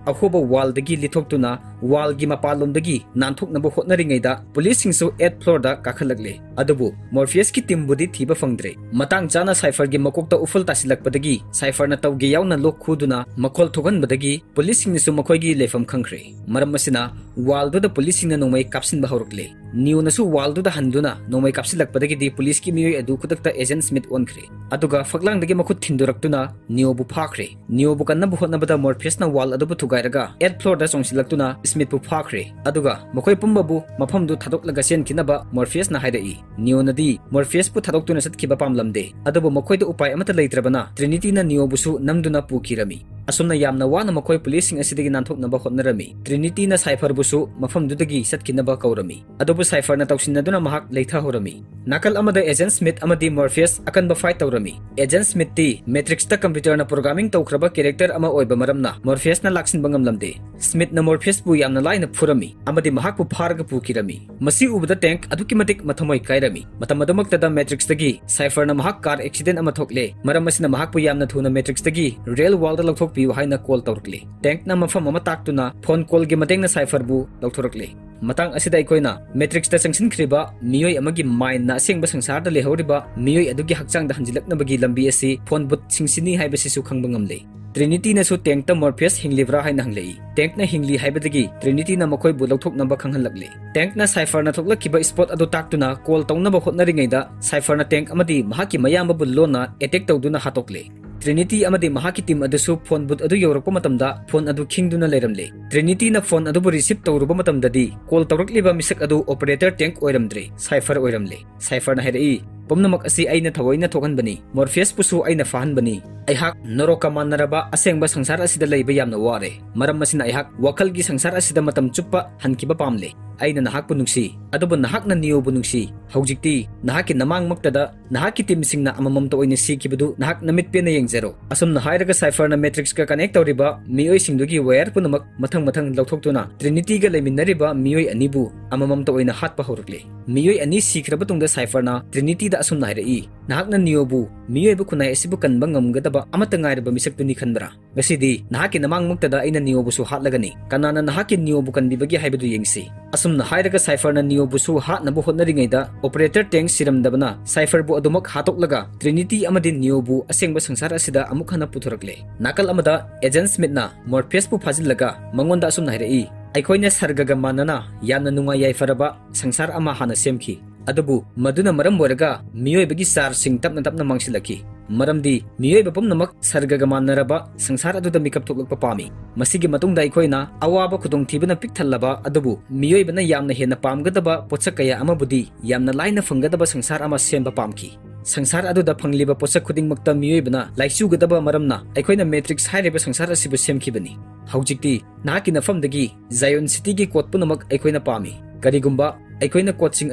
ꯑꯍꯣꯕ wall ꯗꯒꯤ ꯂꯤꯊꯣꯛꯇꯨꯅ wall ꯒꯤ ꯃꯄꯥꯟꯂꯣꯝꯗꯒꯤ ꯅꯥꯟꯊꯣꯛꯅꯕ ꯍꯣꯠꯅꯔꯤꯉꯩꯗ ꯄꯨꯂꯤꯁꯁꯤꯡꯁꯨ eighth floor ꯗ ꯀꯥꯈꯠꯂꯛꯂꯦ꯫ ꯑꯗꯨꯕꯨ ꯃꯣꯔꯐꯤꯌꯁꯀꯤ team ꯕꯨꯗꯤ ꯊꯤꯕ ꯐꯪꯗ꯭ꯔꯦ꯫ ꯃꯇꯥꯡ ꯆꯥꯅ ꯁꯥꯏꯐꯔꯒꯤ ꯃꯀꯣꯛꯇ ꯎꯐꯨꯜ ꯇꯥꯁꯤꯜꯂꯛꯄꯗꯒꯤ ꯁꯥꯏꯐꯔꯅ ꯇꯧꯒꯦ ꯌꯥꯎꯅ ꯂꯣꯛ ꯈꯨꯗꯨꯅ ꯃꯈꯣꯜ ꯊꯣꯛꯍꯟꯕꯗꯒꯤ ꯄꯨꯂꯤꯁꯁꯤꯡꯅꯁꯨ ꯃꯈꯣꯏꯒꯤ ꯂꯩꯐꯝ ꯈꯪꯈ꯭ꯔꯦ꯫ ꯃꯔꯝ ꯑꯁꯤꯅ wall ꯗꯨꯗ ꯄꯨꯂꯤꯁꯁꯤꯡꯅ ꯅꯣꯡꯃꯩ ꯀꯥꯞꯁꯤꯟꯕ ꯍꯧꯔꯛꯂꯦ꯫ ꯅꯤꯌꯣꯅꯁꯨ wall ꯗꯨꯗ ꯍꯟꯗꯨꯅ ꯅꯣꯡꯃꯩ ꯀꯥꯞꯁꯤꯜꯂꯛꯄꯗꯒꯤꯗꯤ ꯄꯨꯂꯤꯁꯀꯤ ꯃꯤꯑꯣꯏ ꯑꯗꯨ ꯈꯨꯗꯛꯇ ꯑꯦꯖꯦꯟ ꯁ꯭ꯃꯤꯊ ꯑꯣꯟꯈ꯭ꯔꯦ꯫ ꯑꯗꯨꯒ ꯐꯛꯂꯥꯡꯗꯒꯤ ꯃꯈꯨꯠ ꯊꯤꯟꯗꯣꯔꯛꯇꯨꯅ ꯅꯤꯌꯣꯕꯨ ꯐꯥꯈ꯭ꯔꯦ꯫ ꯅꯤꯌꯣꯕꯨ ꯀꯟꯅꯕ ꯍꯣꯠꯅꯕꯗ ꯃꯣꯔꯐꯤꯌꯁꯅ wall ꯑꯗꯨꯕꯨ ꯊꯨꯒꯥꯏꯔꯒ eighth floor ꯗ ꯆꯣꯡꯁꯤꯜꯂꯛꯇꯨꯅ ꯁ꯭ꯃꯤꯊꯄꯨ ꯐꯥꯈ꯭ꯔꯦ꯫ ꯑꯗꯨꯒ ꯃꯈꯣꯏ ꯄꯨꯝꯕꯕꯨ ꯃꯐꯝꯗꯨ ꯊꯥꯗꯣꯛꯂꯒ ꯆꯦꯟꯈꯤꯅꯕ ꯃꯣꯔꯐꯤꯌꯁꯅ ꯍꯥꯏꯔꯛꯏ꯫ ꯅꯤꯌꯣꯅꯗꯤ ꯃꯣꯔꯐꯤꯌꯁꯄꯨ ꯊꯥꯗꯣꯛꯇꯨꯅ ꯆꯠꯈꯤꯕ ꯄꯥꯝꯂꯝꯗꯦ꯫ ꯑꯗꯨꯕꯨ ꯃꯈꯣꯏꯗ ꯎꯄꯥꯏ ꯑꯃꯠꯇ ꯂꯩꯇ꯭ꯔꯕꯅ ꯇ꯭ꯔꯤꯅꯤꯇꯤꯅ ꯅꯤꯌꯣꯕꯨꯁꯨ ꯅꯝꯗꯨꯅ ꯄꯨꯈꯤꯔꯝꯃꯤ꯫ ꯑꯁꯨꯝꯅ ꯌꯥꯝꯅ ꯋꯥꯅ ꯃꯈꯣꯏ ꯄꯨꯂꯤꯁꯁꯤꯡ ꯑꯁꯤꯗꯒꯤ ꯅꯥꯟꯊꯣꯛꯅꯕ ꯍꯣꯠꯅꯔꯝꯃꯤ꯫ ꯇ꯭ꯔꯤꯅꯤꯇꯤꯅ ꯁꯥꯏꯐꯔꯕꯨꯁꯨ ꯃꯐꯝꯗꯨꯗꯒꯤ ꯆꯠꯈꯤꯅꯕ ꯀꯧꯔꯝꯃꯤ꯫ ꯑꯗꯨꯕꯨ ꯁꯥꯏꯐꯔꯅ ꯇꯧꯁꯤꯟꯅꯗꯨꯅ ꯃꯍꯥꯛ ꯂꯩꯊꯍꯧꯔꯝꯃꯤ꯫ ꯅꯥꯀꯜ ꯑꯃꯗ ꯑꯦꯖꯦꯟ ꯁ꯭ꯃꯤꯊ ꯑꯃꯗꯤ ꯃꯣꯔꯐꯤꯌꯁ ꯑꯀꯟꯕ fight ꯇꯧꯔꯝꯃꯤ꯫ ꯑꯦꯖꯦꯟ ꯁ꯭ꯃꯤꯊꯇꯤ ꯃꯦꯇ꯭ꯔꯤꯛꯁꯇ computer ꯅ programming ꯇꯧꯈ꯭ꯔꯕ character ꯑꯃ ꯑꯣꯏꯕ ꯃꯔꯝꯅ ꯃꯣꯔꯐꯤꯌꯁꯅ ꯂꯥꯛꯁꯤꯟꯕ ꯉꯝꯂꯝꯗꯦ꯫ ꯁ꯭ꯃꯤꯊꯅ ꯃꯣꯔꯐꯤꯌꯁꯄꯨ ꯌꯥꯝꯅ ꯂꯥꯏꯅ ꯐꯨꯔꯝꯃꯤ ꯑꯃꯗꯤ ꯃꯍꯥꯛꯄꯨ ꯐꯥꯔꯒ ꯄꯨꯈꯤꯔꯝꯃꯤ꯫ ꯃꯁꯤ ꯎꯕꯗ ꯇꯦꯡꯛ ꯑꯗꯨꯛꯀꯤ ꯃꯇꯤꯛ ꯃꯊꯃꯣꯏ ꯀꯥꯏꯔꯝꯃꯤ꯫ ꯃꯇꯝ ꯑꯗꯨꯃꯛꯇꯗ ꯃꯦꯇ꯭ꯔꯤꯛꯁꯇꯒꯤ ꯁꯥꯏꯐꯔꯅ ꯃꯍꯥꯛ car accident ꯑꯃ ꯊꯣꯛꯂꯦ, ꯃꯔꯝ ꯑꯁꯤꯅ ꯃꯍꯥꯛꯄꯨ ꯌꯥꯝꯅ ꯊꯨꯅ ꯃꯦꯇ꯭ꯔꯤꯛꯁꯇꯒꯤ real world ꯗ ꯂꯧꯊꯣꯛꯄꯤꯌꯨ ꯍꯥꯏꯅ call ꯇꯧꯔꯛꯂꯦ꯫ ꯇꯦꯡꯛꯅ ꯃꯐꯝ ꯑꯃ ꯇꯥꯛꯇꯨꯅ phone call ꯒꯤ ꯃꯇꯦꯡꯅ ꯁꯥꯏꯐꯔꯕꯨ ꯂꯧꯊꯣꯔꯛꯂꯦ꯫ ꯃꯇꯥꯡ ꯑꯁꯤꯗ ꯑꯩꯈꯣꯏꯅ ꯃꯦꯇ꯭ꯔꯤꯛꯁꯇ ꯆꯪꯁꯤꯟꯈ꯭ꯔꯤꯕ ꯃꯤꯑꯣꯏ ꯑꯃꯒꯤ mind ꯅ ꯑꯁꯦꯡꯕ ꯁꯪꯁꯥꯔꯗ ꯂꯩꯍꯧꯔꯤꯕ ꯃꯤꯑꯣꯏ ꯑꯗꯨꯒꯤ ꯍꯛꯆꯥꯡꯗ ꯍꯟꯖꯤꯜꯂꯛꯅꯕꯒꯤ ꯂꯝꯕꯤ ꯑꯁꯤ phone booth ꯁꯤꯡꯁꯤꯅꯤ ꯍꯥꯏꯕꯁꯤꯁꯨ ꯈꯪꯕ ꯉꯝꯂꯦ꯫ ꯇ꯭ꯔꯤꯅꯤꯇꯤꯅꯁꯨ ꯇꯦꯡꯛꯇ ꯃꯣꯔꯐꯤꯌꯁ ꯍꯤꯡꯂꯤꯕ꯭ꯔꯥ ꯍꯥꯏꯅ ꯍꯪꯂꯛꯏ꯫ ꯇꯦꯡꯛꯅ ꯍꯤꯡꯂꯤ ꯍꯥꯏꯕꯗꯒꯤ ꯇ꯭ꯔꯤꯅꯤꯇꯤꯅ ꯃꯈꯣꯏꯕꯨ ꯂꯧꯊꯣꯛꯅꯕ ꯈꯪꯍꯜꯂꯛꯂꯦ꯫ ꯇꯦꯡꯛꯅ ꯁꯥꯏꯐꯔꯅ ꯊꯣꯛꯂꯛꯈꯤꯕ spot ꯑꯗꯨ ꯇꯥꯛꯇꯨꯅ call ꯇꯧꯅꯕ ꯍꯣꯠꯅꯔꯤꯉꯩꯗ ꯁꯥꯏꯐꯔꯅ ꯇꯦꯡꯛ ꯑꯃꯗꯤ ꯃꯍꯥꯛꯀꯤ ꯃꯌꯥꯝꯕꯕꯨ ꯂꯣꯟꯅ attack ꯇꯧꯗꯨꯅ ꯍꯥꯠꯇꯣꯛꯂꯦ꯫ ꯇ꯭ꯔꯤꯅꯤꯇꯤ ꯑꯃꯗꯤ ꯃꯍꯥꯛꯀꯤ team ꯑꯗꯨꯁꯨ phone booth ꯑꯗꯨ ꯌꯧꯔꯛꯄ ꯃꯇꯝꯗ phone ꯑꯗꯨ ꯈꯤꯡꯗꯨꯅ ꯂꯩꯔꯝꯂꯦ꯫ ꯇ꯭ꯔꯤꯅꯤꯇꯤꯅ phone ꯑꯗꯨꯕꯨ receive ꯇꯧꯔꯨꯕ ꯃꯇꯝꯗꯗꯤ call ꯇꯧꯔꯛꯂꯤꯕ ꯃꯤꯁꯛ ꯑꯗꯨ operator ꯇꯦꯡꯛ ꯑꯣꯏꯔꯝꯗ꯭ꯔꯦ, ꯁꯥꯏꯐꯔ ꯑꯣꯏꯔꯝꯂꯦ꯫ ꯁꯥꯏꯐꯔꯅ ꯍꯥꯏꯔꯛꯏ, "ꯄꯨꯝꯅꯃꯛ ꯑꯁꯤ ꯑꯩꯅ ꯊꯑꯣꯏꯅ ꯊꯣꯛꯍꯟꯕꯅꯤ꯫ ꯃꯣꯔꯐꯤꯌꯁꯄꯨꯁꯨ ꯑꯩꯅ ꯐꯥꯍꯟꯕꯅꯤ꯫ ꯑꯩꯍꯥꯛ ꯅꯣꯔꯣꯛꯀ ꯃꯥꯟꯅꯔꯕ ꯑꯁꯦꯡꯕ ꯁꯪꯁꯥꯔ ꯑꯁꯤꯗ ꯂꯩꯕ ꯌꯥꯝꯅ ꯋꯥꯔꯦ꯫ ꯃꯔꯝ ꯑꯁꯤꯅ ꯑꯩꯍꯥꯛ ꯋꯥꯈꯜꯒꯤ ꯁꯪꯁꯥꯔ ꯑꯁꯤꯗ ꯃꯇꯝ ꯆꯨꯞꯄ ꯍꯟꯈꯤꯕ ꯄꯥꯝꯂꯦ꯫ ꯑꯩꯅ ꯅꯍꯥꯛꯄꯨ ꯅꯨꯡꯁꯤ, ꯑꯗꯨꯕꯨ ꯅꯍꯥꯛꯅ ꯅꯤꯌꯣꯕꯨ ꯅꯨꯡꯁꯤ꯫ ꯍꯧꯖꯤꯛꯇꯤ ꯅꯍꯥꯛꯀꯤ ꯅꯃꯥꯡꯃꯛꯇꯗ ꯅꯍꯥꯛꯀꯤ ꯇꯤꯝꯁꯤꯡꯅ ꯑꯃꯃꯝꯇ ꯑꯣꯏꯅ ꯁꯤꯈꯤꯕꯗꯨ ꯅꯍꯥꯛ ꯅꯃꯤꯠ ꯄꯦꯟꯅ ꯌꯦꯡꯖꯔꯣ꯫ ꯑꯁꯨꯝꯅ ꯍꯥꯏꯔꯒ ꯁꯥꯏꯐꯔꯅ ꯃꯦꯇ꯭ꯔꯤꯛꯁꯀ ꯀꯅꯦꯛ ꯇꯧꯔꯤꯕ ꯃꯤꯑꯣꯏꯁꯤꯡꯗꯨꯒꯤ ꯋꯥꯌꯔ ꯄꯨꯝꯅꯃꯛ ꯃꯊꯪ ꯃꯊꯪ ꯂꯧꯊꯣꯛꯇꯨꯅ ꯇ꯭ꯔꯤꯅꯤꯇꯤꯒ ꯂꯩꯃꯤꯟꯅꯔꯤꯕ ꯃꯤꯑꯣꯏ ꯑꯅꯤꯕꯨ ꯑꯃꯃꯝꯇ ꯑꯣꯏꯅ ꯍꯥꯠꯄ ꯍꯧꯔꯛꯂꯦ꯫ ꯃꯤꯑꯣꯏ ꯑꯅꯤ ꯁꯤꯈ꯭ꯔꯕ ꯇꯨꯡꯗ ꯁꯥꯏꯐꯔꯅ ꯇ꯭ꯔꯤꯅꯤꯇꯤꯗ ꯑꯁꯨꯝꯅ ꯍꯥꯏꯔꯛꯏ, "ꯅꯍꯥꯛꯅ ꯅꯤꯌꯣꯕꯨ ꯃꯤꯑꯣꯏꯕ ꯈꯨꯟꯅꯥꯏ ꯑꯁꯤꯕꯨ ꯀꯟꯕ ꯉꯝꯒꯗꯕ ꯑꯃꯠꯇ ꯉꯥꯏꯔꯕ ꯃꯤꯁꯛꯇꯨꯅꯤ ꯈꯟꯕ꯭ꯔꯥ? ꯉꯁꯤꯗꯤ ꯅꯍꯥꯛꯀꯤ ꯅꯃꯥꯡꯃꯛꯇꯗ ꯑꯩꯅ ꯅꯤꯌꯣꯕꯨꯁꯨ ꯍꯥꯠꯂꯒꯅꯤ꯫ ꯀꯅꯥꯅ ꯅꯍꯥꯛꯀꯤ ꯅꯤꯌꯣꯕꯨ ꯀꯟꯕꯤꯕꯒꯦ ꯍꯥꯏꯕꯗꯨ ꯌꯦꯡꯁꯤ꯫" ꯑꯁꯨꯝꯅ ꯍꯥꯏꯔꯒ ꯁꯥꯏꯐꯔꯅ ꯅꯤꯌꯣꯕꯨꯁꯨ ꯍꯥꯠꯅꯕ ꯍꯣꯠꯅꯔꯤꯉꯩꯗ, ꯑꯣꯄꯔꯦꯇꯔ ꯇꯦꯡ ꯁꯤꯔꯝꯗꯕꯅ ꯁꯥꯏꯐꯔꯕꯨ ꯑꯗꯨꯃꯛ ꯍꯥꯠꯇꯣꯛꯂꯒ ꯇ꯭ꯔꯤꯅꯤꯇꯤ ꯑꯃꯗꯤ ꯅꯤꯌꯣꯕꯨ ꯑꯁꯦꯡꯕ ꯁꯪꯁꯥꯔ ꯑꯁꯤꯗ ꯑꯃꯨꯛ ꯍꯟꯅ ꯄꯨꯊꯣꯔꯛꯂꯦ꯫ ꯅꯥꯀꯜ ꯑꯃꯗ ꯑꯦꯖꯦꯟ ꯁ꯭ꯃꯤꯠꯅ ꯃꯣꯔꯐꯤꯌꯁꯄꯨ ꯐꯥꯖꯤꯜꯂꯒ ꯃꯉꯣꯟꯗ ꯑꯁꯨꯝꯅ ꯍꯥꯏꯔꯛꯏ, "ꯑꯩꯈꯣꯏꯅ ꯁꯔꯒꯒ ꯃꯥꯟꯅꯅ ꯌꯥꯝꯅ ꯅꯨꯡꯉꯥꯏ ꯌꯥꯏꯐꯔꯕ ꯁꯪꯁꯥꯔ ꯑꯃ ꯍꯥꯟꯅ ꯁꯦꯝꯈꯤ꯫ ꯑꯗꯨꯕꯨ ꯃꯗꯨꯅ ꯃꯔꯝ ꯑꯣꯏꯔꯒ ꯃꯤꯑꯣꯏꯕꯒꯤ ꯆꯥꯔꯁꯤꯡ ꯇꯞꯅ ꯇꯞꯅ ꯃꯥꯡꯁꯤꯜꯂꯛꯈꯤ꯫ ꯃꯔꯝꯗꯤ ꯃꯤꯑꯣꯏꯕ ꯄꯨꯝꯅꯃꯛ ꯁꯔꯒꯒ ꯃꯥꯟꯅꯔꯕ ꯁꯪꯁꯥꯔ ꯑꯗꯨꯗ ꯃꯤꯀꯞ ꯊꯣꯛꯂꯛꯄ ꯄꯥꯝꯃꯤ꯫ ꯃꯁꯤꯒꯤ ꯃꯇꯨꯡꯗ ꯑꯩꯈꯣꯏꯅ ꯑꯋꯥꯕ ꯈꯨꯗꯣꯡꯊꯤꯕꯅ ꯄꯤꯛ ꯊꯜꯂꯕ ꯑꯗꯨꯕꯨ ꯃꯤꯑꯣꯏꯕꯅ ꯌꯥꯝꯅ ꯍꯦꯟꯅ ꯄꯥꯝꯒꯗꯕ ꯄꯣꯠꯁꯛ ꯀꯌꯥ ꯑꯃꯕꯨꯗꯤ ꯌꯥꯝꯅ ꯂꯥꯏꯅ ꯐꯪꯒꯗꯕ ꯁꯪꯁꯥꯔ ꯑꯃ ꯁꯦꯝꯕ ꯄꯥꯝꯈꯤ꯫ ꯁꯪꯁꯥꯔ ꯑꯗꯨꯗ ꯐꯪꯂꯤꯕ ꯄꯣꯠꯁꯛ ꯈꯨꯗꯤꯡꯃꯛꯇ ꯃꯤꯑꯣꯏꯕꯅ ꯂꯥꯏꯆꯨꯒꯗꯕ ꯃꯔꯝꯅ ꯑꯩꯈꯣꯏꯅ ꯃꯦꯇ꯭ꯔꯤꯛꯁ ꯍꯥꯏꯔꯤꯕ ꯁꯪꯁꯥꯔ ꯑꯁꯤꯕꯨ ꯁꯦꯝꯈꯤꯕꯅꯤ꯫ ꯍꯧꯖꯤꯛꯇꯤ ꯅꯍꯥꯛꯀꯤ ꯅꯐꯝꯗꯒꯤ ꯖꯥꯏꯑꯣꯟ ꯁꯤꯇꯤꯒꯤ ꯀꯣꯠ ꯄꯨꯝꯅꯃꯛ ꯑꯩꯈꯣꯏꯅ ꯄꯥꯝꯃꯤ꯫ ꯀꯔꯤꯒꯨꯝꯕ ꯑꯩꯈꯣꯏꯅ ꯀꯣꯠꯁꯤꯡ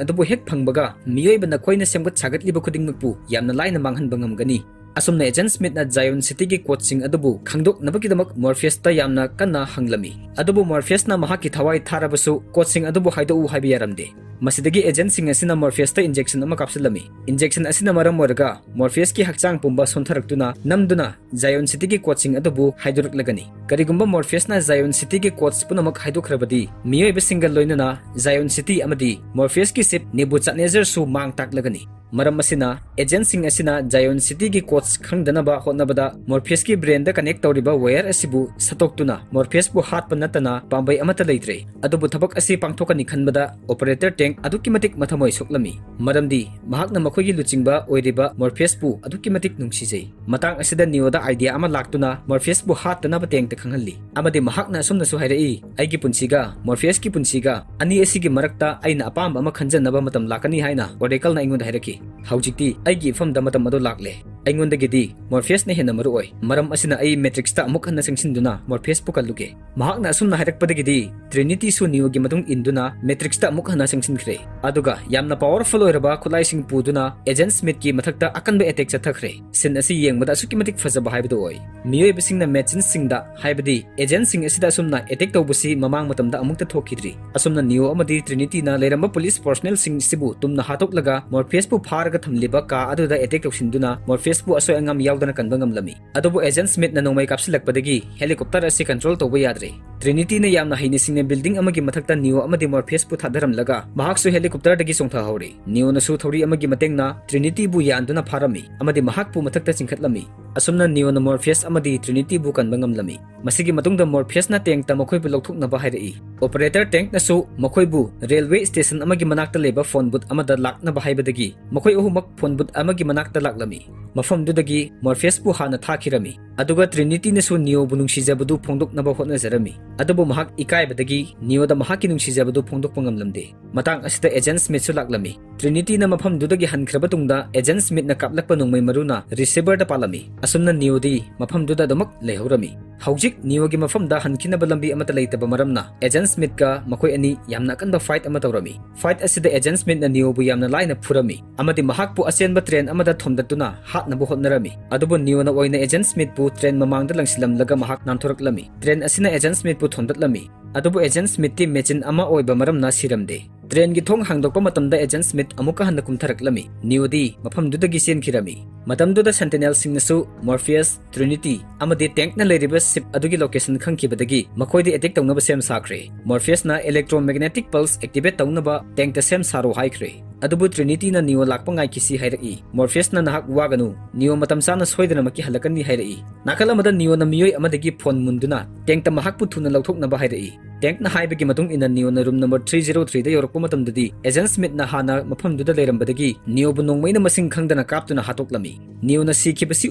ꯑꯗꯨꯕꯨ ꯍꯦꯛ ꯐꯪꯕꯒ, ꯃꯤꯑꯣꯏꯕ ꯅꯈꯣꯏꯅ ꯁꯦꯝꯒꯠ ꯁꯥꯒꯠꯂꯤꯕ ꯈꯨꯗꯤꯡꯃꯛꯄꯨ ꯌꯥꯝꯅ ꯂꯥꯏꯅ ꯃꯥꯡꯍꯟꯕ ꯉꯝꯒꯅꯤ꯫" ꯑꯁꯨꯝꯅ ꯑꯦꯖꯦꯟ ꯁ꯭ꯃꯤꯠꯅ ꯖꯥꯏꯑꯣꯟ ꯁꯤꯇꯤꯒꯤ ꯀꯣꯠꯁꯤꯡ ꯑꯗꯨꯕꯨ ꯈꯪꯗꯣꯛꯅꯕꯒꯤꯗꯃꯛ ꯃꯣꯔꯐꯤꯌꯁꯇ ꯌꯥꯝꯅ ꯀꯟꯅ ꯍꯪꯂꯝꯃꯤ꯫ ꯑꯗꯨꯕꯨ ꯃꯣꯔꯐꯤꯌꯁꯅ ꯃꯍꯥꯛꯀꯤ ꯊꯋꯥꯏ ꯊꯥꯔꯕꯁꯨ ꯀꯣꯠꯁꯤꯡ ꯑꯗꯨꯕꯨ ꯍꯥꯏꯗꯣꯛꯎ ꯍꯥꯏꯕ ꯌꯥꯔꯝꯗꯦ꯫ ꯃꯁꯤꯗꯒꯤ ꯑꯦꯖꯦꯟꯁꯤꯡ ꯑꯁꯤꯅ ꯃꯣꯔꯐꯤꯌꯁꯇ ꯏꯟꯖꯦꯛꯁꯟ ꯑꯃ ꯀꯥꯞꯁꯤꯜꯂꯝꯃꯤ꯫ ꯏꯟꯖꯦꯛꯁꯟ ꯑꯁꯤꯅ ꯃꯔꯝ ꯑꯣꯏꯔꯒ ꯃꯣꯔꯐꯤꯌꯁꯀꯤ ꯍꯛꯆꯥꯡ ꯄꯨꯝꯕ ꯁꯣꯟꯊꯔꯛꯇꯨꯅ ꯅꯝꯗꯨꯅ ꯖꯥꯏꯑꯣꯟ ꯁꯤꯇꯤꯒꯤ ꯀꯣꯠꯁꯤꯡ ꯑꯗꯨꯕꯨ ꯍꯥꯏꯗꯣꯔꯛꯂꯒꯅꯤ꯫ ꯀꯔꯤꯒꯨꯝꯕ ꯃꯣꯔꯐꯤꯌꯁꯅ ꯖꯥꯏꯑꯣꯟ ꯁꯤꯇꯤꯒꯤ ꯀꯣꯠꯁ ꯄꯨꯝꯅꯃꯛ ꯍꯥꯏꯗꯣꯛꯈ꯭ꯔꯕꯗꯤ, ꯃꯤꯑꯣꯏꯕꯁꯤꯡꯒ ꯂꯣꯏꯅꯅ ꯖꯥꯏꯑꯣꯟ ꯁꯤꯇꯤ ꯑꯃꯗꯤ ꯃꯣꯔꯐꯤꯌꯁꯀꯤ ꯆꯤꯐ ꯅꯦꯕꯨꯆꯠꯅꯦꯖꯔꯁꯨ ꯃꯥꯡ ꯇꯥꯛꯂꯒꯅꯤ꯫ ꯃꯔꯝ ꯑꯁꯤꯅ, ꯑꯦꯖꯦꯟꯁꯤꯡ ꯑꯁꯤꯅ ꯖꯥꯏꯑꯣꯟ ꯁꯤꯇꯤꯒꯤ ꯀꯣꯠꯁ ꯈꯪꯗꯅꯕ ꯍꯣꯠꯅꯕꯗ ꯃꯣꯔꯐꯤꯌꯁꯀꯤ ꯕ꯭ꯔꯦꯟꯗ ꯀꯅꯦꯛ ꯇꯧꯔꯤꯕ ꯋꯥꯌꯔ ꯑꯁꯤꯕꯨ ꯁꯠꯇꯣꯛꯇꯨꯅ ꯃꯣꯔꯐꯤꯌꯁꯄꯨ ꯍꯥꯠꯄ ꯅꯠꯇꯅ ꯄꯥꯝꯕꯩ ꯑꯃꯠꯇ ꯂꯩꯇ꯭ꯔꯦ꯫ ꯑꯗꯨꯕꯨ ꯊꯕꯛ ꯑꯁꯤ ꯄꯥꯡꯊꯣꯛꯀꯅꯤ ꯈꯟꯕꯗ ꯑꯣꯄꯔꯦꯇꯔ ꯇꯦꯡ ꯑꯗꯨꯛꯀꯤ ꯃꯇꯤꯛ ꯃꯊꯃꯣꯏ ꯁꯣꯛꯂꯝꯃꯤ, ꯃꯔꯝꯗꯤ ꯃꯍꯥꯛꯅ ꯃꯈꯣꯏꯒꯤ ꯂꯨꯆꯤꯡꯕ ꯑꯣꯏꯔꯤꯕ ꯃꯣꯔꯐꯤꯌꯁꯄꯨ ꯑꯗꯨꯛꯀꯤ ꯃꯇꯤꯛ ꯅꯨꯡꯁꯤꯖꯩ꯫ ꯃꯇꯥꯡ ꯑꯁꯤꯗ ꯅꯤꯌꯣꯗ ꯑꯥꯏꯗꯤꯌꯥ ꯑꯃ ꯂꯥꯛꯇꯨꯅ ꯃꯣꯔꯐꯤꯌꯁꯄꯨ ꯍꯥꯠꯇꯅꯕ ꯇꯦꯡꯇ ꯈꯪꯍꯜꯂꯤ, ꯑꯃꯗꯤ ꯃꯍꯥꯛꯅ ꯑꯁꯨꯝꯅꯁꯨ ꯍꯥꯏꯔꯛꯏ, "ꯑꯩꯒꯤ ꯄꯨꯟꯁꯤꯒ ꯃꯣꯔꯐꯤꯌꯁꯀꯤ ꯄꯨꯟꯁꯤꯒ ꯑꯅꯤ ꯑꯁꯤꯒꯤ ꯃꯔꯛꯇ ꯑꯩꯅ ꯑꯄꯥꯝꯕ ꯑꯃ ꯈꯟꯖꯅꯕ ꯃꯇꯝ ꯂꯥꯛꯀꯅꯤ ꯍꯥꯏꯅ ꯑꯣꯔꯦꯀꯜꯅ ꯑꯩꯉꯣꯟꯗ ꯍꯥꯏꯔꯛꯈꯤ꯫ ꯍꯧꯖꯤꯛꯇꯤ ꯑꯩꯒꯤ ꯏꯐꯝꯗ ꯃꯇꯝ ꯑꯗꯨ ꯂꯥꯛꯂꯦ꯫ ꯑꯩꯉꯣꯟꯗꯒꯤꯗꯤ ꯃꯣꯔꯐꯤꯌꯁꯅ ꯍꯦꯟꯅ ꯃꯔꯨ ꯑꯣꯏ꯫ ꯃꯔꯝ ꯑꯁꯤꯅ ꯑꯩ ꯃꯦꯇ꯭ꯔꯤꯛꯁꯇ ꯑꯃꯨꯛ ꯍꯟꯅ ꯆꯪꯁꯤꯟꯗꯨꯅ ꯃꯣꯔꯐꯤꯌꯁꯄꯨ ꯀꯜꯂꯨꯒꯦ꯫ ꯃꯍꯥꯛꯅ ꯑꯁꯨꯝꯅ ꯍꯥꯏꯔꯛꯄꯗꯒꯤꯗꯤ ꯇ꯭ꯔꯤꯅꯤꯇꯤꯁꯨ ꯅꯤꯑꯣꯒꯤ ꯃꯇꯨꯡ ꯏꯟꯗꯨꯅ ꯃꯦꯇ꯭ꯔꯤꯛꯁꯇ ꯑꯃꯨꯛ ꯍꯟꯅ ꯆꯪꯁꯤꯟꯈ꯭ꯔꯦ꯫ ꯑꯗꯨꯒ ꯌꯥꯝꯅ ꯄꯥꯋꯔꯐꯨꯜ ꯑꯣꯏꯔꯕ ꯈꯨꯠꯂꯥꯏꯁꯤꯡ ꯄꯨꯗꯨꯅ ꯑꯦꯖꯦꯟꯠ ꯁ꯭ꯃꯤꯊꯀꯤ ꯃꯊꯛꯇ ꯑꯀꯟꯕ ꯑꯦꯇꯦꯛ ꯆꯠꯊꯈ꯭ꯔꯦ꯫ ꯁꯤꯟ ꯑꯁꯤ ꯌꯦꯡꯕꯗ ꯑꯁꯨꯛꯀꯤ ꯃꯇꯤꯛ ꯐꯖꯕ ꯍꯥꯏꯕꯗꯨ ꯑꯣꯏ꯫ ꯃꯤꯑꯣꯏꯕꯁꯤꯡꯅ ꯃꯦꯆꯤꯟꯁꯤꯡꯗ, ꯍꯥꯏꯕꯗꯤ ꯑꯦꯖꯦꯟꯠꯁꯤꯡ ꯑꯁꯤꯗ ꯑꯁꯨꯝꯅ ꯑꯦꯇꯦꯛ ꯇꯧꯕꯁꯤ ꯃꯃꯥꯡ ꯃꯇꯝꯗ ꯑꯃꯨꯛꯇ ꯊꯣꯛꯈꯤꯗ꯭ꯔꯤ꯫ ꯑꯁꯨꯝꯅ ꯅꯤꯑꯣ ꯑꯃꯗꯤ ꯇ꯭ꯔꯤꯅꯤꯇꯤꯅ ꯂꯩꯔꯝꯕ ꯄꯨꯂꯤꯁ ꯄꯔꯁꯣꯅꯦꯜꯁꯤꯡ ꯑꯁꯤꯕꯨ ꯇꯨꯝꯅ ꯍꯥꯠꯇꯣꯛꯂꯒ ꯃꯣꯔꯐꯤꯌꯁꯄꯨ ꯐꯥꯔꯒ ꯊꯝꯂꯤꯕ ꯀꯥ ꯑꯗꯨꯗ ꯑꯦꯇꯦꯛ ꯇꯧꯁꯤꯟꯗꯨꯅ ꯃꯣꯔꯐꯤꯌꯁꯄꯨ ꯑꯁꯣꯏ ꯑꯉꯥꯝ ꯌꯥꯎꯗꯅ ꯀꯟꯕ ꯉꯝꯂꯝꯃꯤ꯫ ꯑꯗꯨꯕꯨ ꯑꯦꯖꯦꯟꯠ ꯁ꯭ꯃꯤꯊꯅ ꯅꯣꯡꯃꯩ ꯀꯥꯞꯁꯤꯜꯂꯛꯄꯗꯒꯤ ꯍꯦꯂꯤꯀꯣꯞꯇꯔ ꯑꯁꯤ ꯀꯟꯇ꯭ꯔꯣꯜ ꯇꯧꯕ ꯌꯥꯗ꯭ꯔꯦ꯫ ꯇ꯭ꯔꯤꯅꯤꯇꯤꯅ ꯌꯥꯝꯅ ꯍꯩꯅ ꯁꯤꯡꯅ ꯕꯤꯜꯗꯤꯡ ꯑꯃꯒꯤ ꯃꯊꯛꯇ ꯅꯤꯑꯣ ꯑꯃꯗꯤ ꯃꯣꯔꯐꯤꯌꯁꯄꯨ ꯊꯥꯗꯔꯝꯂꯒ ꯃꯍꯥꯛꯁꯨ ꯍꯦꯂꯤꯀꯣꯞꯇꯔꯗꯒꯤ ꯆꯣꯡꯊꯍꯧꯔꯦ꯫ ꯅꯤꯑꯣꯅꯁꯨ ꯊꯧꯔꯤ ꯑꯃꯒꯤ ꯃꯇꯦꯡꯅ ꯇ꯭ꯔꯤꯅꯤꯇꯤꯕꯨ ꯌꯥꯟꯗꯨꯅ ꯐꯥꯔꯝꯃꯤ ꯑꯃꯗꯤ ꯃꯍꯥꯛꯄꯨ ꯃꯊꯛꯇ ꯆꯤꯡꯈꯠꯂꯝꯃꯤ꯫ ꯑꯁꯨꯝꯅ ꯅꯤꯑꯣꯅ ꯃꯣꯔꯐꯤꯌꯁ ꯑꯃꯗꯤ ꯇ꯭ꯔꯤꯅꯤꯇꯤꯕꯨ ꯀꯟꯕ ꯉꯝꯂꯝꯃꯤ꯫ ꯃꯁꯤꯒꯤ ꯃꯇꯨꯡꯗ ꯃꯣꯔꯐꯤꯌꯁꯅ ꯇꯦꯡꯛꯇ ꯃꯈꯣꯏꯕꯨ ꯂꯧꯊꯣꯛꯅꯕ ꯍꯥꯏꯔꯛꯏ꯫ ꯑꯣꯄꯔꯦꯇꯔ ꯇꯦꯡꯛꯅꯁꯨ ꯃꯈꯣꯏꯕꯨ ꯔꯦꯜꯋꯦ ꯁ꯭ꯇꯦꯁꯟ ꯑꯃꯒꯤ ꯃꯅꯥꯛꯇ ꯂꯩꯕ ꯐꯣꯟ ꯕꯨꯊ ꯑꯃꯗ ꯂꯥꯛꯅꯕ ꯍꯥꯏꯕꯗꯒꯤ ꯃꯈꯣꯏ ꯑꯍꯨꯝꯃꯛ ꯐꯣꯟ ꯕꯨꯊ ꯑꯃꯒꯤ ꯃꯅꯥꯛꯇ ꯂꯥꯛꯂꯝꯃꯤ꯫ ꯃꯐꯝꯗꯨꯗꯒꯤ ꯃꯣꯔꯐꯤꯌꯁꯄꯨ ꯍꯥꯟꯅ ꯊꯥꯈꯤꯔꯝꯃꯤ꯫ ꯑꯗꯨꯒ ꯇ꯭ꯔꯤꯅꯤꯇꯤꯅꯁꯨ ꯅꯤꯑꯣꯕꯨ ꯅꯨꯡꯁꯤꯖꯕꯗꯨ ꯐꯣꯡꯗꯣꯛꯅꯕ ꯍꯣꯠꯅꯖꯔꯝꯃꯤ꯫ ꯑꯗꯨꯕꯨ ꯃꯍꯥꯛ ꯏꯀꯥꯏꯕꯗꯒꯤ ꯅꯤꯑꯣꯗ ꯃꯍꯥꯛꯀꯤ ꯅꯨꯡꯁꯤꯖꯕꯗꯨ ꯐꯣꯡꯗꯣꯛꯄ ꯉꯝꯂꯝꯗꯦ꯫ ꯃꯇꯥꯡ ꯑꯁꯤꯗ ꯑꯦꯖꯦꯟꯠ ꯁ꯭ꯃꯤꯊꯁꯨ ꯂꯥꯛꯂꯝꯃꯤ꯫ ꯇ꯭ꯔꯤꯅꯤꯇꯤꯅ ꯃꯐꯝꯗꯨꯗꯒꯤ ꯍꯟꯈ꯭ꯔꯕ ꯇꯨꯡꯗ ꯑꯦꯖꯦꯟꯠ ꯁ꯭ꯃꯤꯊꯅ ꯀꯥꯞꯂꯛꯄ ꯅꯣꯡꯃꯩ ꯃꯔꯨꯅ ꯔꯤꯁꯤꯚꯔꯗ ꯄꯥꯜꯂꯝꯃꯤ꯫ ꯑꯁꯨꯝꯅ ꯅꯤꯑꯣꯗꯤ ꯃꯐꯝꯗꯨꯗ ꯑꯗꯨꯃꯛ ꯂꯩꯍꯧꯔꯝꯃꯤ꯫ ꯍꯧꯖꯤꯛ ꯅꯤꯑꯣꯒꯤ ꯃꯐꯝꯗ ꯍꯟꯈꯤꯅꯕ ꯂꯝꯕꯤ ꯑꯃꯠꯇ ꯂꯩꯇꯕ ꯃꯔꯝꯅ ꯑꯦꯖꯦꯟꯠ ꯁ꯭ꯃꯤꯊꯀ ꯃꯈꯣꯏ ꯑꯅꯤ ꯌꯥꯝꯅ ꯑꯀꯟꯕ ꯐꯥꯏꯠ ꯑꯃ ꯇꯧꯔꯝꯃꯤ꯫ ꯐꯥꯏꯠ ꯑꯁꯤꯗ ꯑꯦꯖꯦꯟꯠ ꯁ꯭ꯃꯤꯊꯅ ꯅꯤꯑꯣꯕꯨ ꯌꯥꯝꯅ ꯂꯥꯏꯅ ꯐꯨꯔꯝꯃꯤ ꯑꯃꯗꯤ ꯃꯍꯥꯛꯄꯨ ꯑꯆꯦꯟꯕ ꯇ꯭ꯔꯦꯟ ꯑꯃꯗ ꯊꯣꯝꯗꯠꯇꯨꯅ ꯍꯥꯠꯅꯕ ꯍꯣꯠꯅꯔꯝꯃꯤ꯫ ꯑꯗꯨꯕꯨ ꯅꯤꯑꯣꯅ ꯑꯣꯏꯅ ꯑꯦꯖꯦꯟꯠ ꯁ꯭ꯃꯤꯊꯄꯨ ꯇ꯭ꯔꯦꯟ ꯃꯃꯥꯡꯗ ꯂꯪꯁꯤꯜꯂꯝꯂꯒ ꯃꯍꯥꯛ ꯅꯥꯟꯊꯣꯔꯛꯂꯝꯃꯤ꯫ ꯇ꯭ꯔꯦꯟ ꯑꯁꯤꯅ ꯑꯦꯖꯦꯟꯠ ꯁ꯭ꯃꯤꯊꯄꯨ ꯊꯣꯝꯗꯠꯂꯝꯃꯤ꯫ ꯑꯗꯨꯕꯨ ꯑꯦꯖꯦꯟꯠ ꯁ꯭ꯃꯤꯊꯇꯤ ꯃꯦꯆꯤꯟ ꯑꯃ ꯑꯣꯏꯕ ꯃꯔꯝꯅ ꯁꯤꯔꯝꯗꯦ꯫ ꯇ꯭ꯔꯦꯟꯒꯤ ꯊꯣꯡ ꯍꯥꯡꯗꯣꯛꯄ ꯃꯇꯝꯗ ꯑꯦꯖꯦꯟꯠ ꯁ꯭ꯃꯤꯊ ꯑꯃꯨꯛꯀ ꯍꯟꯅ ꯀꯨꯝꯊꯔꯛꯂꯝꯃꯤ꯫ ꯅꯤꯑꯣꯗꯤ ꯃꯐꯝꯗꯨꯗꯒꯤ ꯆꯦꯟꯈꯤꯔꯝꯃꯤ꯫ ꯃꯇꯝꯗꯨꯗ ꯁꯦꯟꯇꯤꯅꯦꯜꯁꯤꯡꯅꯁꯨ ꯃꯣꯔꯐꯤꯌꯁ, ꯇ꯭ꯔꯤꯅꯤꯇꯤ ꯑꯃꯗꯤ ꯇꯦꯡꯛꯅ ꯂꯩꯔꯤꯕ ꯁꯤꯞ ꯑꯗꯨꯒꯤ ꯂꯣꯀꯦꯁꯟ ꯈꯪꯈꯤꯕꯗꯒꯤ ꯃꯈꯣꯏꯗ ꯑꯦꯇꯦꯛ ꯇꯧꯅꯕ ꯁꯦꯝ ꯁꯥꯈ꯭ꯔꯦ꯫ ꯃꯣꯔꯐꯤꯌꯁꯅ ꯏꯂꯦꯛꯇ꯭ꯔꯣꯃꯦꯒꯅꯦꯇꯤꯛ ꯄꯜꯁ ꯑꯦꯛꯇꯤꯚꯦꯠ ꯇꯧꯅꯕ ꯇꯦꯡꯛꯇ ꯁꯦꯝ ꯁꯥꯔꯣ ꯍꯥꯏꯈ꯭ꯔꯦ꯫ ꯑꯗꯨꯕꯨ ꯇ꯭ꯔꯤꯅꯤꯇꯤꯅ ꯅꯤꯑꯣ ꯂꯥꯛꯄ ꯉꯥꯏꯈꯤꯁꯤ ꯍꯥꯏꯔꯛꯏ꯫ ꯃꯣꯔꯐꯤꯌꯁꯅ, "ꯅꯍꯥꯛ ꯋꯥꯒꯅꯨ, ꯅꯤꯑꯣ ꯃꯇꯝ ꯆꯥꯅ ꯁꯣꯏꯗꯅꯃꯛꯀꯤ ꯍꯜꯂꯛꯀꯅꯤ" ꯍꯥꯏꯔꯛꯏ꯫ ꯅꯥꯀꯜ ꯑꯃꯗ ꯅꯤꯑꯣꯅ ꯃꯤꯑꯣꯏ ꯑꯃꯗꯒꯤ ꯐꯣꯟ ꯃꯨꯟꯗꯨꯅ ꯇꯦꯡꯛꯇ ꯃꯍꯥꯛꯄꯨ ꯊꯨꯅ ꯂꯧꯊꯣꯛꯅꯕ ꯍꯥꯏꯔꯛꯏ꯫ ꯇꯦꯡꯛꯅ ꯍꯥꯏꯕꯒꯤ ꯃꯇꯨꯡ ꯏꯟꯅ ꯅꯤꯑꯣꯅ ꯔꯨꯝ ꯅꯝꯕꯔ ꯊ꯭ꯔꯤ ꯖꯤꯔꯣ ꯊ꯭ꯔꯤꯗ ꯌꯧꯔꯛꯄ ꯃꯇꯝꯗꯗꯤ ꯑꯦꯖꯦꯟꯠ ꯁ꯭ꯃꯤꯊꯅ ꯍꯥꯟꯅ ꯃꯐꯝꯗꯨꯗ ꯂꯩꯔꯝꯕꯗꯒꯤ ꯅꯤꯑꯣꯕꯨ ꯅꯣꯡꯃꯩꯅ ꯃꯁꯤꯡ ꯈꯪꯗꯅ ꯀꯥꯞꯇꯨꯅ ꯍꯥꯠꯇꯣꯛꯂꯝꯃꯤ꯫ ꯅꯤꯑꯣꯅ ꯁꯤꯈꯤꯕꯁꯤ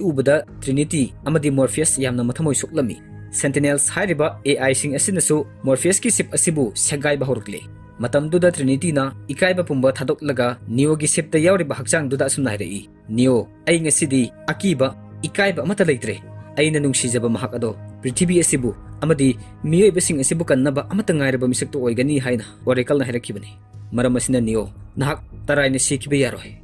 ꯎꯕꯗ ꯇ꯭ꯔꯤꯅꯤꯇꯤ ꯑꯃꯗꯤ ꯃꯣꯔꯐꯤꯌꯁ ꯌꯥꯝꯅ ꯃꯊꯃꯣꯏ ꯁꯣꯛꯂꯝꯃꯤ꯫ ꯁꯦꯟꯇꯤꯅꯦꯜꯁ ꯍꯥꯏꯔꯤꯕ ꯑꯦ ꯑꯥꯏꯁꯤꯡ ꯑꯁꯤꯅꯁꯨ ꯃꯣꯔꯐꯤꯌꯁꯀꯤ ꯁꯤꯞ ꯑꯁꯤꯕꯨ ꯁꯦꯒꯥꯏꯕ ꯍꯧꯔꯛꯂꯦ꯫ ꯃꯇꯝꯗꯨꯗ ꯇ꯭ꯔꯤꯅꯤꯇꯤꯅ ꯏꯀꯥꯏꯕ ꯄꯨꯝꯕ ꯊꯥꯗꯣꯛꯂꯒ ꯅꯤꯌꯣꯒꯤ ꯁꯤꯞꯇ ꯌꯥꯎꯔꯤꯕ ꯍꯛꯆꯥꯡꯗꯨꯗ ꯑꯁꯨꯝꯅ ꯍꯥꯏꯔꯛꯏ, "ꯅꯤꯌꯣ, ꯑꯩ ꯉꯁꯤꯗꯤ ꯑꯀꯤꯕ, ꯏꯀꯥꯏꯕ ꯑꯃꯠꯇ ꯂꯩꯇ꯭ꯔꯦ꯫ ꯑꯩꯅ ꯅꯨꯡꯁꯤꯖꯕ ꯃꯍꯥꯛ ꯑꯗꯣ ꯄ꯭ꯔꯤꯊꯤꯕꯤ ꯑꯁꯤꯕꯨ ꯑꯃꯗꯤ ꯃꯤꯑꯣꯏꯕꯁꯤꯡ ꯑꯁꯤꯕꯨ ꯀꯟꯅꯕ ꯑꯃꯠꯇ ꯉꯥꯏꯔꯕ ꯃꯤꯁꯛꯇꯨ ꯑꯣꯏꯒꯅꯤ" ꯍꯥꯏꯅ ꯑꯣꯔꯦꯀꯜꯅ ꯍꯥꯏꯔꯛꯈꯤꯕꯅꯤ꯫ ꯃꯔꯝ ꯑꯁꯤꯅ ꯅꯤꯌꯣ, ꯅꯍꯥꯛ ꯇꯔꯥꯏꯅ ꯁꯤꯈꯤꯕ ꯌꯥꯔꯣꯏ꯫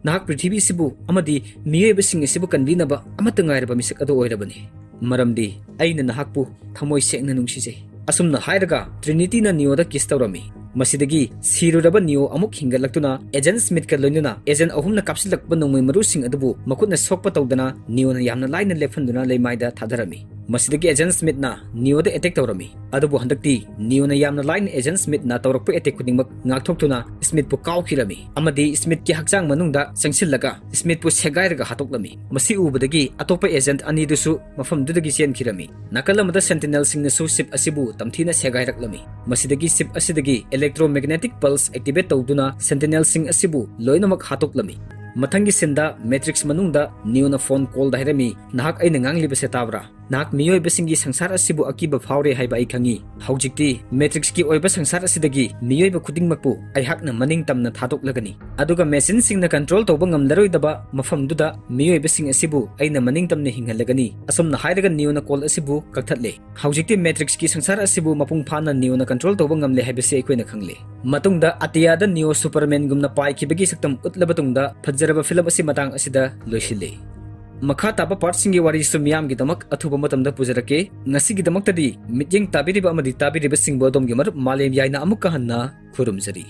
ꯅꯍꯥꯛ ꯄ꯭ꯔꯤꯊꯤꯕꯤ ꯑꯁꯤꯕꯨ ꯑꯃꯗꯤ ꯃꯤꯑꯣꯏꯕꯁꯤꯡ ꯑꯁꯤꯕꯨ ꯀꯟꯕꯤꯅꯕ ꯑꯃꯠꯇ ꯉꯥꯏꯔꯕ ꯃꯤꯁꯛ ꯑꯗꯨ ꯑꯣꯏꯔꯕꯅꯤ꯫ ꯃꯔꯝꯗꯤ ꯑꯩꯅ ꯅꯍꯥꯛꯄꯨ ꯊꯃꯣꯏ ꯁꯦꯡꯅ ꯅꯨꯡꯁꯤꯖꯩ꯫ ꯑꯁꯨꯝꯅ ꯍꯥꯏꯔꯒ ꯇ꯭ꯔꯤꯅꯤꯇꯤꯅ ꯅꯤꯌꯣꯗ ꯀꯤꯁ ꯇꯧꯔꯝꯃꯤ꯫ ꯃꯁꯤꯗꯒꯤ ꯁꯤꯔꯨꯔꯕ ꯅꯤꯌꯣ ꯑꯃꯨꯛ ꯍꯤꯡꯒꯠꯂꯛꯇꯨꯅ ꯑꯦꯖꯦꯟ ꯁ꯭ꯃꯤꯊꯀ ꯂꯣꯏꯅꯅ ꯑꯦꯖꯦꯟ ꯑꯍꯨꯝꯅ ꯀꯥꯞꯁꯤꯜꯂꯛꯄ ꯅꯣꯡꯃꯩ ꯃꯔꯨꯁꯤꯡ ꯑꯗꯨꯕꯨ ꯃꯈꯨꯠꯅ ꯁꯣꯛꯄ ꯇꯧꯗꯅ ꯅꯤꯌꯣꯅ ꯌꯥꯝꯅ ꯂꯥꯏꯅ ꯂꯦꯞꯍꯟꯗꯨꯅ ꯂꯩꯃꯥꯏꯗ ꯊꯥꯗꯔꯝꯃꯤ꯫ ꯃꯁꯤꯗꯒꯤ ꯑꯦꯖꯦꯟ ꯁ꯭ꯃꯤꯊꯅ ꯅꯤꯌꯣꯗ ꯑꯦꯇꯦꯛ ꯇꯧꯔꯝꯃꯤ꯫ ꯑꯗꯨꯕꯨ ꯍꯟꯗꯛꯇꯤ ꯅꯤꯌꯣꯅ ꯌꯥꯝꯅ ꯂꯥꯏꯅ ꯑꯦꯖꯦꯟ ꯁ꯭ꯃꯤꯊꯅ ꯇꯧꯔꯛꯄ ꯑꯦꯇꯦꯛ ꯈꯨꯗꯤꯡꯃꯛ ꯉꯥꯛꯊꯣꯛꯇꯨꯅ ꯁ꯭ꯃꯤꯊꯄꯨ ꯀꯥꯎꯈꯤꯔꯝꯃꯤ ꯑꯃꯗꯤ ꯁ꯭ꯃꯤꯊꯀꯤ ꯍꯛꯆꯥꯡ ꯃꯅꯨꯡꯗ ꯆꯪꯁꯤꯜꯂꯒ ꯁ꯭ꯃꯤꯊꯄꯨ ꯁꯦꯒꯥꯏꯔꯒ ꯍꯥꯠꯇꯣꯛꯂꯝꯃꯤ꯫ ꯃꯁꯤ ꯎꯕꯗꯒꯤ ꯑꯇꯣꯞꯄ ꯑꯦꯖꯦꯟꯠ ꯑꯅꯤꯗꯨꯁꯨ ꯃꯐꯝꯗꯨꯗꯒꯤ ꯆꯦꯟꯈꯤꯔꯝꯃꯤ꯫ ꯅꯥꯀꯜ ꯑꯃꯗ ꯁꯦꯟꯇꯤꯅꯦꯜꯁꯤꯡꯅꯁꯨ ꯁꯤꯞ ꯑꯁꯤꯕꯨ ꯇꯝꯊꯤꯅ ꯁꯦꯒꯥꯏꯔꯛꯂꯝꯃꯤ꯫ ꯃꯁꯤꯗꯒꯤ ꯁꯤꯞ ꯑꯁꯤꯗꯒꯤ electromagnetic pulse activate ꯇꯧꯗꯨꯅ ꯁꯦꯟꯇꯤꯅꯦꯜꯁꯤꯡ ꯑꯁꯤꯕꯨ ꯂꯣꯏꯅꯃꯛ ꯍꯥꯠꯇꯣꯛꯂꯝꯃꯤ꯫ ꯃꯊꯪꯒꯤ ꯁꯤꯟꯗ ꯃꯦꯇ꯭ꯔꯤꯛꯁ ꯃꯅꯨꯡꯗ ꯅꯤꯌꯣꯅ ꯐꯣꯟ ꯀꯣꯜꯗ ꯍꯥꯏꯔꯝꯃꯤ, "ꯅꯍꯥꯛ ꯑꯩꯅ ꯉꯥꯡꯂꯤꯕꯁꯦ ꯇꯥꯕ꯭ꯔꯥ? ꯅꯍꯥꯛ ꯃꯤꯑꯣꯏꯕꯁꯤꯡꯒꯤ ꯁꯪꯁꯥꯔ ꯑꯁꯤꯕꯨ ꯑꯀꯤꯕ ꯐꯥꯎꯔꯦ ꯍꯥꯏꯕ ꯑꯩ ꯈꯪꯏ꯫ ꯍꯧꯖꯤꯛꯇꯤ ꯃꯦꯇ꯭ꯔꯤꯛꯁꯀꯤ ꯑꯣꯏꯕ ꯁꯪꯁꯥꯔ ꯑꯁꯤꯗꯒꯤ ꯃꯤꯑꯣꯏꯕ ꯈꯨꯗꯤꯡꯃꯛꯄꯨ ꯑꯩꯍꯥꯛꯅ ꯃꯅꯤꯡ ꯇꯝꯅ ꯊꯥꯗꯣꯛꯂꯒꯅꯤ꯫ ꯑꯗꯨꯒ ꯃꯦꯁꯤꯟꯁꯤꯡꯅ ꯀꯟꯇ꯭ꯔꯣꯜ ꯇꯧꯕ ꯉꯝꯂꯔꯣꯏꯗꯕ ꯃꯐꯝꯗꯨꯗ ꯃꯤꯑꯣꯏꯕꯁꯤꯡ ꯑꯁꯤꯕꯨ ꯑꯩꯅ ꯃꯅꯤꯡ ꯇꯝꯅ ꯍꯤꯡꯍꯜꯂꯒꯅꯤ꯫" ꯑꯁꯨꯝꯅ ꯍꯥꯏꯔꯒ ꯅꯤꯌꯣꯅ ꯀꯣꯜ ꯑꯁꯤꯕꯨ ꯀꯛꯊꯠꯂꯦ꯫ ꯍꯧꯖꯤꯛꯇꯤ ꯃꯦꯇ꯭ꯔꯤꯛꯁꯀꯤ ꯁꯪꯁꯥꯔ ꯑꯁꯤꯕꯨ ꯃꯄꯨꯡ ꯐꯥꯅ ꯅꯤꯌꯣꯅ ꯀꯟꯇ꯭ꯔꯣꯜ ꯇꯧꯕ ꯉꯝꯂꯦ ꯍꯥꯏꯕꯁꯤ ꯑꯩꯈꯣꯏꯅ ꯈꯪꯂꯦ꯫ ꯃꯇꯨꯡꯗ ꯑꯇꯤꯌꯥꯗ ꯅꯤꯌꯣ ꯁꯨꯄꯔꯃꯦꯟꯒꯨꯝꯅ ꯄꯥꯏꯈꯤꯕꯒꯤ ꯁꯛꯇꯝ ꯎꯠꯂꯕ ꯇꯨꯡꯗ ꯐꯖꯔꯕ ꯐꯤꯂꯝ ꯑꯁꯤ ꯃꯇꯥꯡ ꯑꯁꯤꯗ ꯂꯣꯏꯁꯤꯜꯂꯤ꯫ ꯃꯈꯥ ꯇꯥꯕ ꯄꯥꯔꯠꯁꯤꯡꯒꯤ ꯋꯥꯔꯤꯁꯨ ꯃꯤꯌꯥꯝꯒꯤꯗꯃꯛ ꯑꯊꯨꯕ ꯃꯇꯝꯗ ꯄꯨꯖꯔꯛꯀꯦ꯫ ꯉꯁꯤꯒꯤꯗꯃꯛꯇꯗꯤ ꯃꯤꯠꯌꯦꯡ ꯇꯥꯕꯤꯔꯤꯕ ꯑꯃꯗꯤ ꯇꯥꯕꯤꯔꯤꯕꯁꯤꯡꯕꯨ ꯑꯗꯣꯝꯒꯤ ꯃꯔꯨꯞ ꯃꯥꯂꯦꯝ ꯌꯥꯏꯅ ꯑꯃꯨꯛꯀ ꯍꯟꯅ ꯈꯨꯔꯨꯝꯖꯔꯤ꯫